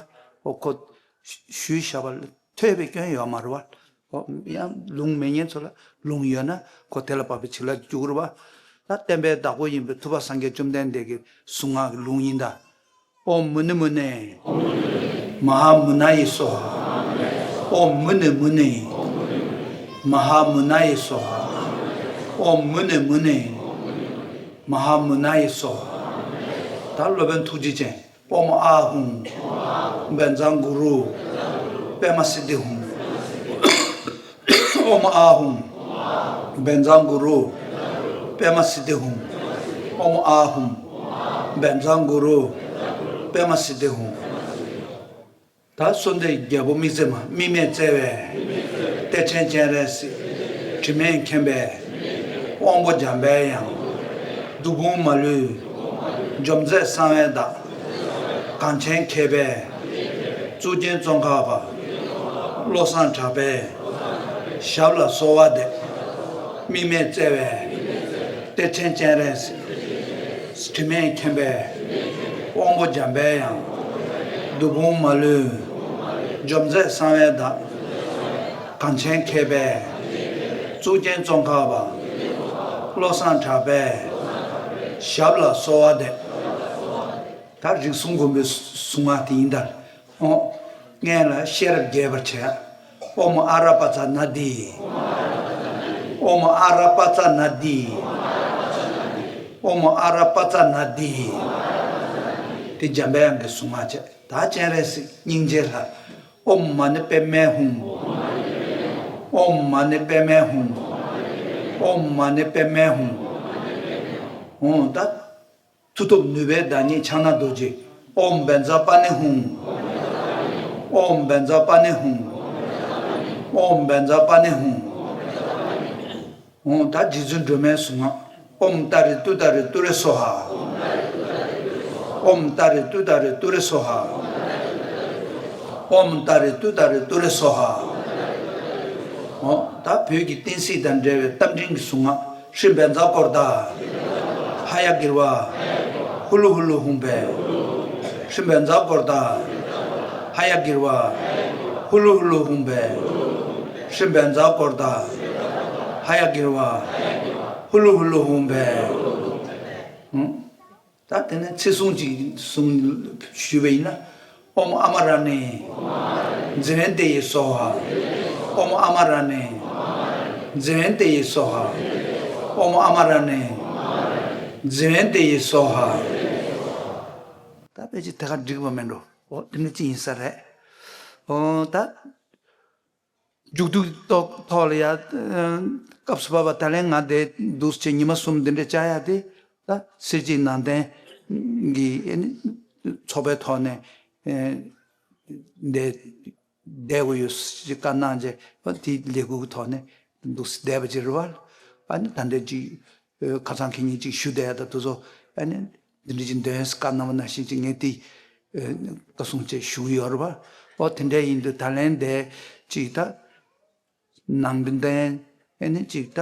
འོ་ཁོ་ཞུས་བཞག་པ་ལ་ཐོས་པའི་སྐྱོན་ཡོད་མ་རེད་པ། འོ་ཡང་ལུང་མེད་མཁན་ཚོ་ལ་ལུང་ཡོད་ན་ཁོ་དེ་ལ་བབས་པའི་བྱིན་རླབས་འཇུག་རེད་པ། ད་བསྟན་པའི་བདག་པོ་ཡིན་པའི་ཐུབ་པ་སངས་རྒྱས་བཅོམ་ལྡན་འདས་ཀྱི་གསུང་སྔགས་ཀྱི་ལུང་ཡིན་ད། ཨོཾ་མུ་ནེ་མུ་ནེ་མ་ཧཱ་མུ་ན་ཡེ་སྭཱ་ཧཱ། ཨོཾ་མུ་ནེ་མུ་ནེ་མ་ཧཱ་མུ་ན་ཡེ་སྭཱ་ཧཱ། ཨོཾ་མུ་ནེ་མུ་ནེ་མ་ཧཱ་མུ་ན་ཡེ་སྭཱ་ཧཱ། ད་སློབ་དཔོན་ཐུགས་རྗེ་ཅན། ཨོཾ་ཨཱཿཧཱུྃ་བཛྲ་གུ་རུ་པདྨ་སིདྡྷི་ཧཱུྃ། ཨོཾ་ཨཱཿཧཱུྃ་བཛྲ་གུ་རུ་པདྨ་སིདྡྷི་ཧཱུྃ། ཨོཾ་ཨཱཿཧཱུྃ་བཛྲ་གུ་རུ་པདྨ་སིདྡྷི་ཧཱུྃ། ད་གསོལ་འདེབས་རྒྱལ་པོ་དམིགས་བརྩེ་མ། དམིགས་མེད་བརྩེ་བའི་གཏེར་ཆེན་སྤྱན་རས་གཟིགས། དྲི་མེད་མཁྱེན་པའི་དབང་པོ་འཇམ་པའི་དབྱངས། བདུད་དཔུང་མ་ལུས་འཇོམས་མཛད་གསང་བའི་བདག། གངས་ཅན་མཁས་པའི་གཙུག་རྒྱན་ཙོང་ཁ་པ། བློ་བཟང་གྲགས་པའི་ཞབས་ལ་གསོལ་བ་འདེབས། དམིགས་མེད་བརྩེ་བའི་གཏེར་ཆེན་སྤྱན་རས་གཟིགས། དྲི་མེད་མཁྱེན་པའི་ དབང་པོ་འཇམ་པའི་དབྱངས། བདུད་དཔུང་མ་ལུས། འཇོམས་མཛད་གསང་བའི་བདག། གངས་ཅན་མཁས་པའི། གཙུག་རྒྱན་ཙོང་ཁ་པ། བློ་བཟང་གྲགས་པའི། ཞབས་ལ་གསོལ་བ་འདེབས། ད་རིགས་གསུམ་མགོན་པོའི་གཟུངས་སྔགས་དེ་ཡིན་ད། ཨོ། སྔོན་ལ་ཤེས་རབ་རྒྱས་པར་བྱས། ཨོཾ་ཨ་ར་པ་ཙ་ན་དྷཱིཿ། ཨོཾ་ཨ་ར་པ་ཙ་ན་དྷཱིཿ། ཨོཾ་ཨ་ར་པ་ཙ་ན་དྷཱིཿ། དེ་འཇམ་པའི་དབྱངས་ཀྱི་གཟུངས་སྔགས་བྱས། ད་སྤྱན་རས་གཟིགས་སྙིང་རྗེ་ལྷ། ཨོཾ་མ་ཎི་པདྨེ་ཧཱུྃ། ཨོཾ་མ་ཎི་པདྨེ་ཧཱུྃ། ཨོཾ་མ་ཎི་པདྨེ་ཧཱུྃ། ཨོ་ད། མཐུ་སྟོབས་ནུས་པའི་བདག་ཉིད་ཕྱག་ན་རྡོ་རྗེ། ཨོཾ་བཛྲ་པཱ་ཎི་ཧཱུྃ། ཨོཾ་བཛྲ་པཱ་ཎི་ཧཱུྃ། ཨོཾ་བཛྲ་པཱ་ཎི་ཧཱུྃ། ཨོ་ད་རྗེ་བཙུན་སྒྲོལ་མའི་གཟུངས་སྔགས། ཨོཾ་ཏཱ་རེ་ཏུཏྟཱ་རེ་ཏུ་རེ་སྭཱ་ཧཱ། ཨོཾ་ཏཱ་རེ་ཏུཏྟཱ་རེ་ཏུ་རེ་སྭཱ་ཧཱ། ཨོཾ་ཏཱ་རེ་ཏུཏྟཱ་རེ་ཏུ་རེ་སྭཱ་ཧཱ། ཨོ་ད་བོད་ཀྱི་བསྟན་སྲིད་དང་འབྲེལ་བའི་རྟ་མགྲིན་གྱི་གཟུངས་སྔགས། ཧྲཱིཿབཛྲ་ཀོ་རྡ། ཧ་ཡ་གིར་བ། ཧུ་ལུ་ཧུ་ལུ་ཧཱུྃ་ཕཊ། ཧྲཱིཿབཛྲ་ཀོ་རྡ། ཧ་ཡ་གིར་བ། ཧུ་ལུ་ཧུ་ལུ་ཧཱུྃ་ཕཊ། ཧྲཱིཿབཛྲ་ཀོ་རྡ། ཧ་ཡ་གིར་བ། ཧུ་ལུ་ཧུ་ལུ་ཧཱུྃ་ཕཊ། ད་དེ་ནས་ཚིག་ཟུང་གཅིག་གསུང་ཞུས་པ་ཡིན་ན། ཨོཾ་ཨ་མ་ར་ཎི་ཛི་ཝནྟི་ཡེ་སྭཱ་ཧཱ། ཨོཾ་ཨ་མ་ར་ཎི་ཛི་ཝནྟི་ཡེ་སྭཱ་ཧཱ། ཨོཾ་ཨ་མ་ར་ཎི་ཛི་ཝནྟི་ཡེ་སྭཱ་ཧཱ། ད་ཕལ་ཆེར་དེ་ག་འགྲིག་པ་མེད་འགྲོ། ཨོ་དེ་ནི་ཅི་ཡིན་ས་རེད། ཨོ་ད། མཇུག་བསྡུའི་ཐོག་ཐོག་ལ་ཡ། སྐབས་སུ་བབས་པ་ད་ལན་ང་དེ་འདུག་སེ་ཉི་མ་གསུམ་འདི་འདྲ་བཅར་ཡ་དེ། ད་སྲིད་སྤྱི་ནང་བསྟན་གྱི་ཨེ་ནི་ཚོགས་པའི་ཐོག་ནས་ཨེ་འདི་བསྡད་དགོས་ཡོད་ཞེས་བཀའ་གནང་རྗེས་ཨ་དེའི་ལས་འགུལ་གྱི་ཐོག་ནས་འདུག་སེ་བསྡད་པ་ཅིག་རེད་བ། ཨ་ནི་ད་འདྲ་ཅིག་ཨེ་ཁ་སང་ཁེ་ཉིན་ཅིག་ཞུ་བསྡད་ཡ་ད་དེ་ཚོ་ཨ་ནི་འདི་འདྲ་ཅིག་འདོན་བཀའ་གནང་བ་ནང་བཞིན་ཅིག་ངས་དེ་ཨེ་བཀའ་གསུང་བཅས་ཞུ་གི་ཡོད་རེད་བ། ཨོ་དེ་འདྲ་ཡིན་དུས་ད་ལན་འདི་ཅིག་ད། ནང་བསྟན་ཨེ་ནི་ཅིག་ད་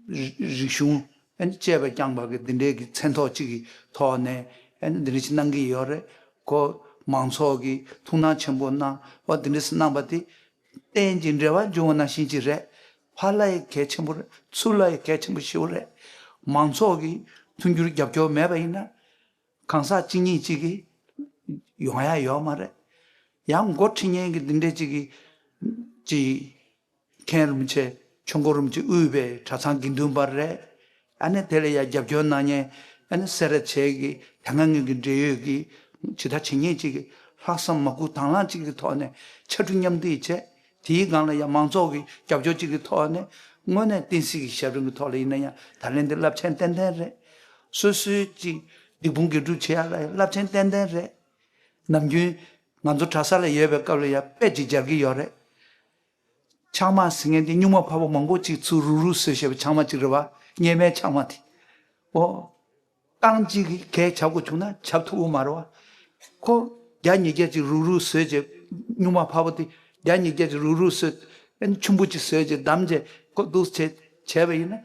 རིག་གཞུང་ཨེ་ནི་བཅས་པ་རྐྱང་པ་གི་འདི་འདྲའི་གི་མཚན་ཐོག་ཅིག་གི་ཐོག་ནས་ཨེ་ནི་འདི་འདྲ་ཞིག་གནང་གི་ཡོད་རེད། ཁོ་མང་ཚོགས་ཀྱི་ཐུགས་སྣང་ཆེན་པོ་གནང་བ་འདི་འདྲ་ཞིག་གནང་པ་དེ་རྟེན་གྱི་འབྲེལ་བ་འབྱུང་བ་ནང་བཞིན་ཅིག་རེད། ཕར་ལ་ཡི་གལ་ཆེན་པོ་རེད། ཚུར་ལ་ཡི་གལ་ཆེན་པོ་ཞེ་པོ་རེད། མང་ཚོགས་ཀྱི་མཐུན་འགྱུར་རྒྱབ་སྐྱོར་མེད་པ་ཡིན་ན། གང་ཟག་གཅིག་གཉིས་གཅིག་གིས་ཡོང་ཡ་ཡོད་མ་རེད། ཡང་འགོ་ཁྲིད་མཁན་གྱི་འདི་འདྲས་གཅིག་གིས་ཅིག་མཁན་རིན་པོ་ཆེ་ཆོས་འཁོར་རིན་པོ་ཆེ་དབུས་པའི་གྲྭ་ཚང་དགེ་འདུན་པ་རེད། ཨ་ནི་དེ་ལ་ཡ་རྒྱབ་སྐྱོར་གནང་མཁན་ཨ་ནི་སེ་ར་བྱེས་ཀྱི་དེ་སྔ་ངོས་ཀྱི་འབྲེལ་ཡོད་ཀྱི་ཇི་ལྟ་བྱེད་མཁན་གཅིག་གིས་ལྷག་བསམ་མ་བསྐུར་དང་བླངས་གཅིག་གི་ཐོག་ནས་ཕྱར་གྲུ་མཉམ་འདེགས་བྱས། དེའི་སྒང་ལ་ཡང་མང་ཚོགས་ཀྱི་རྒྱབ་སྐྱོར་གཅིག་གི་ཐོག་ནས་དངོས་གནས་བསྟན་སྲིད་ཀྱི་ཞབས་རིམ་གྱི་ཐོག་ལ་ཡིན་ན་ཡང་ད་ལན་འདི་རླབས་ཆེན་ཏན་ཏན་རེད། སོ་སོའི་གཅིག་སྡིག་སྤོང་དགེ་སྒྲུབ་བྱེད་ཡ་ལ་ཡང་རླབས་ཆེན་ཏན་ཏན་རེད། ནམ་རྒྱུན་ང་ཚོ་གྲྭ་ས་ལ་ཡོད་པའི་སྐབས་ལ་ཡང་དཔེ་ཅིག་སྦྱར་གྱི་ཡོད་རེད། ཆང་དམར་ཟེར་མཁན་དེ་སྨྱུག་མ་ཕལ་པ་མང་པོ་ཅིག་ཚུར་རུག་རུག་བཟོས་བཞག་པའི་ཆང་དམར་ཅིག་རེད་བ། གཉེར་མའི་ཆང་དམར་དེ། ཨོ། རྐང་གཅིག་གིས་གས་བྱ་དགོས་བྱུང་ན་བྱ་ཐུབ་ཀྱི་མ་རེད་བ། ཁོ་བརྒྱ་ཉིས་བརྒྱ་ཅིག་རུག་རུག་བཟོས་རྗེས་སྨྱུག་མ་ཕལ་པོ་དེ་བརྒྱ་ཉིས་བརྒྱ་ཅིག་རུག་རུག་བཟོས། ཨ་ནི་ཆུན་པོ་ཅིག་བཟོས་རྗེས་བསྡམས་རྗེས་ཁོ་འདུག་བྱས་བྱས་པ་ཡིན་ན་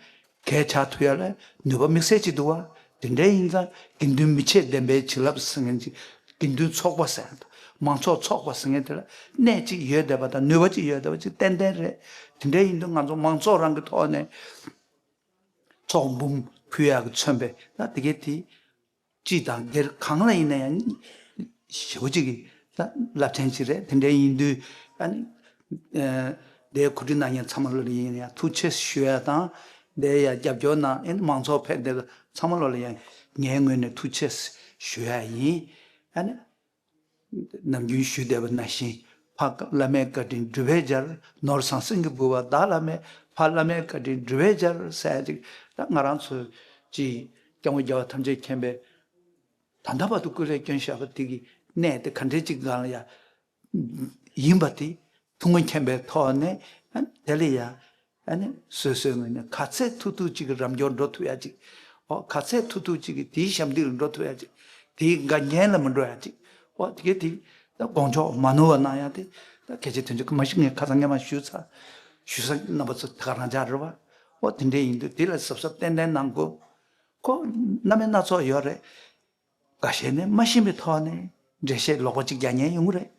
གས་བྱ་ཐུབ་ཡ་ལ་ནུས་པ་དམིགས་བསལ་ཅིག་འདུག་བ། དེ་འདྲ་ཡིན་ཙང་དགེ་འདུན་མི་ཕྱེད་ལྡན་པའི་བྱིན་རླབས་ཟེར་མཁན་ཅིག་དགེ་འདུན་ཚོགས་པ་ཟེར་མཁན་དང་མང་ཚོགས་ཚོགས་པ་ཟེར་མཁན་དེ་ལ་གནད་ཅིག་ཡོད་བསྡད་པ་དང་ནུས་པ་ཅིག་ཡོད་བསྡད་པ་ཅིག་ཏན་ཏན་རེད། དེ་འདྲ་ཡིན་དུས་ང་ཚོ་མང་ཚོགས་རང་གི་ཐོག་ནས། ཚོགས་འབུམ་ཕུལ་ཡག་གི་མཚོན་པའི་ད་དེ་གའི་དེ། སྤྱི་དང་སྒེར་གང་ལ་ཡིན་ན་ཡང་ཞེ་པོ་ཅིག་གི་ད་རླབས་ཆེན་ཅིག་རེད། དེ་འདྲ་ཡིན་དུས་ཨ་ནི་ཨ་དེའི་གོ་སྒྲིག་གནང་མཁན་ཚང་མ་ལ་ཡིན་ཡང་ཐུགས་རྗེ་ཆེ་ཞུ་ཡ་དང་། དེ་ཡ་རྒྱབ་སྐྱོར་གནང་ཨ་ནི་མང་ཚོགས་ཕེབས་དེ་ཚང་མ་ལ་ཡང་ངའི་ངོས་ནས་ཐུགས་རྗེ་ཆེ་ཞུ་ཡ་ཡིན། ཨ་ནི། ནམ་རྒྱུན་ཞུས་བསྡད་པ་ནང་བཞིན་ཕ་བླ་མའི་བཀའ་དྲིན་སྒྲུབ་པར་བྱ། ནོར་བཟང་སེང་གེ་འབུལ་བ་བདག་བླ་མའི། ཕ་བླ་མའི་བཀའ་དྲིན་སྒྲུབ་པར་བྱ་ཟེར་ཅིག་ད་ང་རང་ཚོ་ཅིག་སྐྱབས་མགོན་རྒྱལ་བ་ཐམས་ཅད་མཁྱེན་པས་ད་ལྟ་བར་དུ་སྐུ་ལས་བསྐྱོན་བཞག་པ་དེ་གི་གནད་དེ་ག་འདྲའི་ཅིག་སྒང་ལ་ཡ་ཡིན་པ་དེ་ཐུགས་མཁྱེན་པའི་ཐོག་ནས་དེ་ལ་ཡ། ཨ་ནི་སོ་སོའི་ངོས་ནས་ག་ཚད་ཐུབ་ཐུབ་ཅིག་གི་རམ་འཁྱོག་འགྲོ་ཐུབ་ཡ་ཅིག་ཨོ་ག་ཚད་ཐུབ་ཐུབ་ཅིག་གི་དེའི་ཞབས་འདེགས་ལ་འགྲོ་ཐུབ་ཡ་ཅིག་དེའི་དགའ་ཉེན་ལ་མི་འགྲོ་ཡ་ཅིག་ཨོ་དེ་གས་དེ་ད་དགོངས་འཇོག་མ་ནོར་བ་གནང་ཡ་དེ་ད་གལ་ཆེ་དོན་ཆེ་གི་མ་གཞི་ངས་ཁ་སང་སྔོན་མ་ཞུས་ཚར། ཞུ་ས་རྣམ་པ་ཚོ་དེ་ག་རང་འཇགས་རེད་བ། ཨོ་དེ་འདྲས་ཡིན་དུས་དེ་ལ་གཟབ་གཟབ་ཏན་ཏན་གནང་དགོས། ཁོ་སྣ་མིན་སྣ་ཚོགས་ཡོད་རེད། འགའ་ཤས་ནི་མ་ཤེས་པའི་ཐོག་ནས་འགྲེལ་བཤད་ལོག་པ་ཅིག་རྒྱག་མཁན་ཡོང་གི་རེད།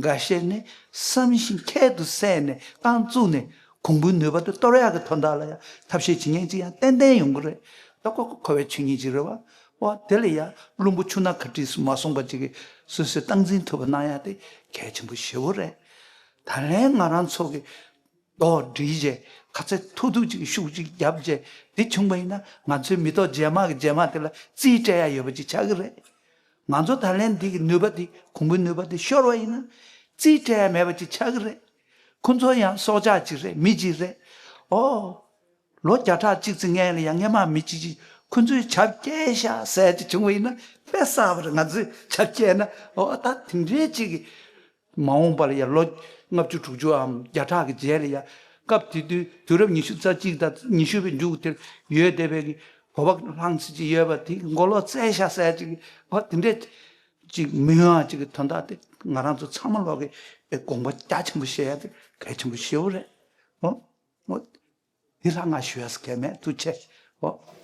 འགའ་ཤས་ནི་བསམ་བཞིན་ཁྱད་དུ་བསད་ནས་རྐང་བཙུགས་ནས་གོང་བུའི་ནུས་པ་དེ་གཏོར་ཡག་གི་དོན་དག་ལ་ཡང་ཐབས་ཤེས་བྱེད་མཁན་ཅིག་ཡང་ཏན་ཏན་ཡོང་གི་རེད། ད་ཁོ་ཁོ་བའི་ཆོས་ཉིད་ཅིག་རེད་བ། འོ་དེ་ལ་ཡང་བླུན་པོ་ཆུ་སྣ་ག་དྲིས་སུ་མ་སོང་པ་ཅིག་གིས་སོ་སོས་སྟངས་འཛིན་ཐུབ་པ་གནང་ཡག་དེ་གལ་ཆེན་པོ་ཞེ་པོ་རེད། ད་ལན་ང་རང་ཚོ་གི་རྡོག་སྒྲིལ་བྱས་ག་ཚད་ཐུབ་ཐུབ་ཅིག་ཤུགས་ཅིག་བརྒྱབ་བྱས་འདི་བྱུང་བ་ཡིན་ན། ང་ཚོའི་མི་ཐོག་རྗེས་མ་གི་རྗེས་མ་དེ་ལ་རྩིས་སྤྲད་ཡ་ཡོད་པ་ཅིག་ཆགས་ཀྱི་རེད། ང་ཚོ་ད་ལན་འདི་གི་ནུས་པ་འདི་གོང་བུའི་ནུས་པ་འདི་ཤོར་བ་ཡིན་ན་རྩིས་སྤྲད་ཡ་མེད་པ་ཅིག་ཆགས་ཀྱི་རེད། ཁོ་ཚོ་ཡང་སྲོག་ཆགས་ཅིག་རེད། མི་ཅིག་རེད། ཨོ། ལོ་བརྒྱ་ཕྲག་གཅིག་ཙམ་སྔོན་ལ་ཡང་སྔོན་མ་མི་གཅིག་ཅིག་ཁོ་ཚོས་བྱབས་བཀྱེས་ཤག་ཟེར་ཅིག་བྱུང་བ་ཡིན་ན་དཔེ་གསར་པ་རེད། ང་ཚོས་བྱབས་བཀྱེས་ན། ཨོ་ད་དེ་འདྲའི་ཅིག་གི་མ་འོངས་པ་ལ་ཡང་ལོ་ལྔ་བཅུ་དྲུག་ཅུའམ་བརྒྱ་ཕྲག་གི་རྗེས་ལ་ཡང་སྐབས་དེ་དུས་དུས་རབས་ཉི་ཤུ་རྩ་གཅིག་དང་ཉི་ཤུ་པའི་མཇུག་དེར་ཡོད་བསྡད་པའི་གི་བོད་པ་ལྷང་ཚེ་ཅིག་ཡོད་པ་དེ་མགོ་ལོག་བཙལ་ཤག་ཟེར་ཅིག་གི། ཨོ་དེ་འདྲའི་ཅིག་མི་ཡོང་ཡ་ཅིག་གི་དོན་དག་དེ་ང་རང་ཚོ་ཚང་མ་ལོག་གི་དགོངས་པ་རྒྱ་ཆེན་པོ་བཞེས་ཡ་དེ་གལ་ཆེན་པོ་ཞེ་པོ་རེད། ཨོ། ཨོ། འདི་ལྷག་ང་ཞུ་ཡ་ས་གལ་མེད། ཐུགས་རྗེ་ཆེ། ཨོ།